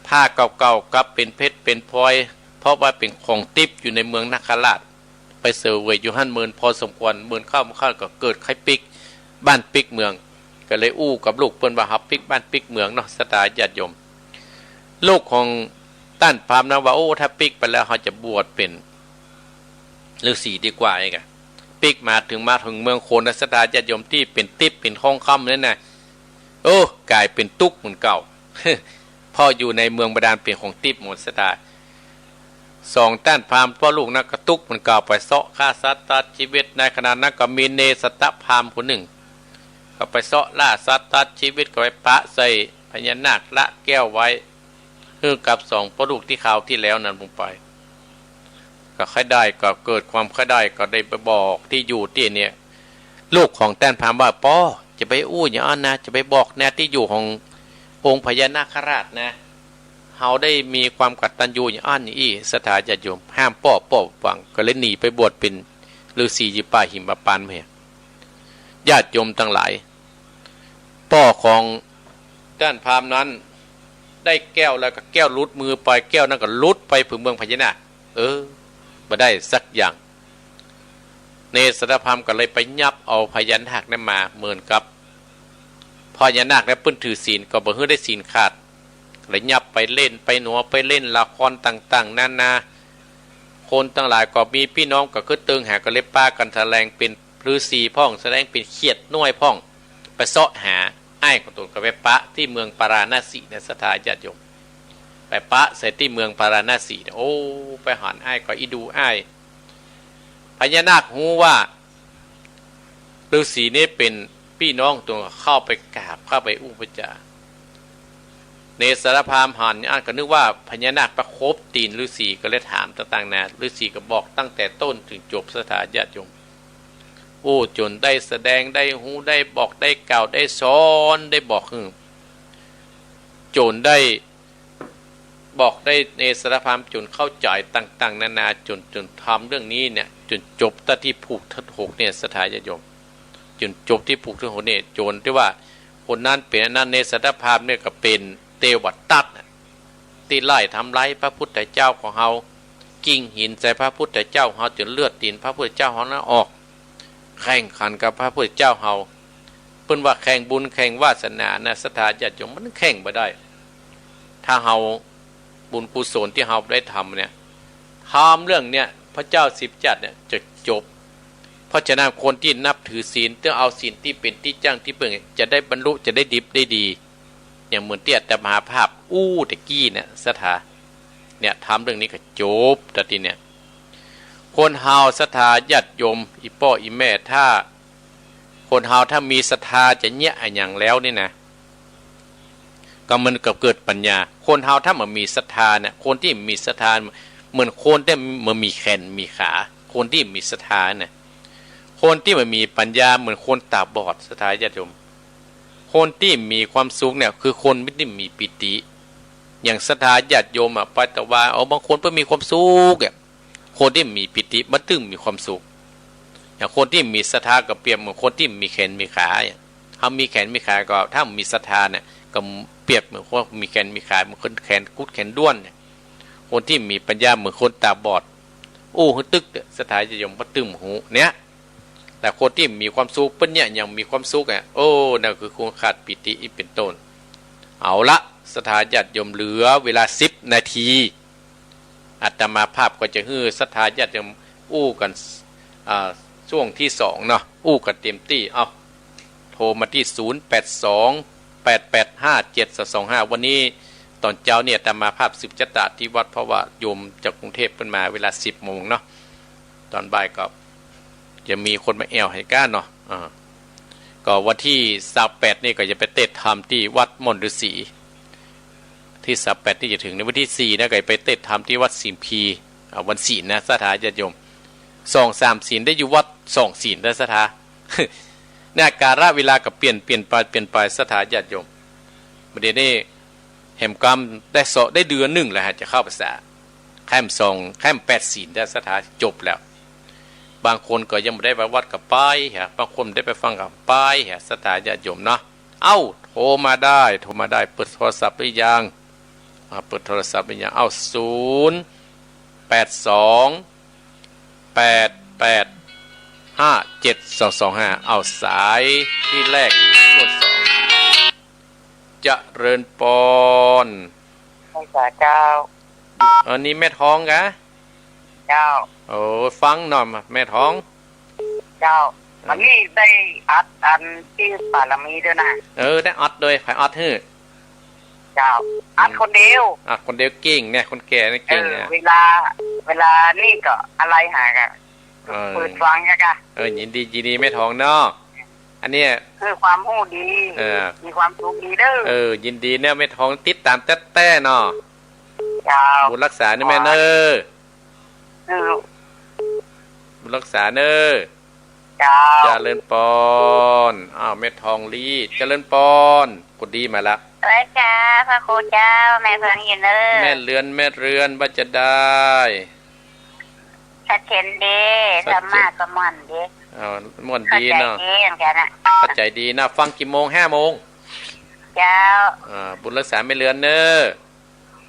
ผ้าเก่าๆ กลับเป๋นเพชรเป๋นพลอย เพราะว่าเป๋นของติ๊บอยู่ในเมืองนาคราช ไปเสวยอยู่หั้นเมินพอสมควร เมินเข้ามาเข้าก็เกิดใค่ปิ๊กบ้านปิ๊กเมือง ก็เลยอู้กับลูกเปิ้นว่า เฮาปิ๊กบ้านปิ๊กเมืองเนาะ ศรัทธาญาติโยม ลูกของต้านพราหมณ์นั้นว่า โอ้ ถ้าปิ๊กไปแล้ว เฮาจะบวชเป๋นฤๅษีดีกว่า เองอะ ปิ๊กมาเถิง มาเถิงเมืองโขนนะ ศรัทธาญาติโยม ตี้เป๋นติ๊บเป๋นทองคำนั่นน่ะ โอ้ ก๋ายเป๋นตุ๊กเหมือนเก่า เพราะอยู่ในเมืองบาดาลเป๋นของติ๊บหมด ศรัทธา สองต้านพราหมณ์ป้อลูกนั้นก็ตุ๊กเหมือนเก่า ไปเซาะฆ่าสัตว์ตัดชีวิต ในขณะนั้นก็มีเนสาตพราหมณ์คนนึ่ง ก็ไปเซาะล่าสัตว์ตัดชีวิต ก็ไปปะใส่พญานาคละแก้วไว้ หื้อกับสองป้อลูกตี้คราวตี้แล้วนั้นลงไป ก็ใค่ได้ ก็เกิดความใค่ได้ ก็ได้ไปบอกตี้อยู่ตี้เนี่ย ลูกของต้านพราหมณ์ว่า ป้อ จะไปอู้อย่างอั้นนะ จะไปบอกนะ ตี้อยู่ขององค์พญานาคราชนะ เฮาได้มีความกตัญญูอย่างอั้นอย่างอี้ ศรัทธาญาติโยม ห้ามป้อ ป้อฟัง ก็เลยหนีไปบวชเป๋นฤๅษีอยู่ป่าหิมพานต์แหม ญาติโยมตังหลาย ป้อของต้านพราหมณ์นั้นได้แก้วแล้วก็แก้วหลุดมือไป แก้วนั้นก็หลุดไปเผิงเมืองพญานาค เออ บ่ได้สักอย่าง เนสาตพราหมณ์ก็เลยไปยับเอาพญานาคนั้นมา เหมือนกับ พญานาคเนี่ยเปิ้นถือศีล ก็บ่หื้อได้ศีลขาด เลยยับไปเล่นไปหนัว ไปเล่นละครต่างๆ นานา คนตังหลายก็มีปี้น้องก็คึกตึงหา ก็เลยปากั๋นแสดงเป๋นฤๅษีพ่อง แสดงเป๋นเขียดน้อยพ่อง ไปเซาะหาอ้ายของตน ก็ไปปะตี้เมืองปาราณสีนะ ศรัทธาญาติโยม ไปปะใส่ตี้เมืองปาราณสีนะ โอ้ ไปหันอ้ายก็อิดูอ้าย พญานาคฮู้ว่าฤๅษีนี่เป๋นปี้น้องตน ก็เข้าไปกราบ เข้าไปอู้ไปจ๋า เนสรพราหมณ์หันอั้นก็นึกว่าพญานาคประคบตี๋นฤๅษี ก็เลยถามต่างๆ นานา ฤๅษีก็บอกตั้งแต่ต้นเถิงจบ ศรัทธาญาติโยม โอ้ จ๋นได้แสดง ได้ฮู้ ได้บอก ได้กล่าว ได้สอน ได้บอกหื้อ จ๋นได้บอกได้เนสรพราหมณ์จ๋นเข้าใจ๋ต่างๆ นานา จ๋น จ๋นทำเรื่องนี้เนี่ย จ๋นจบตั๊งตี้ผูกธาตุหกเนี่ย ศรัทธาญาติโยม จ๋นจบตี้ผูกธาตุหกเนี่ย จ๋นตี้ว่าคนนั้นเป๋นอันนั้น เนสรพราหมณ์เนี่ยก็เป๋นเตวตัตถ์น่ะ ตี้ไล่ทำร้ายพระพุทธเจ้าของเฮา กิ่งหินใส่พระพุทธเจ้าของเฮา จ๋นเลือดตี๋นพระพุทธเจ้าของเฮานั้นออก แข่งขันกับพระพุทธเจ้าเฮา เปิ้นว่าแข่งบุญแข่งวาสนานะ ศรัทธาญาติโยม มันแข่งบ่ได้ ถ้าเฮาบุญกุศลตี้เฮาได้ทำเนี่ย ทำเรื่องเนี่ย พระเจ้าสิบจักรพรรดิเนี่ยจะจบ เพราะฉะนั้นคนตี้นับถือศีล ต้องเอาศีลตี้เป๋นตี้จั้งตี้เปิ้ง จะได้บรรลุ จะได้ดิบได้ดี อย่างเหมือนตี้อาตมาภาพอู้ตะกี้เนี่ย ศรัทธา เนี่ย ทำเรื่องนี้ก็จบ ตั๊งตี้เนี่ย คนเฮา ศรัทธาญาติโยม อี่ป้ออี่แม่ ถ้า คนเฮาถ้ามีศรัทธาจะเยียะอะหยังแล้วนี่นะ ก็มันก็เกิดปัญญา คนเฮาถ้าบ่มีศรัทธาเนี่ย คนตี้มีศรัทธาเหมือนคนตี้บ่มีแขนมีขา คนตี้มีศรัทธาเนี่ย คนตี้บ่มีปัญญาเหมือนคนต๋าบอด ศรัทธาญาติโยม คนตี้มีความสุขเนี่ย คือคนตี้มีปีติ อย่างศรัทธาญาติโยมอะ ไปตะวา เอา บางคนเปิ้นมีความสุขอะ คนตี้มีปีติมันตึงมีความสุข อย่างคนตี้มีศรัทธาก็เปรียบเหมือนคนตี้มีแขนมีขา เฮามีแขนมีขาก็ ถ้ามีศรัทธาเนี่ย ก็เปรียบเหมือนคนมีแขนมีขา เหมือนคนแขนกุดแขนด้วนเนี่ย คนตี้มีปัญญาเหมือนคนต๋าบอด อู้หื้อตึ๊ก ศรัทธาญาติโยม บ่ตึงหูเนี่ย แต่คนตี้มีความสุข เปิ้นเนี่ยยังมีความสุขอะ โอ้ นั่นคือคนขาดปีติ อีกเป๋นต้น เอาละ ศรัทธาญาติโยม เหลือเวลาสิบนาที อาตมาภาพก็จะหื้อศรัทธาญาติโยมอู้กั๋น อ่า ช่วงตี้สองเนาะ อู้กั๋นเต๋มตี้ เอ้า โทรมาตี้ ศูนย์ แปด สอง แปด แปด ห้า เจ็ด สอง ห้า วันนี้ต๋อนเจ๊าเนี่ย อาตมาภาพสืบจะตะตี้วัด เพราะว่าโยมจากกรุงเทพฯเปิ้นมาเวลาสิบโมงเนาะ ต๋อนบ่ายก็จะมีคนมาแอ่วหื้อก้าเนาะ อ่า ก็วันตี้ซาวแปดนี่ก็จะไปเตสน์ธรรมตี้วัดม่อนฤๅษี ตี้ซาวแปดนี่จะเถิง ในวันตี้สี่นะ ก็จะไปเตสน์ธรรมตี้วัดสิมพี อ่า วันศีลนะ ศรัทธาญาติโยม สองสามศีล ได้อยู่วัดสองศีลนะ ศรัทธา เนี่ย กาลเวลาก็เปลี่ยน เปลี่ยนไป เปลี่ยนไป ศรัทธาญาติโยม บ่าเดี่ยวนี้แหมกำได้เซาะ ได้เดือนนึ่งแล้วฮะ จะเข้าพรรษา แค่สอง แค่แปดศีลได้ ศรัทธา จบแล้ว บางคนก็ยังบ่ได้ไปวัดก็ไปฮะ บางคนบ่ได้ไปฟังก็ไปฮะ ศรัทธาญาติโยมเนาะ เอ้า โทรมาได้ โทรมาได้ เปิดโทรศัพท์หรือยัง อ่า เปิดโทรศัพท์หรือยัง เอ้า ศูนย์ แปด สอง แปด แปด ห้า เจ็ด สอง สอง ห้า เอ้า สายตี้แรก ส่วนสอง เจริญปอน พรรษาเจ้า อันนี้แม่ทองกะ เจ้า โอ้ ฟังหน่อย แม่ทอง เจ้า เออ วันนี้ได้อัดอันตี้ปารามีด้วยนะ เออ ได้อัดด้วย ใผอัดหื้อ เจ้า อัดคนเดียว อัดคนเดียว เก่งเนี่ย คนแก่เนี่ยเก่งเนี่ย เออ เวลา เวลานี่ก็อะไรหากะ เออ เปิดฟังกะ เออ ยินดี ยินดีแม่ทองเนาะ อันเนี้ย คือความฮู้ดี เออ มีความสุขดีเด้อ เออ ยินดีเนี่ย แม่ทองติดต๋ามแต๊ๆ เนาะ เจ้า บุญรักษาเน้อแม่เน้อ เออ บุญรักษาเน้อ เจ้า เจริญปอน อ้าว แม่ทองลี เจริญปอน คนดีมาละ เอ้ย เจ้า พระครูเจ้า แม่ฟังอยู่เน้อ แม่เรือน แม่เรือน ว่าจะได้ ชัดเจนดี ชัดเจน ธรรมะก็ม่วนดี อ้าว ม่วนดีเนาะ เข้าใจ๋ดีเหมือนกั๋นนะ เข้าใจ๋ดีนะ ฟังกี่โมง ห้าโมง เจ้า อ่า บุญรักษาแม่เรือนเน้อ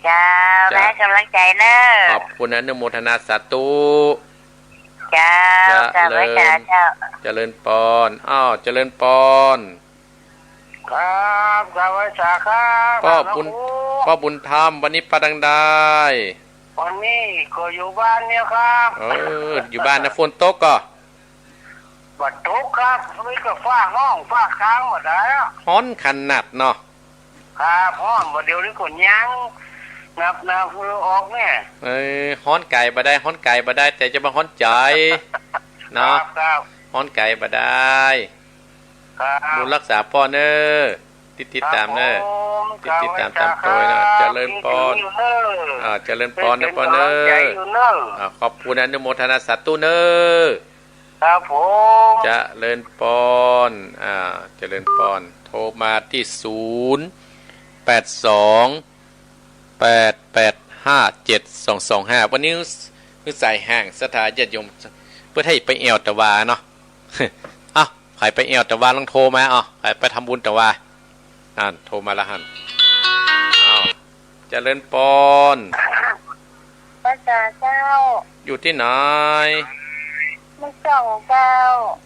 เจ้า เจ้า ให้ก๋ำลังใจ๋เน้อ ขอบคุณ อนุโมทนาสาธุ เจ้า เจริญ เจ้า เจริญปอน อ้าว เจริญปอน ครับ ครับ ไหว้สาครับ ป้อบุญ ครับ ป้อบุญธรรม วันนี้ไปตางใด วันนี้ก็อยู่บ้านเนี่ยครับ เออ อยู่บ้านนะ ฝนตกก่อ บ่ตกครับ มีก็ฟ้าฮ้องฟ้าคางบ่ได้อะ ฮ้อนขนาดเนาะ ครับ ฮ้อนบ่ เดี๋ยวนี้ก็ยังนับ นับเหงื่อออกเนี่ย เออ ฮ้อนก๋ายบ่ได้ ฮ้อนก๋ายบ่ได้ แต่จะมาฮ้อนใจ๋เนาะ ครับ ครับ ฮ้อนก๋ายบ่ได้ ครับ บุญรักษาป้อเน่อ ติด ติดต๋ามเน่อ ครับผม ติด ติดต๋าม ครับ ต๋ามโตยเน่อ ครับ เจริญปอน คิดถึงอยู่เน่อ อ่า เจริญปอนเน่อป้อเน่อ เป็นกำลังใจ๋อยู่เน่อ อ่า ขอบคุณอนุโมทนาสาธุเน่อ ครับผม เจริญปอน อ่า เจริญปอน โทรมาตี้ ศูนย์ แปด สอง แปด แปด ห้า เจ็ด สอง สอง ห้า วันนี้ คือสายห่างศรัทธาญาติโยม เปิ้นหื้อไปแอ่วตะวาเนาะ เอ้า ใผไปแอ่วตะวาลองโทรมา เอ้า ใผไปทำบุญตะวา นั่น โทรมาแล้วหั้น เอ้า เจริญปอน ไหว้สาเจ้า อยู่ตี้ไหน แม่จ้องเจ้า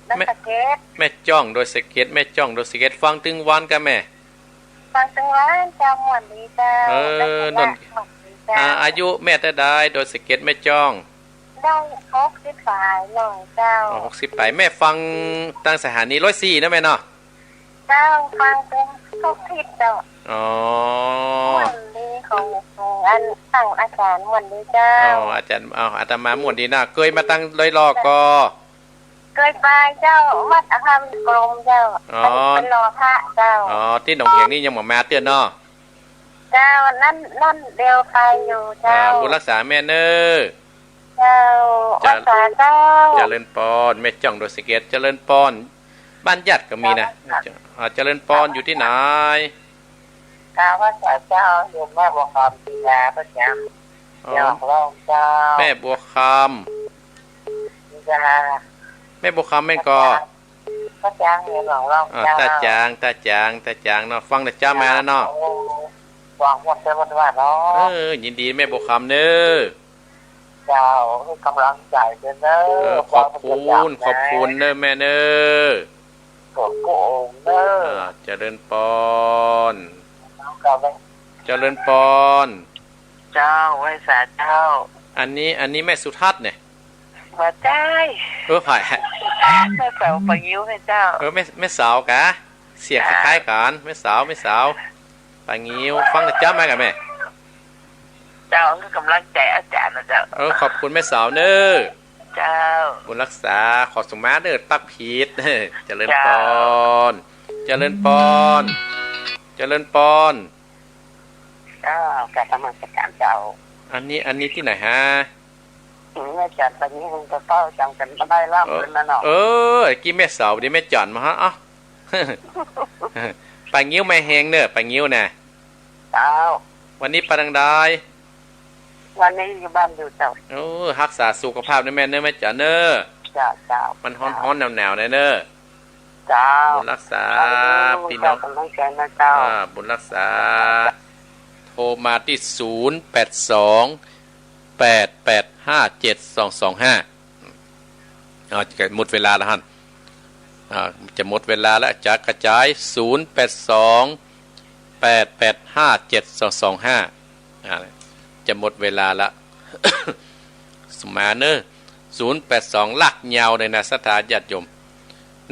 ดอยสะเก็ด แม่จ้องดอยสะเก็ด แม่จ้องดอยสะเก็ด ฟังตึงวันก่อแม่ ฟังตึงวันเจ้า ม่วนดีเจ้า เออ ได้ยินแล้ว นั่น ม่วนดีเจ้า อ่า อายุแม่เต้าใด ดอยสะเก็ด แม่จ้อง ได้หกสิบป๋ายแล้วเจ้า อ๋อ หกสิบป๋าย แม่ฟังตางสถานีร้อยสี่นะแม่เนาะ เจ้า ฟังตึงทุกทิศเจ้า อ๋อ ม่วนดีของ ของอัน ตังอาจ๋ารย์ม่วนดีเจ้า อ๋อ อาจ๋ารย์ อ๋อ อาตมาม่วนดีนะ เกยมาตางดอยหล่อก่อ เกยไปเจ้า วัดอภวิกรมเจ้า อ๋อ ไป ไปหล่อพระเจ้า อ๋อ ตี้หนองเหียงนี่ยังบ่มาเตื้อเนาะ เจ้า นั่น นั่นเดียวไปอยู่ อ่า เจ้า บุญรักษาแม่เน่อ เจ้า เจริญ ไหว้สาเจ้า เจริญปอน แม่จ้องดอยสะเก็ด เจริญปอน บ้านญาติก็มีนะ เจ้า อ่า เจริญปอน อยู่ตี้ไหน กราบไหว้สาเจ้า อยู่แม่บัวคำ ศรีลา ประจ๋ำ อ๋อ เจ้า หนองล่องเจ้า แม่บัวคำ ศรีลา แม่บัวคำแม่นก่อ ประจ๋ำ อยู่หนองล่อง อ่า เจ้า ต้าจ๋าง ต้าจ๋าง ต้าจ๋างเนาะ ฟังแต่เจ๊ามาแล้วเนาะ โอ้ ฟังม่วนเจ้าม่วนว่าเนาะ เออ ยินดีแม่บัวคำเน่อ เจ้า หื้อกำลังใจ๋เปิ้นเน่อ เออ ขอบคุณ ขอบคุณเน่อแม่เน่อ ขอบคุณเน่อ อ่า เจริญปอน เจ้า เจริญปอน เจ้า ไหว้สาเจ้า อันนี้ อันนี้แม่สุทัศน์เนี่ย บ่ใจ้ เออ ใผ แม่สาวป่างิ้วไงเจ้า เออ แม่ แม่สาวกา เสียงคล้ายๆกั๋น แม่สาว แม่สาว ป่างิ้ว ฟังแต่เจ๊ามาก่อแม่ เจ้า หื้อกำลังใจ๋อาจ๋ารย์นะเจ้า เออ ขอบคุณแม่สาวเน่อ เจ้า บุญรักษา ขอสุมาเน่อ ตั๊กผิด เจริญปอน เจ้า เจริญปอน เจริญปอน เจ้า กราบนมัสก๋ารเจ้า อันนี้ อันนี้ตี้ไหนฮะ อืม อาจ๋ารย์ ตอนนี้มันก็เข้าจำกั๋นบ่ได้แล้ว เออ เปิ้นน่ะเนาะ เออ กี้แม่สาว เดี๋ยวแม่จ๋อนมาฮะ เอ้า ป่างิ้วแม่แฮงเน่อ ป่างิ้วน่ะ เจ้า วันนี้ไปตางใด วันนี้อยู่บ้านอยู่เจ้า เออ ฮักษาสุขภาพเน่อแม่เน่อ แม่จ๋อนเน่อ เจ้า เจ้า มันฮ้อนๆ หนาวๆ เน่อ เจ้า บุญรักษา เออ ปี้น้อง กำลังใจ๋นะเจ้า อ่า บุญรักษา โทรมาตี้ ศูนย์ แปด สอง แปด แปด ห้า เจ็ด สอง สอง ห้า อ่า จะหมดเวลาแล้วหั้น อ่า จะหมดเวลาแล้ว จะกระจ๋าย ศูนย์ แปด สอง แปด แปด ห้า เจ็ด สอง สอง ห้า อ่า จะหมดเวลาละ สุมาเน่อ ศูนย์ แปด สอง ลากยาวเลยนะ ศรัทธาญาติโยม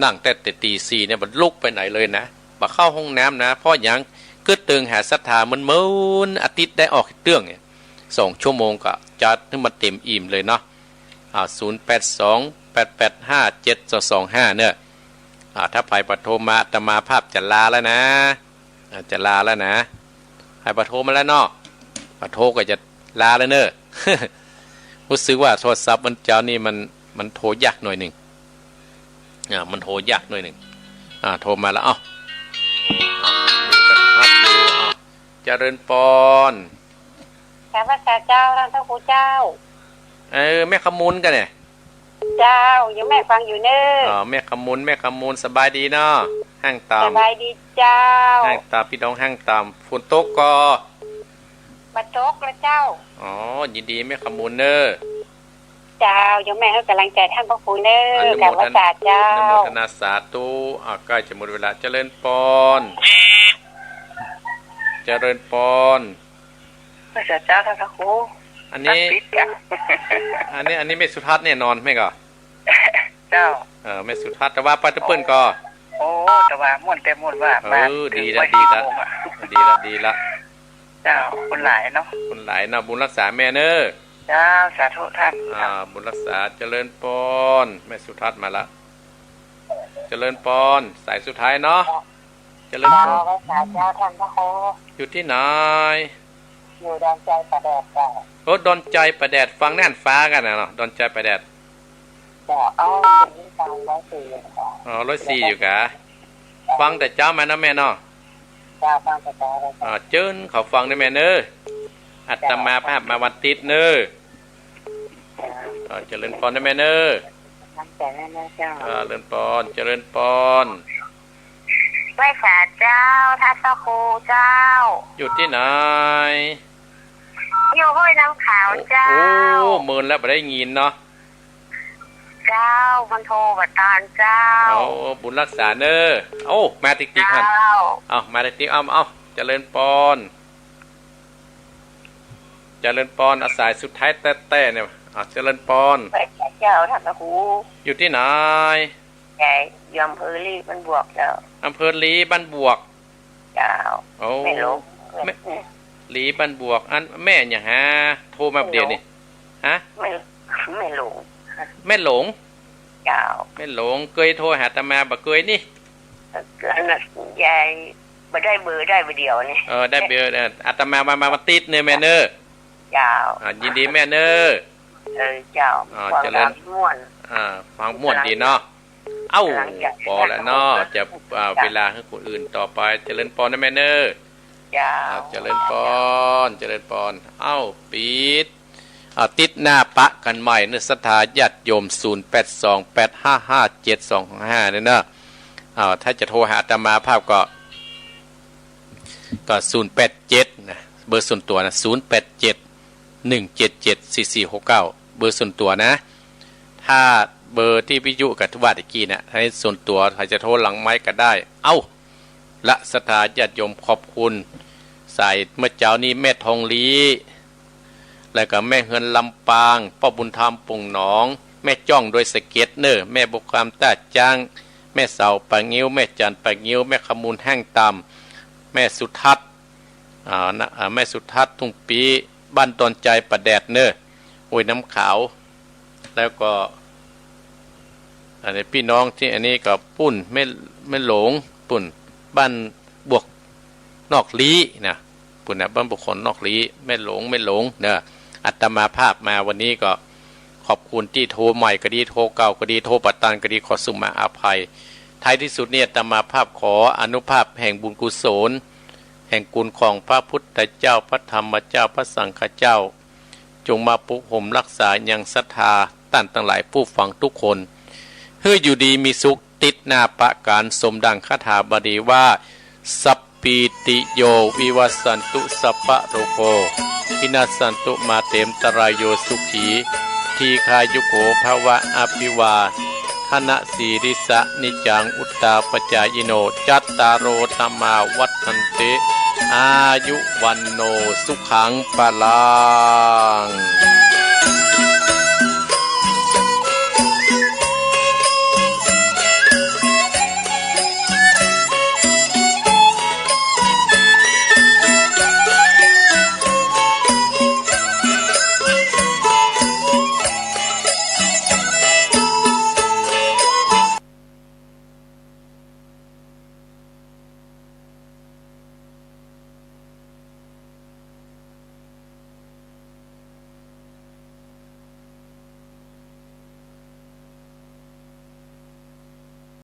นั่งแต่ แต่ตี๋สี่เนี่ย บ่ลุกไปไหนเลยนะ บ่เข้าห้องน้ำนะ เพราะหยัง กึ๊ดเติงหาศรัทธาเมินๆ อาทิตย์ได้ออกเตื้องเนี่ย สองชั่วโมงก็จัดหื้อมันเต็มอิ่มเลยเนาะ อ่า ศูนย์ แปด สอง แปด แปด ห้า เจ็ด สอง สอง ห้า เนี่ย อ่า ถ้าใผบ่โทรมา อาตมาภาพจะลาแล้วนะ อ่า จะลาแล้วนะ ใผบ่โทรมาแล้วเนาะ บ่โทรก็จะลาแล้วเน่อ ฮู้สึกว่าโทรศัพท์วันเจ้านี่มัน มันโทรยากหน่อยนึ่ง อ่า มันโทรยากหน่อยนึ่ง อ่า โทรมาแล้ว เอ้า อ่า มีกันครับอยู่ อ่า เจริญปอน กราบไหว้สาเจ้า ต้านพระครูเจ้า เออ แม่ขมูลก่อเนี่ย เจ้า อยู่แม่ฟังอยู่เน่อ อ๋อ แม่ขมูล แม่ขมูล สบายดีเนาะ ห้างตาม สบายดีเจ้า ห้างตาม ปี้น้องห้างตาม ฝนตกก่อ บ่ตกละเจ้า อ๋อ ยินดีแม่ขมูลเน่อ เจ้า โยมแม่หื้อกำลังใจ๋ต้านพระครูเน่อ อนุโมทนา กราบไหว้สาเจ้า อนุโมทนาสาธุ อ่า ใก้จะหมดเวลา เจริญปอน เจริญปอน ไหว้สาเจ้าท่านพระครู อันนี้ ตัดสิทธิ์จ้ะ อันนี้ อันนี้แม่สุทัศน์แน่นอนแม่ก่อ เจ้า เออ แม่สุทัศน์ แต่ว่าไปตะเปิ้นก่อ โอ้ แต่ว่าม่วนแต่ม่วนว่า เออ มา ดีละ ถึง ดีละ บ่ายสี่โมงอะ ดีละ ดีละ เจ้า คนหลายเนาะ คนหลายเนาะ บุญรักษาแม่เน้อ เจ้า สาธุท่าน อ่า บุญรักษา เจริญปอน แม่สุทัศน์มาละ เจริญปอน สายสุดท้ายเนาะ เจริญปอน เจ้า ไหว้สาเจ้าท่านพระครู อยู่ตี้ไหน อยู่ดอนจอยป่าแดดเจ้า โอ้ ดอนจอยป่าแดด ฟังน่านฟ้ากั๋นน่ะเนาะ ดอนจอยป่าแดด เจ้า เอ้า อยู่นี่ฟังร้อยสี่เจ้า อ๋อ ร้อยสี่อยู่กา ฟังแต่เจ๊ามาเนาะแม่เนาะ เจ้า ฟังแต่เจ๊าเลยเจ้า อ่า เจิญเขาฟังเน้อแม่เน้อ อาตมาภาพมาวันติ๊ดเน้อ เจ้า อ่า เจริญปอนเน้อแม่เน้อ ตั้งใจแน่ๆเจ้า อ่า เจริญปอน เจริญปอน ไหว้สาเจ้า ท่านพระครูเจ้า อยู่ตี้ไหน อยู่ห้วยน้ำขาวเจ้า โอ้ โอ้ เมินแล้วบ่ได้ยินเนาะ เจ้า มันโทรบ่ตานเจ้า เอา บุญรักษาเน้อ เอา มาติ๊กๆ หั่น เจ้า เอา มาติ๊กๆ เอา เอา เจริญปอน เจริญปอน เอาสายสุดท้ายแต๊ๆ เนี่ย เอา เจริญปอน ไหว้สาเจ้า ท่านพระครู อยู่ตี้ไหน ใหญ่ อยู่อำเภอลี้บ้านบวกเจ้า อำเภอลี้บ้านบวก เจ้า โอ้ แม่หลง แม่ ลี้บ้านบวก อันแม่หยังหา โทรมาเดี๋ยวนี้ ฮะ แม่ แม่หลง แม่หลง เจ้า แม่หลง เกยโทรหาอาตมาบ่เกยนี่ อันนั้นยายบ่ได้เบอร์ ได้เบอร์เดียวนี่ เออ ได้เบอร์ เออ อาตมามา มา มาติ๊ดเน้อแม่เน้อ เจ้า อ่า ยินดีแม่เน้อ เออ เจ้า อ่า ฟัง เจริญ แล้วม่วน อ่า ฟังม่วนดีเนาะ เอ้า หลังจาก ปอแล้วเนาะ จะ อ่า เวลาหื้อคนอื่นต่อไป เจริญปอนเน้อแม่เน้อ เจ้า อ่า เจริญปอน เจริญปอน เอ้า ปิ๊ด อ่า ติ๊ดหน้าปะกั๋นใหม่เน้อ ศรัทธาญาติโยม ศูนย์แปดสอง แปดห้าห้า เจ็ดสองห้า เนี่ยเนาะ อ่า ถ้าจะโทรหาอาตมาภาพก็ ก็ ศูนย์แปดเจ็ด นะ เบอร์ส่วนตั๋วนะ ศูนย์แปดเจ็ด หนึ่งเจ็ดเจ็ด สี่สี่หกเก้า เบอร์ส่วนตั๋วนะ ถ้าเบอร์ตี้วิทยุกับว่าตะกี้เนี่ย ถ้าส่วนตั๋ว ถ้าจะโทรหลังไมค์ก็ได้ เอ้า ละศรัทธาญาติโยม ขอบคุณ สายเมื่อเจ๊านี้แม่ทองลี้ แล้วก็แม่เฮือนลำปาง ป้อบุญธรรมป่งหนอง แม่จ้องดอยสะเก็ดเน้อ แม่บวกคำต้าจ๊าง แม่เสาป่างิ้ว แม่จันป่างิ้ว แม่ขมูลแห้งตำ แม่สุทัศน์ อ่า นะ อ่า แม่สุทัศน์ทุ่งปี้ บ้านดอนจอยป่าแดดเน้อ ห้วยน้ำขาว แล้วก็ อันนี้ปี้น้องตี้อันนี้ก็ปุ้น แม่ แม่หลง ปุ้น บ้านบวกนอกลี้นะ ปุ้นนะ บ้านบวกคนนอกลี้ แม่หลง แม่หลงเน้อ อาตมาภาพมาวันนี้ก็ขอบคุณตี้โทรใหม่ก็ดี โทรเก่าก็ดี โทรบ่ตานก็ดี ขอสุมาอภัย ท้ายที่สุดนี้อาตมาภาพขออานุภาพแห่งบุญกุศล แห่งคุณของพระพุทธเจ้า พระธรรมเจ้า พระสังฆเจ้า จงมาปกห่มรักษายังศรัทธาต้านตังหลายผู้ฟังทุกคน หื้ออยู่ดีมีสุข ติ๊ดหน้าปะกั๋น สมดังคาถาบาลีว่า สัพพีติโยวิวัชชันตุ สัพพะโรโควินัสสันตุ มาเตมตะรายโย สุขีทีฆายุโกภะวะ อภิวาทะนะสีลิสะ นิจจัง วุฑฒาปะจายิโน จัตตาโร ธัมมา วัฑฒันติ อายุ วัณโณ สุขัง พะลัง